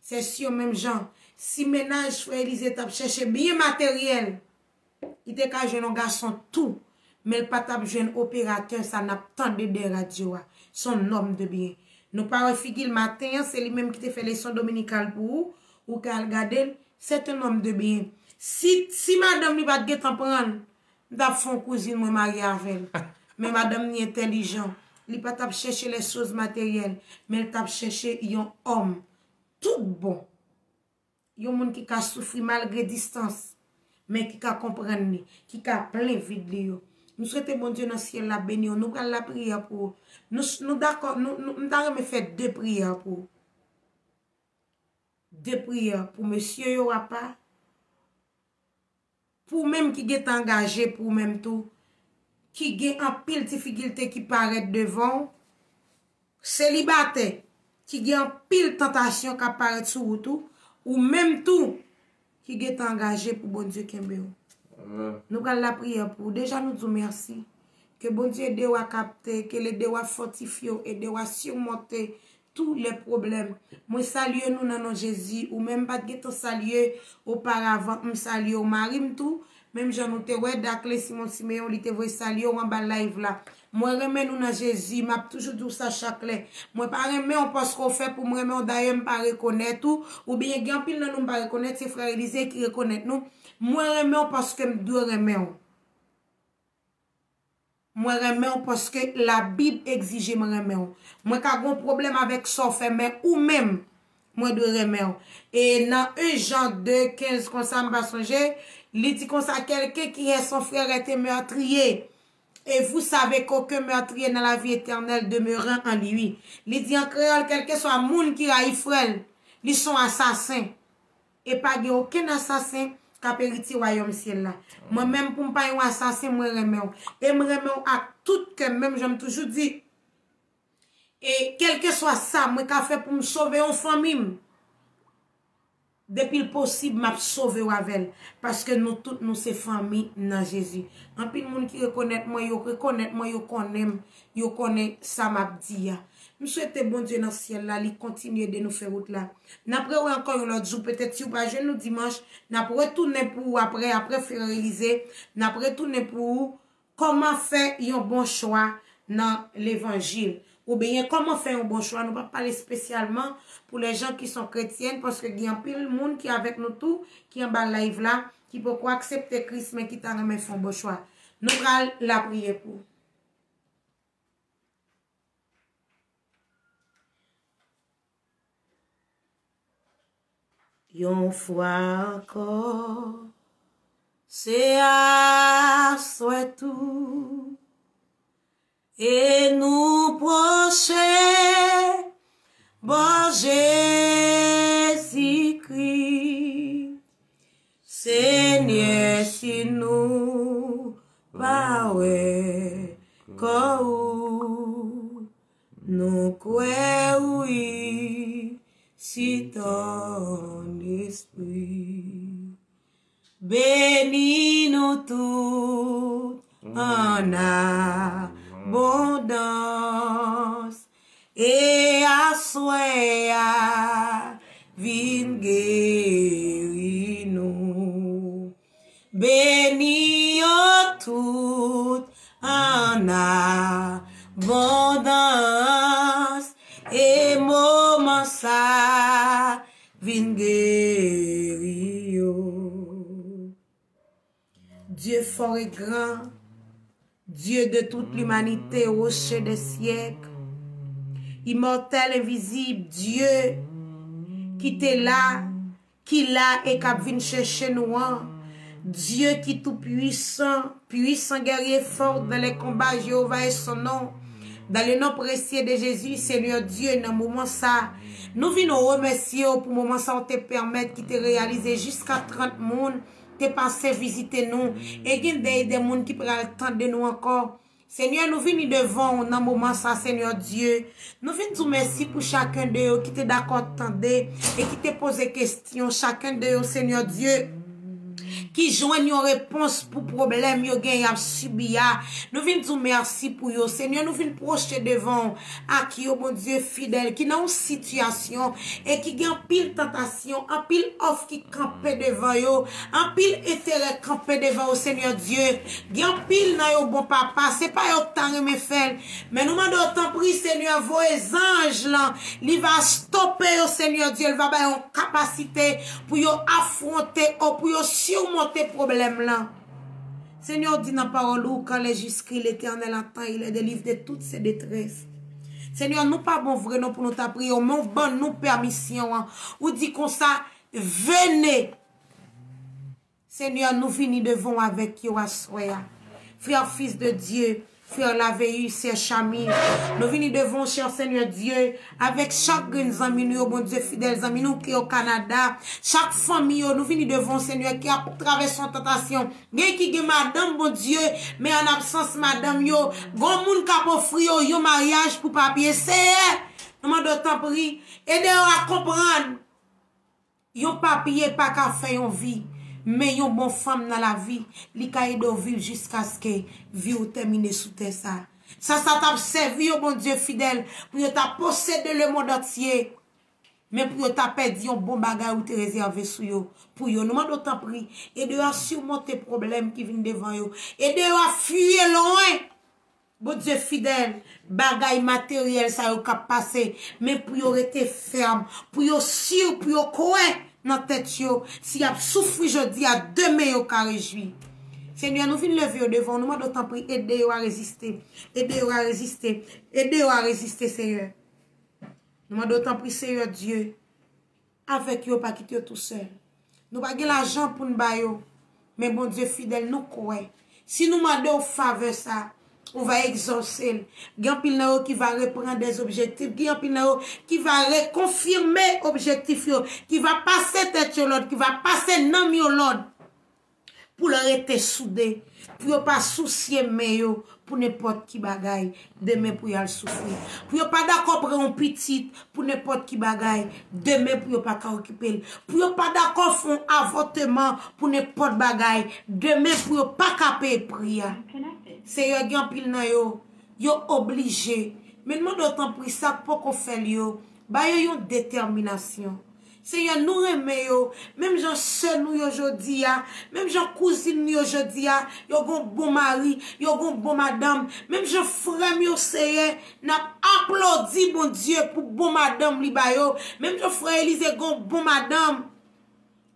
C'est sûr, menm jan, si mennaj Frè Elize t ap chèche byen materyèl, li te ka jwenn yon gason tou, men l pa t ap jwenn operatè sa n ap tande dèyè radyo a. Se yon nonm de byen. Nou pa wè figi l maten an, se li menm ki te fè leson dominikal pou ou, ou ka al gade l, c'est un homme de bien. Si, si madanm li pa t gentan pran l, m t ap fè yon kouzin mwen marye avè l. Men madanm ni entèlijan. Li pa t ap chèche les choses matérielles, men l t ap chèche yon òm tout bon. Yon moun ki ka soufri malgre distans, men ki ka konprann li, ki ka plen vid li yo. M swete Bondye nan syèl la beni w. Nou pral lapriyè pou ou. Nou, nou dakò, nou, nou, m ta renmen fè de priyè pou ou. De priyè pou mesye yo, apa. Pou ou menm ki gentan angaje, pou ou menm tou, ki gen anpil difikilte ki parèt devan w, selibatè, ki gen anpil tantasyon k ap parèt sou wout ou, ou menm tou, ki gentan angaje pou Bondye kenbe w. Amen. Nou pral lapriyè pou ou. Deja, nou di w mèsi. Ke Bondye ede w a kapte, ke l ede w a fòtifye w, ede w a simonte tous les problèmes. Mwen salye nou nan non Jezi. Ou menm m pa t gentan salye oparavan, m salye w mari m tou. Menm jan nou te wè Dakle Simon Simeyon, li te voye salye w anba live la. Mwen renmen nou nan Jezi, m ap toujou di w sa chak lè. Mwen pa renmen w paske w fè pou m renmen w, dayè m pa rekonèt ou, oubyen gen anpil nan nou m pa rekonèt, se frè Elize ki rekonèt nou. Mwen renmen w paske m dwe renmen w. Mwen renmen w paske Labib egzije m renmen w. Mwen ka gen yon pwoblèm avèk sa w fè, men ou menm, mwen dwe renmen w. E nan en Jan de kenz konsa, m pa sonje, li di konsa, quelqu'un qui hait son frère est un meurtrier. Et vous savez qu'aucun meurtrier n'a la vie éternelle demeurant en lui. Li di an kreyòl, kèlkeswa moun ki rayi frè l, li se yon asasen. E pa gen okenn asasen k ap eritye wayòm syèl la. Mwen menm, pou m pa yon asasen, mwen renmen w. E m renmen w ak tout kè m, menm jan m toujou di. E kèlkeswa sa mwen ka fè pou m sove yon fanmi m, depi l posib, m ap sove w avè l. Paske nou tout, nou se fanmi nan Jezi. Anpil moun ki rekonèt mwen, yo rekonèt mwen, yo konnen m, yo konnen sa m ap di a. M swete Bondye nan syèl la, li kontinye ede nou fè wout la. N ap rewè ankò yon lòt jou, petèt si w pa jwenn nou dimanch, n ap retounen pou ou aprè, aprè frè Elize, n ap retounen pou ou kòman fè yon bon chwa nan levanjil. Oubyen kòman fè yon bon chwa, nou p ap pale espesyalman pou les gens qui sont chrétiennes, paske gen anpil moun ki avèk nou tou, ki anba live la, ki poko aksepte Kris, men ki ta renmen fè yon bon chwa. Nou pral lapriyè pou. Yon fwa ankò, se aswè tou, e nou pwoche bò Jezikri. Senyè, si nou pa wè kò ou, nou kwè ou isit an espri. Beni nou tout an abondans. E aswè a, vin geri nou. Beni yo tout an abondans. E moman sa, vin geri yo. Dieu fort et grand, Dieu de toute l'humanité, rocher des siècles, immortel, invisible, Dieu ki te la, ki la e k ap vin chèche nou an, Dieu ki tou pwisan, pwisan gèrye, fò dans les combats, Jéhovah est son nom. Dans le nom précieux de Jésus, Seigneur Dieu, nan moman sa, nou vin remèsye w pou moman sa w te pèmèt ki te reyalize jiska trant moun te pase vizite nou, e gen de, de moun ki pral tande nou ankò. Senyè, nou vini devan w nan moman sa, Senyè Dye. Nou vin di w mèsi pou chaken de yo ki te dakò tande e ki te poze kesyon, chaken de yo, Senyè Dye, ki jwenn yon repons pou pwoblèm yo gen y ap sibi a. Nou vin di w mèsi pou yo, Senyè. Nou vin pwoche devan w ak yo, Bondye fidèl, ki nan yon sitiyasyon e ki gen anpil tantasyon, anpil òf ki kanpe devan yo, anpil enterè kanpe devan yo, Senyè Dye. Gen anpil nan yo, bon Papa, se pa yo k ta renmen fè l, men nou mande w, tanpri, Senyè, voye zanj lan, li va stope yo, Senyè Dye, li va ba yo yon kapasite pou yo afwonte, o, pou yo simonte pwoblèm lan. Senyè, w di nan pawòl ou, quand les justes crient, l'Éternel entend et les délivre de toutes ses détresses. Senyè, nou pa bon vre non pou nou ta priye w, men w ban nou pèmisyon an. Ou di konsa, venez. Senyè, nou vini devan w avèk yo aswè a. Frè, fis de Dye, frè Laveus, sè Chamil, nou vini devan w, chè Senyè Dye, avèk chak grenn zanmi nou yo, Bondye fidèl, zanmi nou ki o Kanada, chak fanmi yo, nou vini devan w, Senyè, ki ap travèse yon tantasyon. Gen ki gen madanm, Bondye, men an absans madanm yo, gon moun k ap ofri yo yon maryaj pou papye. Seyè, nou mande w tanpri, ede yo a konprann. Yon papye pa ka fè yon vi, men yon bon fanm nan lavi, li ka ede w viv jiskaske vi w tèmine sou tè sa. Sa sa t ap sèvi yo, Bondye fidèl, pou yo ta posede lemonn antye, men pou yo ta pèdi yon bon bagay ou te rezève sou yo, pou yo. Nou mande w tanpri, ede yo a simonte pwoblèm ki vin devan yo. Ede yo a fiye lwen. Bondye fidèl, bagay materyèl sa yo k ap pase, men pou yo rete fèm, pou yo si, pou yo kwè nan tèt yo, si y ap soufri jodi a, demen yo ka rejwi. Senyè, nou vin leve yo devan w, nou mande w tanpri, ede yo a reziste, ede yo a reziste, ede yo a reziste, Senyè. Nou mande w tanpri, Senyè Dye, avèk yo, pa kite yo tousèl. Nou pa gen lajan pou n ba yo, men Bondye fidèl, nou kwè. Si nou mande w favè sa, ou va egzòse l. Gen anpil nan yo ki va reprann dè objektif, gen anpil nan yo ki va rekonfime objektif yo, ki va pase tèt yo lòd, ki va pase nanm yo lòd. Pou l rete soude, pou yo pa sousye men yo pou nenpòt ki bagay, demen pou y al soufri. Pou yo pa dakò pran yon pitit pou nenpòt ki bagay, demen pou yo pa ka okipe l. Pou yo pa dakò fè yon avòteman pou nenpòt bagay, demen pou yo pa ka peye pri a. Seyè, gen anpil nan yo, yo oblije. Men n mande w tanpri, sa k poko fè l yo, ba yo yon detèminasyon. Seyè, nou renmen yo, menm jan sè nou yo jodi a, menm jan kouzin nou yo jodi a, yo gon bon mari, yo gon bon madanm, menm jan frè m yo, Seyè, n ap aplodi Bondye pou bon madanm li ba yo, menm jan frè Elize gon bon madanm.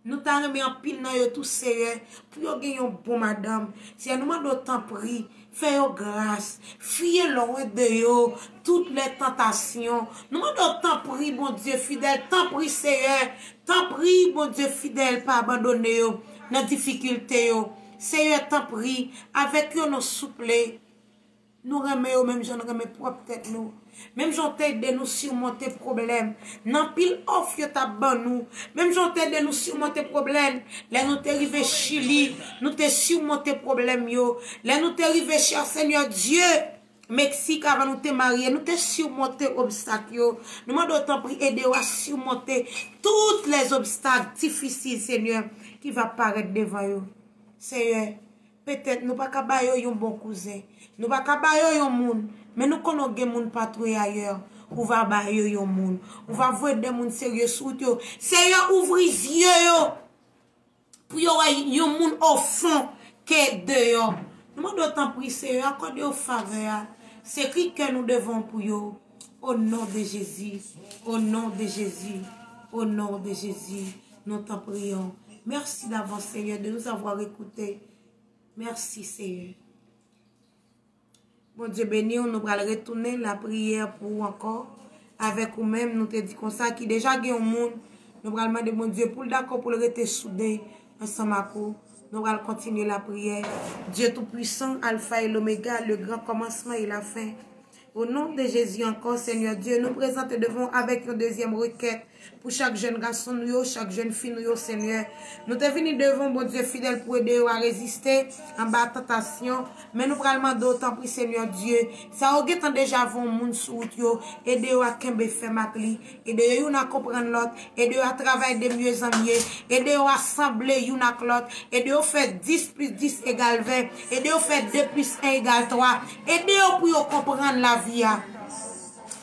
Nou ta renmen anpil nan yo tou, Seyè, pou yo gen yon bon madanm. Seyè, nou mande w tanpri, fè yo gras, fiye lwen de yo tout lè tantasyon. Nou mande w tanpri, Bondye fidèl, tanpri, Seyè, tanpri, Bondye fidèl, pa abandone yo nan difikilte yo. Seyè, tanpri, avèk yo, non, souple. Nou renmen yo menm jan n renmen pwòp tèt nou. Menm jan w te ede nou simonte pwoblèm nan pil òf yo t ap ban nou. Menm jan w te ede nou simonte pwoblèm lè nou te rive Chili, nou te simonte pwoblèm yo. Lè nou te rive, chè Senyè Dye, Meksik, avan nou te marye, nou te simonte obstak yo. Nou mande w tanpri ede yo a simonte tout lèz obstak difisil, Senyè, ki va parèt devan yo. Seyè, petèt nou pa ka ba yo yon bon kouzen, nou pa ka ba yo yon moun, men nou konnen w gen moun pa twè ayè, ou va ba yo yon moun, ou va voye de moun serye sou wout yo. Seyè, ouvri zye yo pou yo wè yon moun ofon ke deyò. Nou mande w tanpri, Seyè, akòde yo favè a. Sekri kè nou devan w pou yo. Au nom de Jésus, au nom de Jésus, au nom de Jésus, nous t'en prions. Merci d'avance, Seigneur, de nous avoir écoutés. Merci, Seigneur. Bondye beni w, nou pral retounen lapriyè pou ou ankò. Avèk ou menm, nou te di konsa, ki deja gen yon moun, nou pral mande Bondye pou l dakò pou l rete soude ansanm ak ou. Nou pral kontinye lapriyè. Dieu Tout-Puissant, Alpha et l'Oméga, le grand commencement et la fin. O non de Jezi ankò, Senyè Dye, nou prezante devan w avèk yon dezyèm rekèt pou chak jèn gason nou yo, chak jèn fi nou yo, Senyè. Nou te vini devan w, Bondye fidèl, pou ede yo a reziste anba tantasyon, men nou pral mande w, tanpri, Senyè Dye, sa yo gentan deja voye yon moun sou wout yo, ede yo a kenbe fèm ak li, ede yo youn a konprann lòt, ede yo a travay de mieux en mieux, ede yo a sanble youn ak lòt, ede yo fè dis plis dis egal ven, ede yo fè de plis en egal twa, ede yo pou yo konprann lavi a.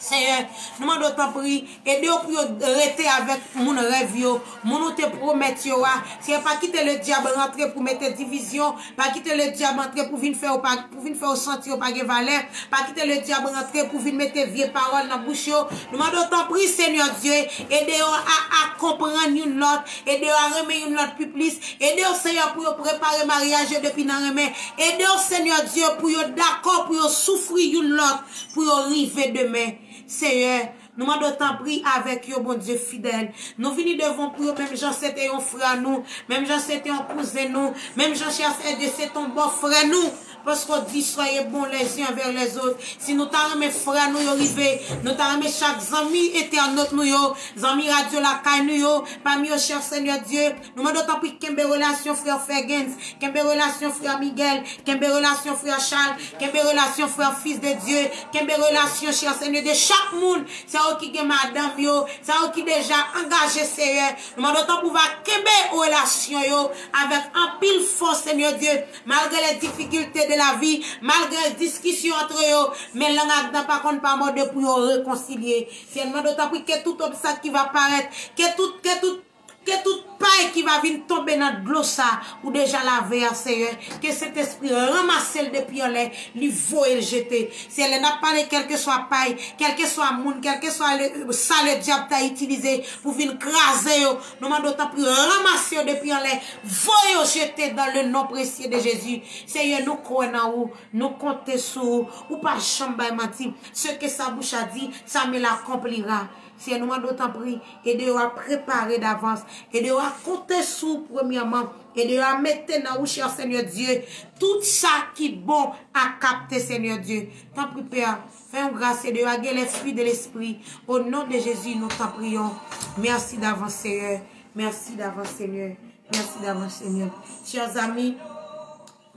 Senyè, nou mande w tanpri, ede yo pou yo rete avèk moun rèv yo, moun ou te pwomèt yo a. Senyè, pa kite ledyab rantre pou mete divizyon, pa kite ledyab rantre pou vin fè yo pa, pou vin fè yo santi yo pa gen valè, pa kite ledyab rantre pou vin mete vye pawòl nan bouch yo. Nou mande w tanpri, Senyè Dye, ede yo a, a konprann youn lòt, ede yo a renmen youn lòt pi plis, ede yo, Senyè, pou yo prepare maryaj yo depi nan renmen, ede yo, Senyè Dye, pou yo dakò, pou yo soufri youn lòt, pou yo rive demen. Senyè, nou mande w tanpri avèk yo, Bondye fidèl. Nou vini devan w pou yo, menm jan se te yon frè nou, menm jan se te yon kouzen nou, menm jan, chè Senyè Dye, se te yon bòfrè nou. Paske w di, soyez bons les uns envers les autres. Si nou ta renmen frè nou yo rive, nou ta renmen chak zanmi entènot nou yo, zanmi radyo lakay nou yo, pami yo, chè Senyè Dye, nou mande w tanpri kenbe relasyon frè Fergens, kenbe relasyon frè Miguel, kenbe relasyon frè Charles, kenbe relasyon frè Fils de Dieu, kenbe relasyon, chè Senyè Dye, de chak moun, sa yo ki gen madanm yo, sa yo ki deja angaje, Senyè. Nou mande w tanpri w va kenbe relasyon yo avèk anpil fòs, Senyè Dye, malgre les difficultés de la vie, malgre diskisyon antre yo, men lang ak dan pa konn pa mòde pou yo rekonsilye. Senyè, nou mande w tanpri ke tout obstak ki va parèt, ke tout, ke tout ke tout pay ki va vin tonbe nan dlo sa ou deja lave a, Senyè, ke Sentespri ranmase l depi anlè, li voye l jete. Senyè, lè n ap pale, kèlkeswa pay, kèlkeswa moun, kèlkeswa le, sa ledyab ta itilize pou vin kraze yo, nou mande w tanpri ranmase yo depi anlè, voye yo jete dans le nom précieux de Jésus. Senyè, nou kwè nan ou, nou konte sou ou, ou pa janm bay manti. Ce que sa bouche a dit, sa me l'accomplira. Senyè, nou mande w tanpri, ede yo a prepare davans, ede yo a konte sou w premyèman, ede yo a mete nan ou, chè Senyè Dye, tout sa ki bon a kapte, Senyè Dye. Tanpri, Pè, fè yon gras, ede yo a gen les fruits de l'esprit. Au nom de Jésus, nous t'en prions. Mèsi davans, Senyè. Mèsi davans, Senyè. Mèsi davans, Senyè. Chè zanmi,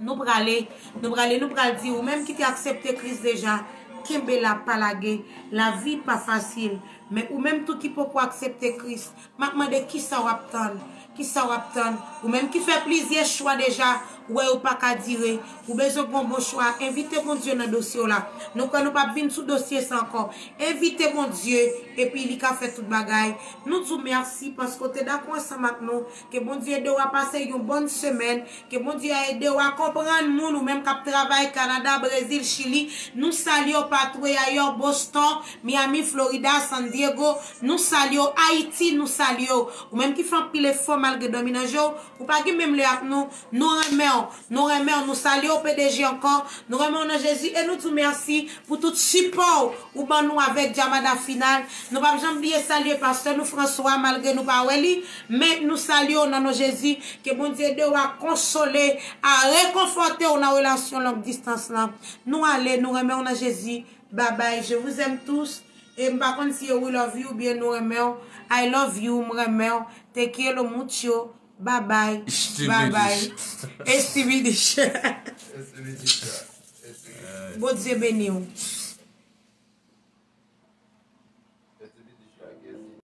nou prale, nou prale, nou pral di, ou menm ki te aksepte Kris deja, kenbe la, pa lage. Lavi pa fasil. Men ou menm tou ki poko aksepte Kris, m ap mande kisa w ap tann, kisa w ap tann. Ou menm ki fè plizyè chwa deja, ou wè yo pa ka dire, ou bezwen pran bon chwa, envite Bondye nan dosye w la. Nou kwè nou p ap vin sou dosye sa ankò. Envite Bondye, epi li ka fè tout bagay. Nou di w mèsi paske w te dakò ansanm ak nou. Ke Bondye ede w a pase yon bòn semèn. Ke Bondye a ede w a konprann moun, ou menm k ap travay Kanada, Brezil, Chili. Nou salye w, Patway, Boston, Miami, Florida, San Diego. Nou salye w, Ayiti, nou salye w. Ou menm ki fè anpil efò malgre dòmi nan je w, ou pa gen menm lè ak nou. Nou renmen w, nou renmen w, nou salye w, P D G ankò. Nou renmen w nan Jezi e nou di w mèsi pou tout sipò w ou ban nou avèk Djamada Final. Nou p ap janm bliye salye pastè nou François, malgre nou pa wè li, men nou salye w nan non Jezi. Ke Bondye ede w a konsole, a rekonfòte w nan relasyon long distance lan. Nou ale, nou renmen w nan Jezi. Babay, je vous aime tous. E m pa konn si e we love you oubyen nou renmen w. I love you, m renmen w. Te quiero mucho. Babay. Babay. Estimidish. Bondye beni w.